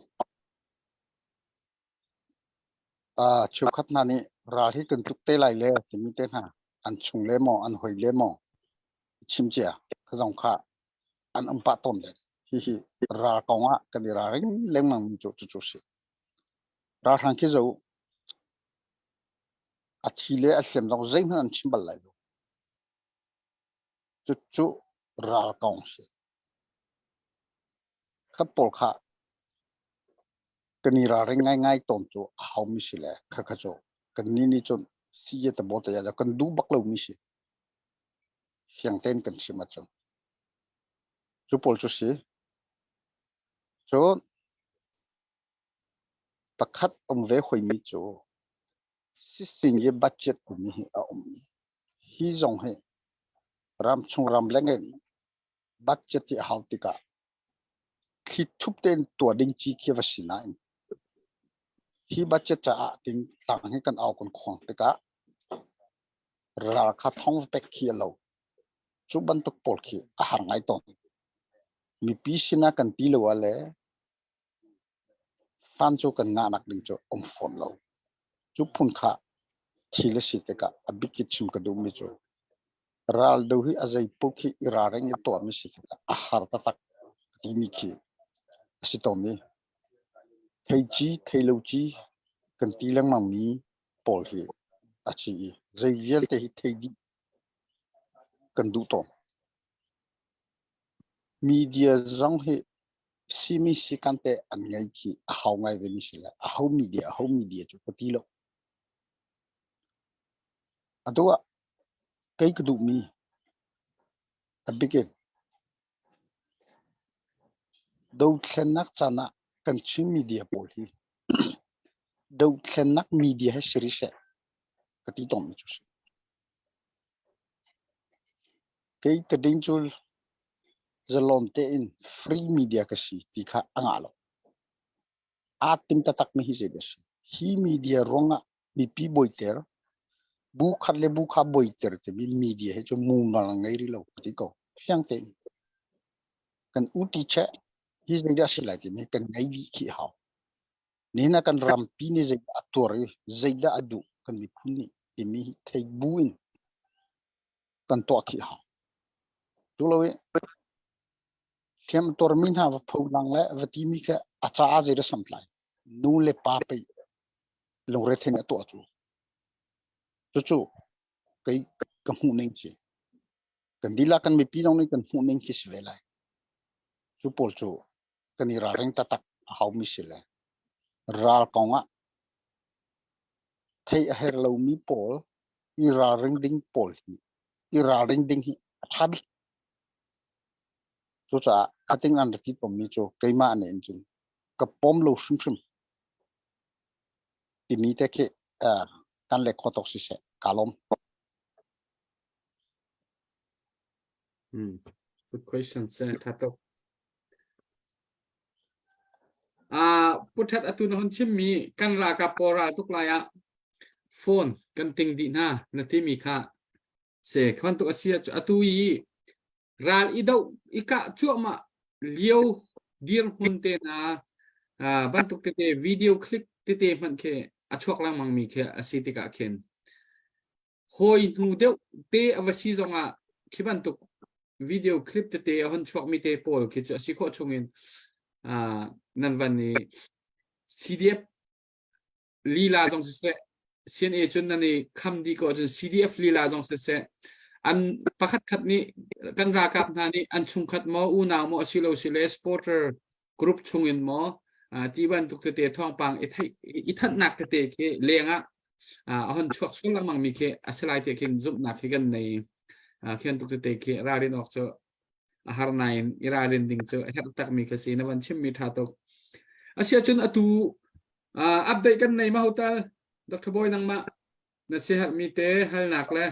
Uh, cheukhat hna nih ral hi kan tuk te lai le timi te hna an chung le maw an hoi le maw chim cia kha zong kha an um pah tawn le hihi ral kong ah kan i ralring lengmang mi cu cu si. Ralhrang khi zo a thi le a hliam zong zeihmanh an chim bal lai lo. Cucu ral kong si. Khat pawl kha kan i ralring ngaingai tawn cu a haumi si le khakha cu kan nih nih cun si ye ta bo ta ya kan duh bak lomi si. Fiang tein kan chim ahcun. Cu pawl cu si. Cun pakhat um ve hoimi cu sising i budget timi hi a um i hi zong hi ramchung ramleng in budget hi a hau tikah thlithup tein tuah ding ci khi va si nain hi budget caah ting tlang hi kan au kan khuang tikah ral kha thong va pek khi a lo. Cu bantuk pawl khi a har ngai tawn. Mipi sinah kan ti lo ah le fan cu kan ngahnak ding cu um fawn lo. Cu phun kha thil a si tikah a bik i chim ka duhmi cu raldo hi a zeipaoh khi i ralring i tuahmi si tikah a har taktak timi khi a si tawn i theici theilo ci kan ti lengmangmi pawl hi a si i zei vialte hi thei dih kan duh tawn. Media zong hi simi sikan te an ngei khi a hau ngai vemi si le aho media aho media cu ka ti lo. Atu ah kei ka duhmi a bik in dothlennak caan ah kan Chin media pawl hi dothlennak media hi si rih seh ka ti tawnmi cu si. Kei ka ding cu zalon tein free media ka si ti kha a ngah lo. Aa ting taktakmi hi zeidah a si? Hi media ruangah mipi bawiter, Bu khat le bu kha buaiter timi media hi cu mumal ngei rih lo ti ko. Fiang tein kan uti che hi zeidah si lai timi kan ngei dih khi hau. Nihin ah kan rampi nih zeidah a tuar i zeidah a duh kan miphun nih timi hi thei bu in kan tuah khi hau. Tu lo i hliam tuarmi hna va pholang le va timi kha a caah zeidah santlai. Nu le pa pei lungrethin a tuah cu. Cucu kei ka hmuh ning si. Kan dihlak kan mipi zong nih kan hmuh ning khi si ve lai. Cu pawl cu kan i ralring taktak a haumi si le ral kong ah theih a herh lomi pawl i ralring ding pawl hi i ralring ding hi a ṭha bik. Cucaah a ting an rak ti tawnmi cu keimah nih in cun ka pom lo hrimhrim timi te khi kan le kho tok siseh ka lawm. Hmm. Good question, sir. Tha tuk. Ah, puthat atu na hun chimmi kan ralkap pawl ral tuk lai ah phone kan ting dih hna na timi kha se khan tuk asia atu i ral i do i kah cuahmah lio dirhmun te na bantuk tete video clip tete hmanh khi a chuak lengmang mi khi a si tikah khin hawi hnu deuh te a va si zongah khi bantuk video clip tete a hun chuak mi te pawl khi cu a si khawh chungin nan van i CDF lila zong siseh CNA cun nan i kham dih ko ahcun CDF lila zong siseh an pakhat khat nih kan ralkap hna nih an chungkhat maw unau maw asilo sile supporter group chungin maw ti bantuk tete thawngpang i theih i thanhnak tete khi lengah a hon chuak sual lengmang mi khi a si lai ti khin zumhnak khi kan nei khian tuk tete khi ralrin awk cu a har nain i ralrin ding cu a herh takmi kha si na van chimmi ṭha tuk asia cun atu update kan nei ma hotel Dr. Boy nangmah na si herhmi te halnak le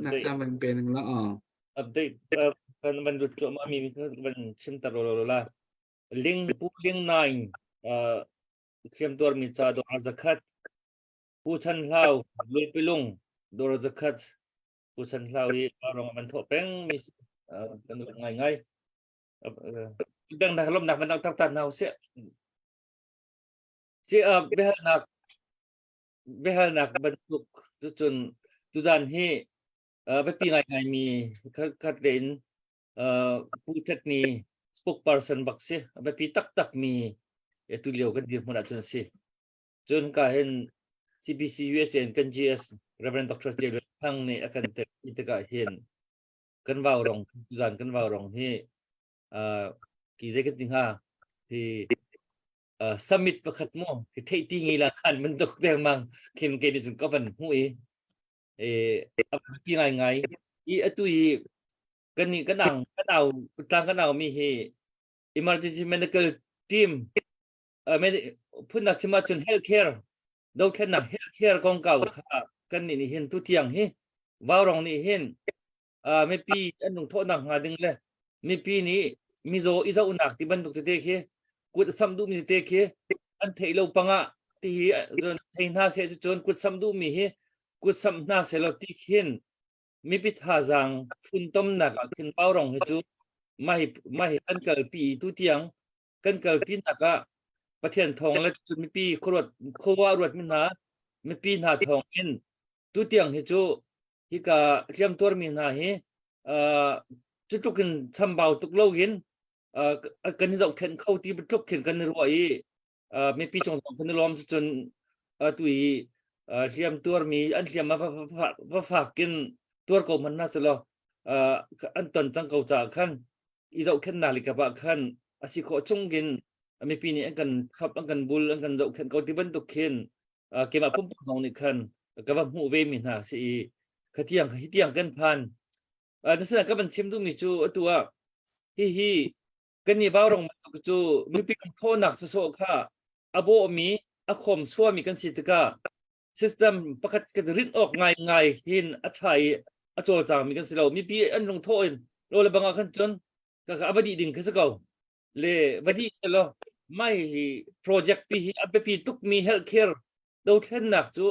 nak cam van pe ning la update kan van lut cuahmah mi van chim tar lo la ling pu ling nine thiam tuar mi cha do zakhat pu chan hlau lulpilung dor zakhat pu chan hlau i rong van tho peng mi kan ngai ngai beng nak lom nak van tak tak nau se si biahalnak biahalnak bantuk cucun tuzan hi biapi ngaingaimi khat tein Pu Htet Ni spokesperson bak si biapi taktakmi tu lio kan dirhmun ahcun a si. Cun ka hin CBC USA in kan GS Reverend Dr. J. Thang nih a kan tel tikah hin kan vau rong tuzan kan vau rong hi ki zei kan ti hnga hi summit pakhat mu hi theih ti ngi la khan bantuk dengmang khin ke ni cun ka van hmu i e a pi ngai ngai i atu i kan ni kan ang kan au tlang kan au mi hi emergency medical team phunnak chim ahcun healthcare dothlennak healthcare kongkau kha kan nih nih hin tu tiang hi vaurong nih hin mipi an lungthawhnak hnga ding le mipi nih mizaw i zohnak ti bantuk tete khi kut sam duhmi tete khi an theih lo pangah ti hi thei hna seh cun kut sam duhmi hi kut sam hna seh law ti khin mipi thazaang funtomnak ah khin paurong hi cu mah hi mah hi kan kalpi tu tiang kan kalpi nak ah Pathian thawng le mipi khuaruat khuaruah ruat mi hna mipi hna thawng in tu tiang hi cu hika hliamtuar mi hna hi cu tluk in chambau tuk lo in kan i zohkhenh kho ti tluk khin kan i ruah i mipi cung zong kan i lawm cun tu i hliam tuarmi an hliam va fak in tuar ko hmanh hna selaw an ton cang ko caah khan i zohkhenhnak likap ah khan a si khawh chung in mipi nih an kan khap an kan bul an kan zohkhenh ko ti bantuk khin keimah pumpak zong nih khan ka va hmuh ve mi hna si i khatiang hi tiang kan phan na sinah ka van chim duhmi cu atu ah hihi kan nih vaurong bantuk cu mipi kan thawnak sawsawh kha a bawhmi a khawm suami kan si tikah system pakhat kan rinh awk ngai ngai hin a ṭha i a cawlcangmi kan si lo mipi an lungthawh in lo le bang ah khan cun ka a va dih ding khi si ko le va dih selaw mai hi project pi hi a biapi tukmi healthcare dothlennak cu.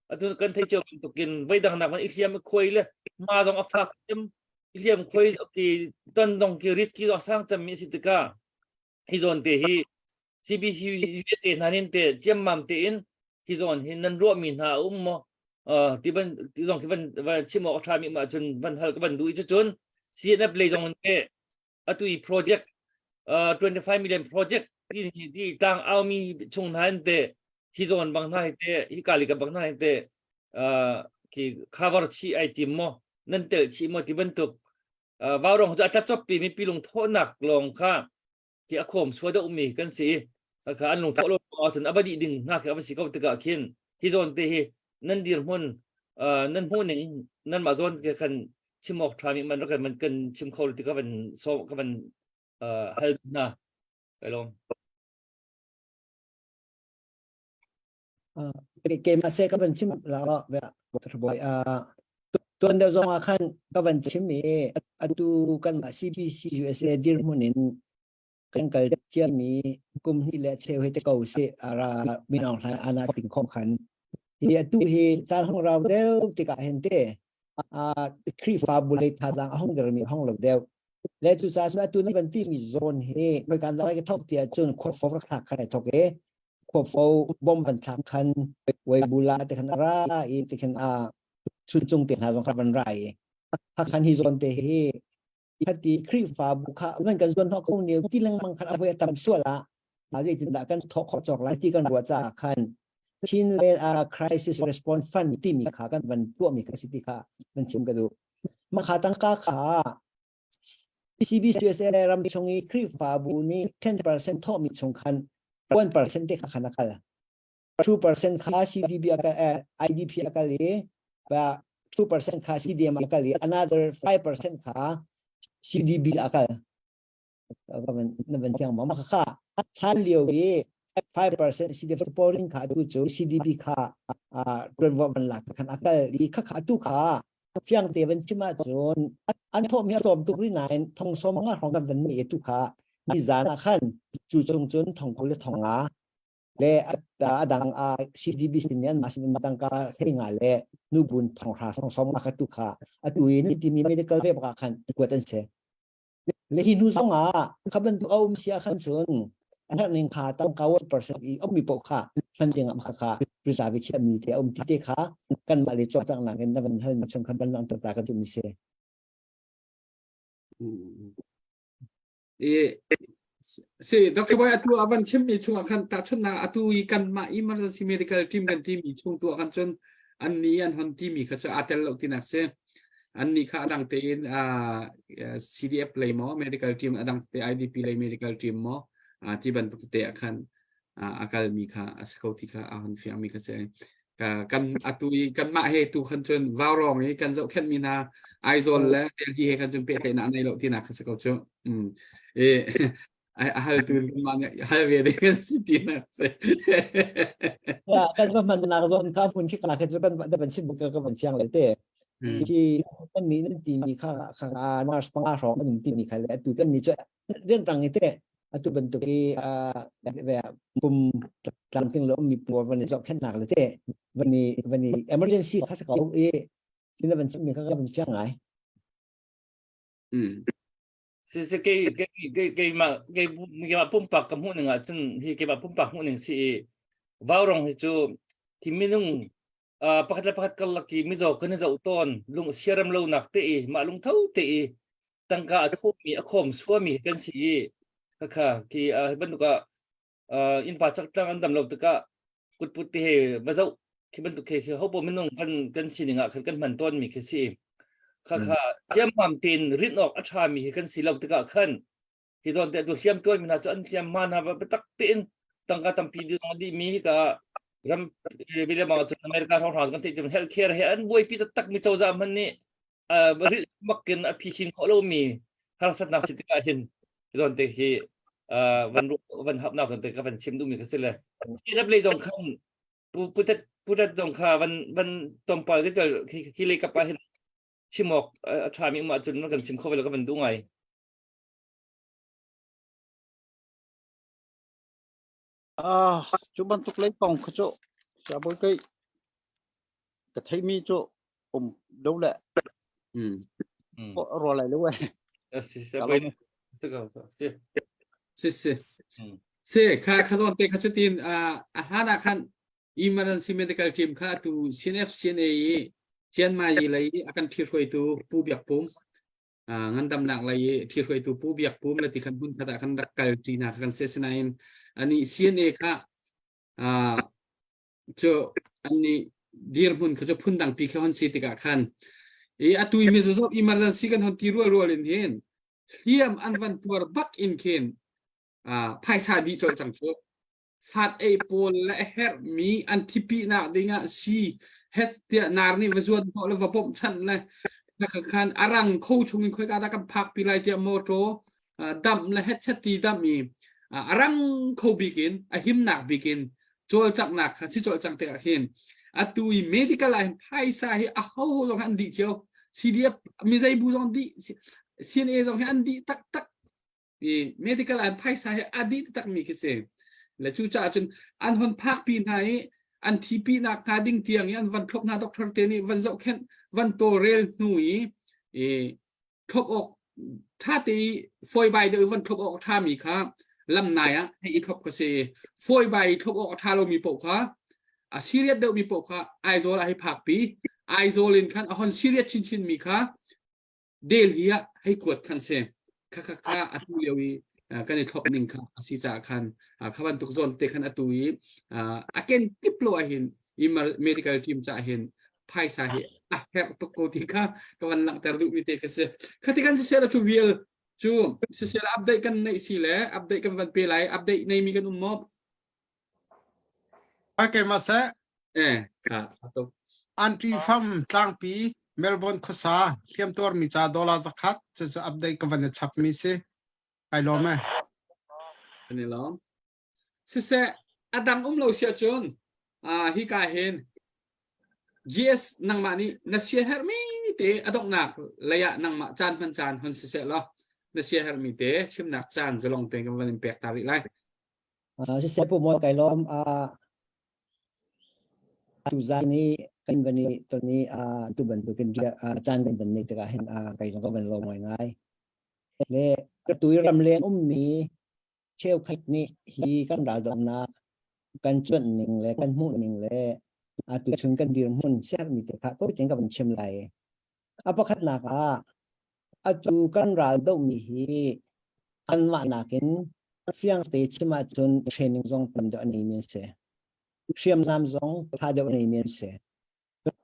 Atu kan theih cio bantukin voidang nak man i hliam i khuai le ma zong a fak cem i hliam khuai ki ton dong ki risky zong sang cem mi si tikah hi zawn te hi CBC USA hna nin te ciammam te in hi zawn hi nan ruah mi hna a um maw ti ban ti zong khi van van chim awk a tha mi ma cun van hal ka van duh i cucun CNF lei zong te atu i project 25 million project ti ti tlang au mi chung hna in te hi zawn bang hna hi te hi kali ka bang hna hi te ki cover chi ai tim mo nan tel chi mo ti bantuk vaurong cu a tla chop pi mi pilung thawhnak lawng kha ti a khawm sua deuh mi kan si kha an lung thawh lo ahcun a va dih ding hna khi a va si ko tikah khin hi zawn te hi nan dirhmun nan hmuh ning nan mah zawn ke khan chim awk tha mi man rak kan kan chim kho ti ka van so ka van hal na kai lom. Keimah se ka van chim la boy tuan deuh zong ah khan ka van chim i atu kan mah CBC USA dirhmun in kan kal ciami kum hnih le cheu he te ko si ara minong hlai ana ting khom khan hi atu hi caan hong rau deuh tikah hen te a Khrihfabu lei thazaang a hong dermi hong lo deuh le cu ca cu atu na van ti mi zawn hi hoi kan lai ka thok ti ahcun khuafo rak thlak khan ai thok i khuafo bom van thlak khan weibula te khan ra i te khan a chuncung te hna zong kha van ra i khan hi zawn te hi khati Khrihfabu kha van kan zuan hnawh ko niu ti lengmang khan a voi a tam sual ah zeitindah kan thawk khawh cawk lai ti kan ruah caah khan Chinland uh, Crisis Response Fund timi kha kan van tuahmi kha si ti kha van chim ka duh. Mah kha tangka kha CBCUSA ram chung i Khrihfabu nih 10% thawhmi chung khan 1% te kha khan a kal. 2% kha CDB a kal, eh, IDP a kal i 2% kha CDM a kal i another 5% kha CDB a kal. Na van thiang ma kha hlan lio i 5% CDF supporting kha tu cu CDB kha tuanvo van lak khan a kal i kha kha tu kha fiang te van chim ahcun an thawhmi a tlawm tuk rih nain thong som nga hrawng kan van nei tu kha ni zan ah khan cu chung cun thong 20 le thong nga le a dang a CDB sin an mah sin tangka thei nga le nu bun thong hra song som nga kha tu kha atu in timi medical ve baka khan kuat an se. Le hi hnu zong ah kha bantuk a um si ah khan cun a herh ning kha tangka 1% i ummi paoh kha hman ding ah kha kha reserve chiahmi te a um ti te kha kanmah le cawlcanghnak in na van halmi chung khan van langhter ta ka duhmi si. I si Dr. Boy atu a van chimmi chungah khan tahchunhnak atu i kanmah emergency medical team kan timi chung tu ah khan cun an ni an hon timi kha cu aa tel lo tinak si. Annih kha a dang tein CDF lei maw medical team a dang te IDP lei medical team maw ti bantuk tete ah khan a kalmi kha a si kho ti kha a hun fiangmi kha si. Kan atu i kanmah he tu khan cun vaurong i kan zohkhenhmi hna Aizawl le Delhi he khan cun pehtlaihnak nei lo tinak kha si ko cu. I a hal tu kanmah nih hal ve ding kan si tinak si. Ya, kan va hmannak zawn kha hmun khi ka cu kan van chim ka van fiang le te. Hi kan nih nan timi kha kha nurse panga hrawng an timi kha le atu kan nih cu rian rang i te atu bantuk i pum tlamtling lo mi pawl van i zohkhenhnak le te van i van i emergency kha sa ko i sin van chim mi kha ka van fiang ngai. Si si kei kei kei keimah kei keimah pumpak ka hmuh ning ahcun hi keimah pumpak hmuh ning si i vaurong hi cu hi minung pakhat le pakhat karlak i mizaw kan i zoh tawn lung siarem lonak te i mah lungtho te i tangka a thawmi a khawm suami kan si i khakha khi hi bantuk ah innpa chaktlang an dam lo tikah kutput te he va zoh khi bantuk khi khi hopo minung kan kan sining ah khan kan hman tawn mi khi si khakha thiamham tein rin awk a ṭha mi hi kan si lo tikah khan hi zawn te tu hliam tuan mi hna cu an hliam ma hna va tak tein tangka tampi di di mi hi ka ram bilemang cun America hrawng hrawng kan theih cun health care he an buaipi taktak mi cozah hman nih makin a phisin khawh lomi harsatnak si tikah hin zawn te hi van van hapnak zawn te ka van chim duhmi ka si le CNF lei zong khan putat putat zong kha van van tompal te tel hi lei kap ah hin chim awk a ṭha mi um ahcun kan chim kho ve lo ka van duh ngai. Ah, cu bantuk lei kong kha cu siabawi kei. Ka theimi cu um do le ro lai lo eh. Si si poi si ko si. Si si. Si kha kha zon te kha chutin a a hlan ah khan emergency medical team kha tu CNF CNA i Chiang Mai lei a kan ṭhihruaitu Pu Biak Pum ngandamnak lei i ṭhihruaitu Pu Biak Pum le ti khan hmun khat ah khan rak kal ṭi hna kan si asinain ani CNA kha cu anni dirhmun kha cu phundang pi kha hon si tikah khan i atu i mizaw emergency kan hon ti rual rual in hin hliam an van tuar bak in khin phaisa dih colh cang cu fat ei pawl le a herhmi an thipinak dingah si het tiah nar nih va zuan hnawh le va bawmh chanh le khan a rang kho chung in khoika dah kan phak pi lai tiah motor damh le hetchet ti damh i a rang kho bik in a himnak bik in cawlcanghnak kha si cawlcangh tikah hin atu i medical ah hin phaisa hi a ho zong an dih cio CDF mizei bu zong dih CNA zong hi an dih taktak i medical an phaisa hi a dih taktak mi khi si le cu caah cun an hon phak pi hna i an thipi nak hnga ding tiang i an van thlop hna doctor te nih van zohkhenh van tawlrel hnu i i thlop awk tha te i fawi bai deuh van thlop awk tha mi kha lam nai ah hei i thlop ka si fawi bai thlop awk a tha lo mi paoh kha a serious deuh mi paoh kha Aizawl ah hei phak pi Aizawl in khan a hon serious chinchin mi kha Delhi ah hei kuat khan si kha kha kha atu lio i kan i thlop ning kha a si caah khan kha bantuk zawn te khan atu i a ken kip lo ah hin medical team caah hin phaisa hi a herh tuk ko ti kha ka van langhter duh mi te kha si khati kan sisel cu vial cu sisel update kan neih si le update kan van pe lai update nei mi kan um maw Okay, ma se. Eh, kha ato. Anti fam tlangpi Melbourne khuasa hliamtuar mi ca dollar zakhat cu cu update ka van i chap mi si. Kai lawm e. Kan i lawm. Siseh, a dang um lo siah cun hi ka hin GS nangmah nih na siaherhmi te a donghnak lei ah nangmah caan hman caan hon siseh law na siaherhmi te chimnak caan zalong te kan van in pek ta rih lai. Siseh pu mawi kai lawm. Tuzan i kan van i ton i tu bantukin caan kan van neih tikah hin kei zong ka van lawm ngaingai. Le atu i ramleng ummi cheukhat nih hi kan raldohnak kan cuanh ning le kan hmuh ning le atu chung kan dirhmun sermi te kha tawi tein ka van chim lai. A pakhatnak ah atu kan raldohmi hi anmah nakin fiang te chim ahcun training zong tam deuh a neimi an si. Hriamnam zong ṭha deuh a neimi an si.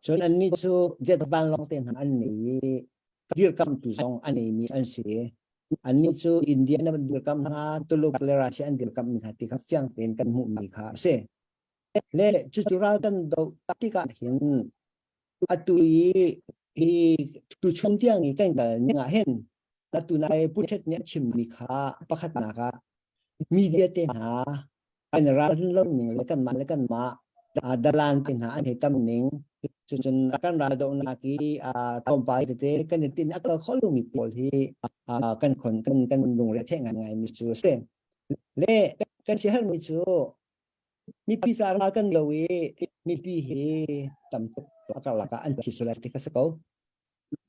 Cun annih cu jet vanlawng te hna an nei i dirkamtu zong a neimi an si. Annih cu India an dirkamh hna, Tuluk le Russia an dirkamhmi hna ti kha fiang tein kan hmuhmi kha a si. Le cucu ral kan doh tikah hin atu i hi tuchun tiang i kan kal ning ah hin atu nai Pu Htet nih a chimmi kha pakhatnak ah media te hna an ralrin lo ning le kanmah le kanmah dalan te hna an hei tam ning cucun kan raldohnak i tlawmpal tete kan i tin a kal kho lomi pawl hi kan khon kan kan lungre a theh ngai mi cu a si le kan siaherhmi cu mipi ca ral kan lo i mipi hi tam tuk a karlak ah an thi sual ti kha si ko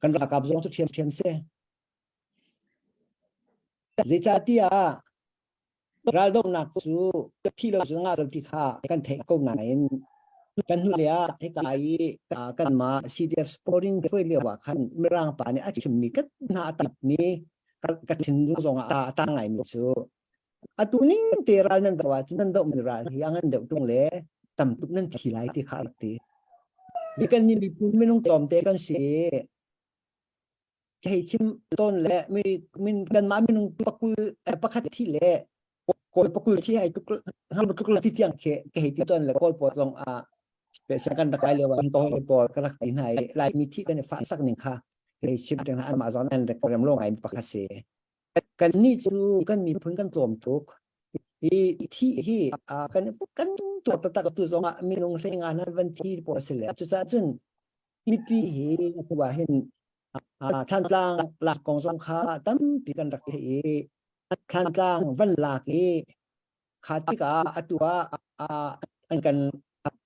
kan ralkap zong cu ṭhiamṭhiam si zeicahtiah Raldohnak cu thi lo cu ngah lo ti kha kan theih ko nain kan hnulei ah hika i kanmah CDF supporting hruai lio ah khan Mirang pa nih a chimmi ka hna a tapmi ka thinlung zong ah a tang ngaimi cu atu ning te ral nan doh ahcun nan dohmi ral hi a ngan deuh tung le tam tuk nan thi lai ti kha a rak ti. Mi kan nih miphun minung tlawmte kan si i hei chim tawn le mi min kanmah minung pakul pakhat thi le kawl pakul thi hai tuk hang tuk la ti tiang khi ka hei ti tawn le kawl pawl zong a special kan rak lai lio ah ka hawi pawl ka rak ti hna i laimi thi kan i fah sak ning kha hei chim teng hna anmah zong an rek rem lo ngai pakhat si kan nih cu kan miphun kan tlawm tuk i thi hi kan kan tuak taktak tu zong ah minung hlei nga nan van thi pawl si le cucaah cun mipi hi atu ah hin Thantlang lak kong zong kha tampi kan rak theih i Thantlang van lak i kha tikah atu ah an kan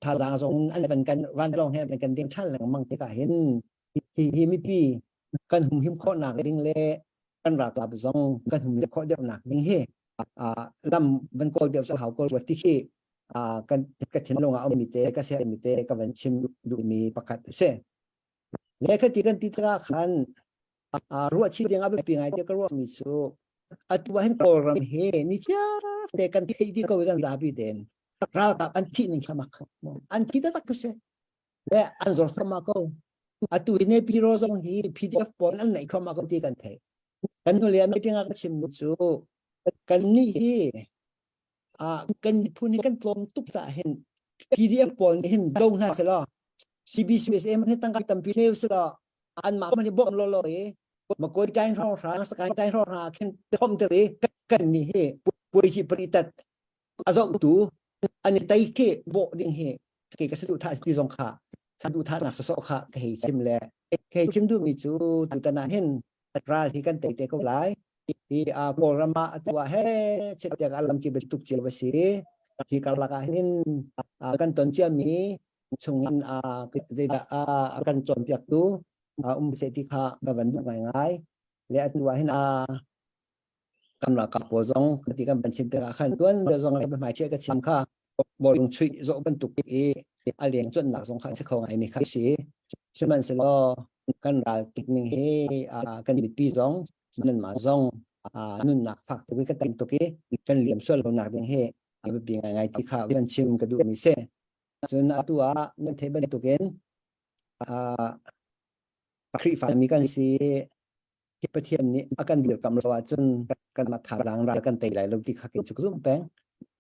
thazaang zong an van kan vanlawng he an kan ding ṭhan lengmang tikah hin hi hi mipi kan humhim khawhnak ding le kan ralkap zong kan humhim khawh deuhnak ding hi lam van kawl deuh hau ko rua ti khi kan ka thinlung ah ummi te ka sermi te ka van chim duhmi pakhat a si. Le khati kan ti tikah khan ruah chih ding a biapi ngai te ka ruahmi cu atu ah hin Kawlram hi ni te kan theih dih ko kan zapi tein ralkap an thih ning kha mak an thi taktak ku si le an zor thluahmah ko atu hi Naypyidaw zong hi PDF pawl an neih thluahmah ko ti kan theih kan hnu le meeting ah ka chim cu kan nih hi kan miphun hi kan tlawm tuk caah hin PDF pawl nih hin do hna selaw CBCSA man hi tangka tampi neu selaw anmah man hi bawm lawlaw i Makoi tain hrawng hrang Sakaing tain hrawng hrang khin thom ter i kan nih hi puai hi pari tat a zohtu an i tei khi bawh ding hi ke ka saduhthah ti zong kha saduhthahnak sawsawh kha ka hei chim le ka hei chim duhmi cu tutan ah hin ral hi kan tei te ko lai hi a Kawlram ah atu ah he chet tiang a lamki bantuk cio a si hi karlak ah hin kan ton ciami chungin zeidah a kan cawnpiaktu um seh ti kha ka van duh ngaingai le atu ah hin a kan ralkap pawl zong ti kan van chim tikah khan tuan deuh zong ka hmai ka chim kha bawlung chuih zawh bantuk i a leng cuanhnak zong kha a si kho ngaimi kha si. Sihmanhsehlaw kan ral tik ning hi kan mipi zong nanmah zong nunnak fak tuk i ka tam tuk i kan liam sual lonak ding hi a biapi ngaingai ti kha van chim ka duhmi si. Cun atu ah nan theih bantukin Khrihfami kan si hi Pathian nih a kan dirkamh lo ahcun kanmah thazaang ral kan tei lai lo ti kha kei cu ka zumh peng.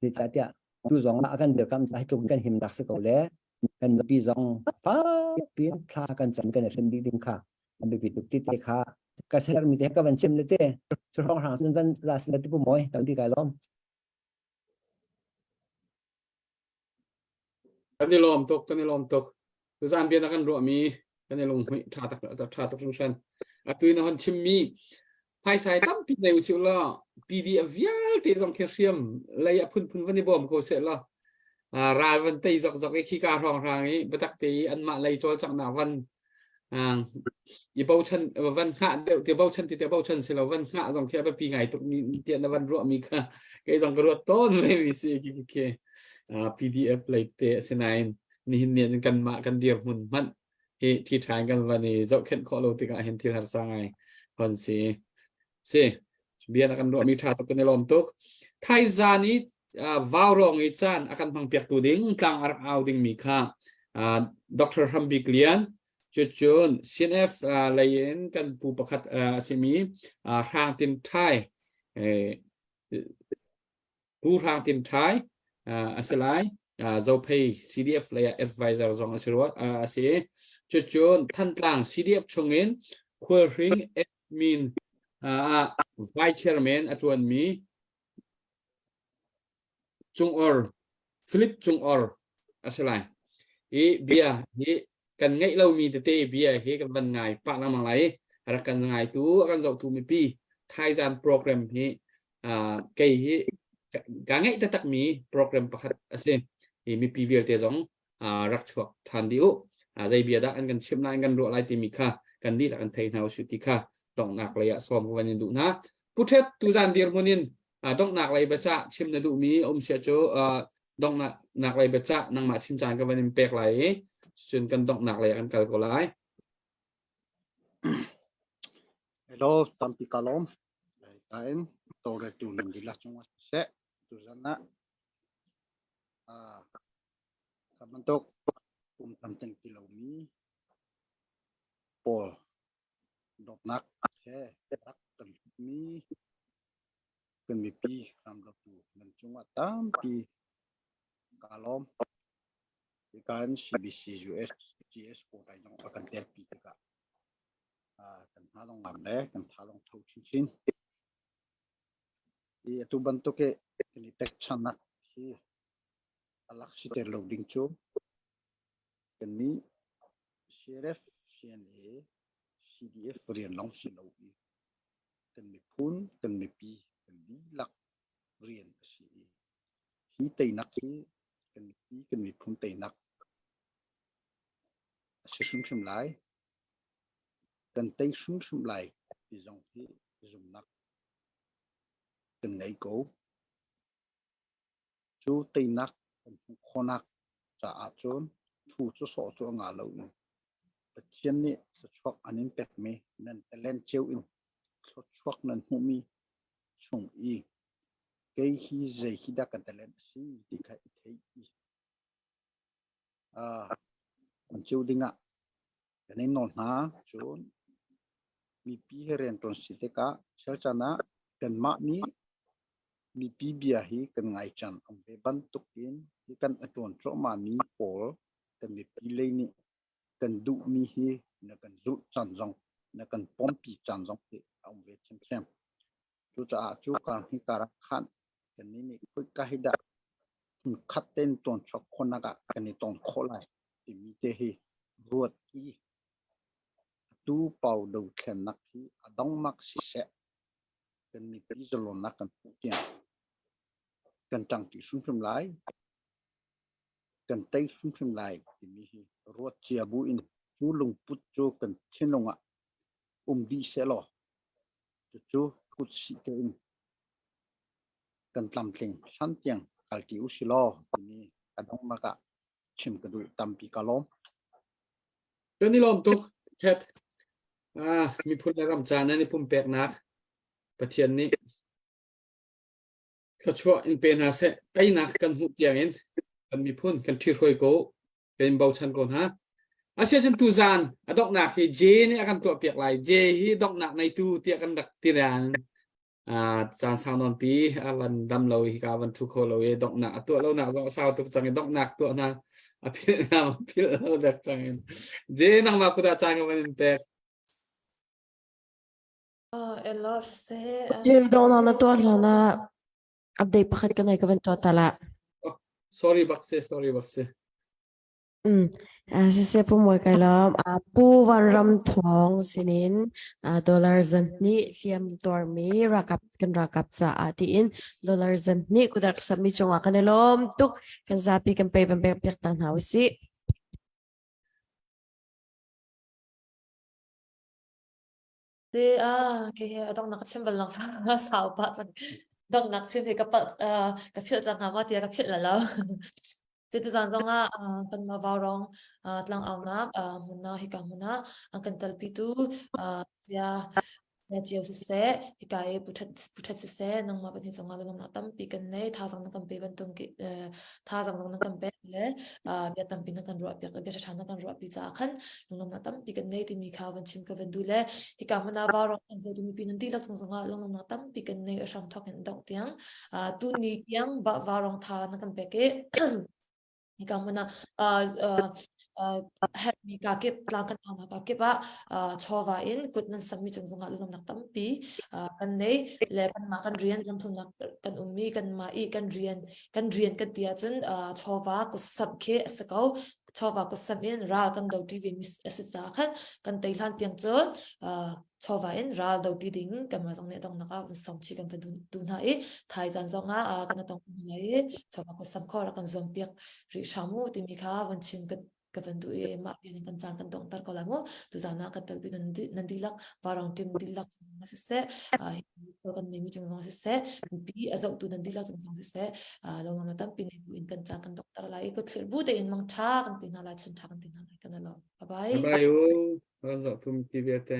Zeicahtiah tu zong ah a kan dirkamh caah hi tluk kan himnak si ko le kan nupi zong fakpi in thla kan cam kan i hrem dih ding kha a biapi tuk ti te kha ka sermi te ka van chim le te cu hrawnghrang cun van la sin ti pu mawi tampi kai lawm. Kan i lawm tuk, kan i lawm tuk. Tuzaan bia na kan ruahmi kan i lunghmuih ṭha tak ṭha tuk hringhran. Atu in na hon chimmi phaisa hi tampi nei usih law PDF vialte zong khi hriam lei a phunphun van i bawm ko seh law ral van tei zokzok i khika hrawnghrang i biatak te i anmah lei cawlcanghnak van i bochan van hngah deuh ti bochan ti te bochan si lo van hngah zong khi a biapi ngai tuk mi tiah na van ruah mi kha kei zong ka ruat tawn ve mi si khi khi PDF lei te asinain nihin ni ah kanmah kan dirhmun hmanh hi thi ṭha in kan van i zohkhenh khawh lo tikah hin thil harsa ngai hon si si bia na kan ruah mi ṭha tuk kan i lawm tuk thaizan i vaurawng i caan a kan hmang piaktu ding tlang a rak au ding mi kha Dr. Hrambik Lian cucun CNF lei in kan pu pakhat a simi Hrang Tin Thai Pu Hrang Tin Thai a si lai Zophei CDF lei ah advisor zong a si rua a si cucun Thantlang CDF chungin Khualhring admin ah vice chairman a tuanmi Cungor Philip Cungor a si lai. I bia hi kan ngeih lomi tete bia hi kan van ngai pah lengmang lai i a rak kan ngaitu a kan zohtu mipi thaizan program hi kei hi ka ngeih taktakmi program pakhat a si. Hi mipi vialte zong rak chuak ṭhan dih u. Zei bia dah an kan chimh lai, an kan ruah lai timi kha kan dihlak kan thei hna usih ti kha donghnak lei ah sawm ka van in duh hna. Pu Ṭhet, tuzan dirhmun in donghnak lei biacah chim na duhmi um sia cu donghnak lei biacah nangmah chim caan ka van in pek lai i cun kan donghnak lei ah kan kal ko lai. Hello, tampi ka lawm. Tain tawlretu nan dihlak cungah siseh, tuzan ah Kha bantuk pum tlamtling ti lomi pawl dawtnak he rak kan hlutmi kan mipi ramdotu nan cungah tampi kaa lawm. Hika in CBC US GS quota zong a kan telpi tikah kan hna zong ngam le kan tha zong tho chinchin. Hi atu bantuk i kan i pekchannak hi a lak siter lo ding cu kannih CRF, CNA, CDF rian lawng si lo i kan miphun, kan mipi, kan dihlak rian a si i hi teinak hi kan. Kan mipi kan miphun teinak a si hrimhrim lai. Kan tei hrimhrim lai ti zong hi zumnak kan ngei ko. Cu teinak kan hmuh khawhnak caah cun thu cu sawh cu a ngah lo i Pathian nih thluachuak an in pekmi nan talent cio in thluachuak nan hmuhmi chung i kei hi zei hi dah ka talent a si ti kha i theih i uh, an cio dingah kan in nawl hna. Cun mipi he rianṭuan si tikah chelchan ah kanmah nih mipi bia hi kan ngai cang um ve bantuk in hi kan a ṭuan cuahmah mi pawl kan mipi lei nih kan duhmi hi na kan zulh caan zong na kan pompi caan zong hi a um ve ṭhiamṭhiam. Cucaah cu kar hi kar ah khan kannih nih khoika hi dah hmunkhat tein tuanchuak khawhnak ah kan i ton khawh lai timi te hi ruat i atu pau dothlennak hi a donghnak siseh kan mipi zalawnnak kan hmuh tiang kan ṭangṭi hrimhrim lai kan tei hrimhrim lai timi hi ruat cia bu in cu lungput cu kan thinlung ah um dih sehlaw cucu kutsih tein kan tlamtling hlan tiang kalṭi usih law timi a donghnak ah chim ka duh tampi ka lawm. Kan i lawm tuk Ted. Ah, miphun le ram ca nan i pumpeknak Pathian nih thluachuah in pe hna seh. Teinak kan hmuh tiangin kan miphun kan ṭhihruai ko kan in bochan ko hna. Asiacun tuzaan a donghnak hi J nih a kan tuahpiak lai. J hi donghnak neitu tiah kan rak ti nain caan sau nawn pi a van dam lo hi ka van thu kho lo i donghnak a tuah lonak zong a sau tuk cang i donghnak tuah hna a philh hna a philh lo dek cang in J nangmah kuda caan ka van in pek. Oh, elo siseh. J donghnak na tuah hlan ah update pakhat ka nei ka van tuah ta la. Oh, sorry bak se, sorry bak se. Mm. Uh, siseh pu mawi kai lawm. Uh, Pu Vanram Thawng sinin uh, dollar zan hnih hliam tuarmi rakap kan rakap caah tiin dollar 200 kudak sami cungah kan i lawm tuk kan zapi kan pe van pek piak ta hna usih. Te a ke he donghnak ka chim bal lang sau pah cang donghnak chim hi ka palh ka philh cang hnga maw tiah ka philh la lo. Cuti zan zongah kanmah Vaurawng tlangaunak hmun ah hika hmun ah an kan telpitu saya saya Cio siseh, hika i Pu Ṭhat Pu Ṭhat siseh, nangmah pahnih cungah lunglawmhnak tampi kan nei, thazaang na kan pe bantuk thazaang zong na kan pek le bia tampi na kan ruahpiak bia ṭhaṭha na kan ruahpi caah khan lunglawmhnak tampi kan nei timi kha van chim ka van duh le hika hmun ah Vaurawng kan zohtu mipi nan dihlak cung zongah lunglawmhnak tampi kan nei a hram thawk in dongh tiang tu ni tiang Vaurawng tha na kan pek i hika hmun ah herhmi kakip tlang kan aunak kakip ah chawva in kut nan sammi cung zongah lunglawmhnak tampi kan nei le kanmah kan rian ramthumnak kan ummi kanmah i kan rian kan rian kan ti ahcun chawva kutsamh khi a si ko chawva kutsamh in ral kan do ṭi ve mi a si caah khan kan tei hlan tiang cun chawva in ral do ṭi ding kanmah zong nih donghnak ah sawm chih kan van duh hna i thaizan zong ah kan tong lai i chawva kutsamh kho rak kan zuam piak rih hram u timi kha van chim ka ka van duh i mah bian in kan caan kan donghter ko lai mu tuzan ah kan telpi nan nan dihlak varang team dihlak cung siseh kan neimi cung zong siseh mipi a zohtu nan dihlak cung zong siseh lawmam na tampi nei bu in kan caan kan donghter lai i ka thlir bu tein mang tha kan ti hna lai chun tha kan ti hna lai kan alawm bye bye bye bye u kan zohtu mipi vialte.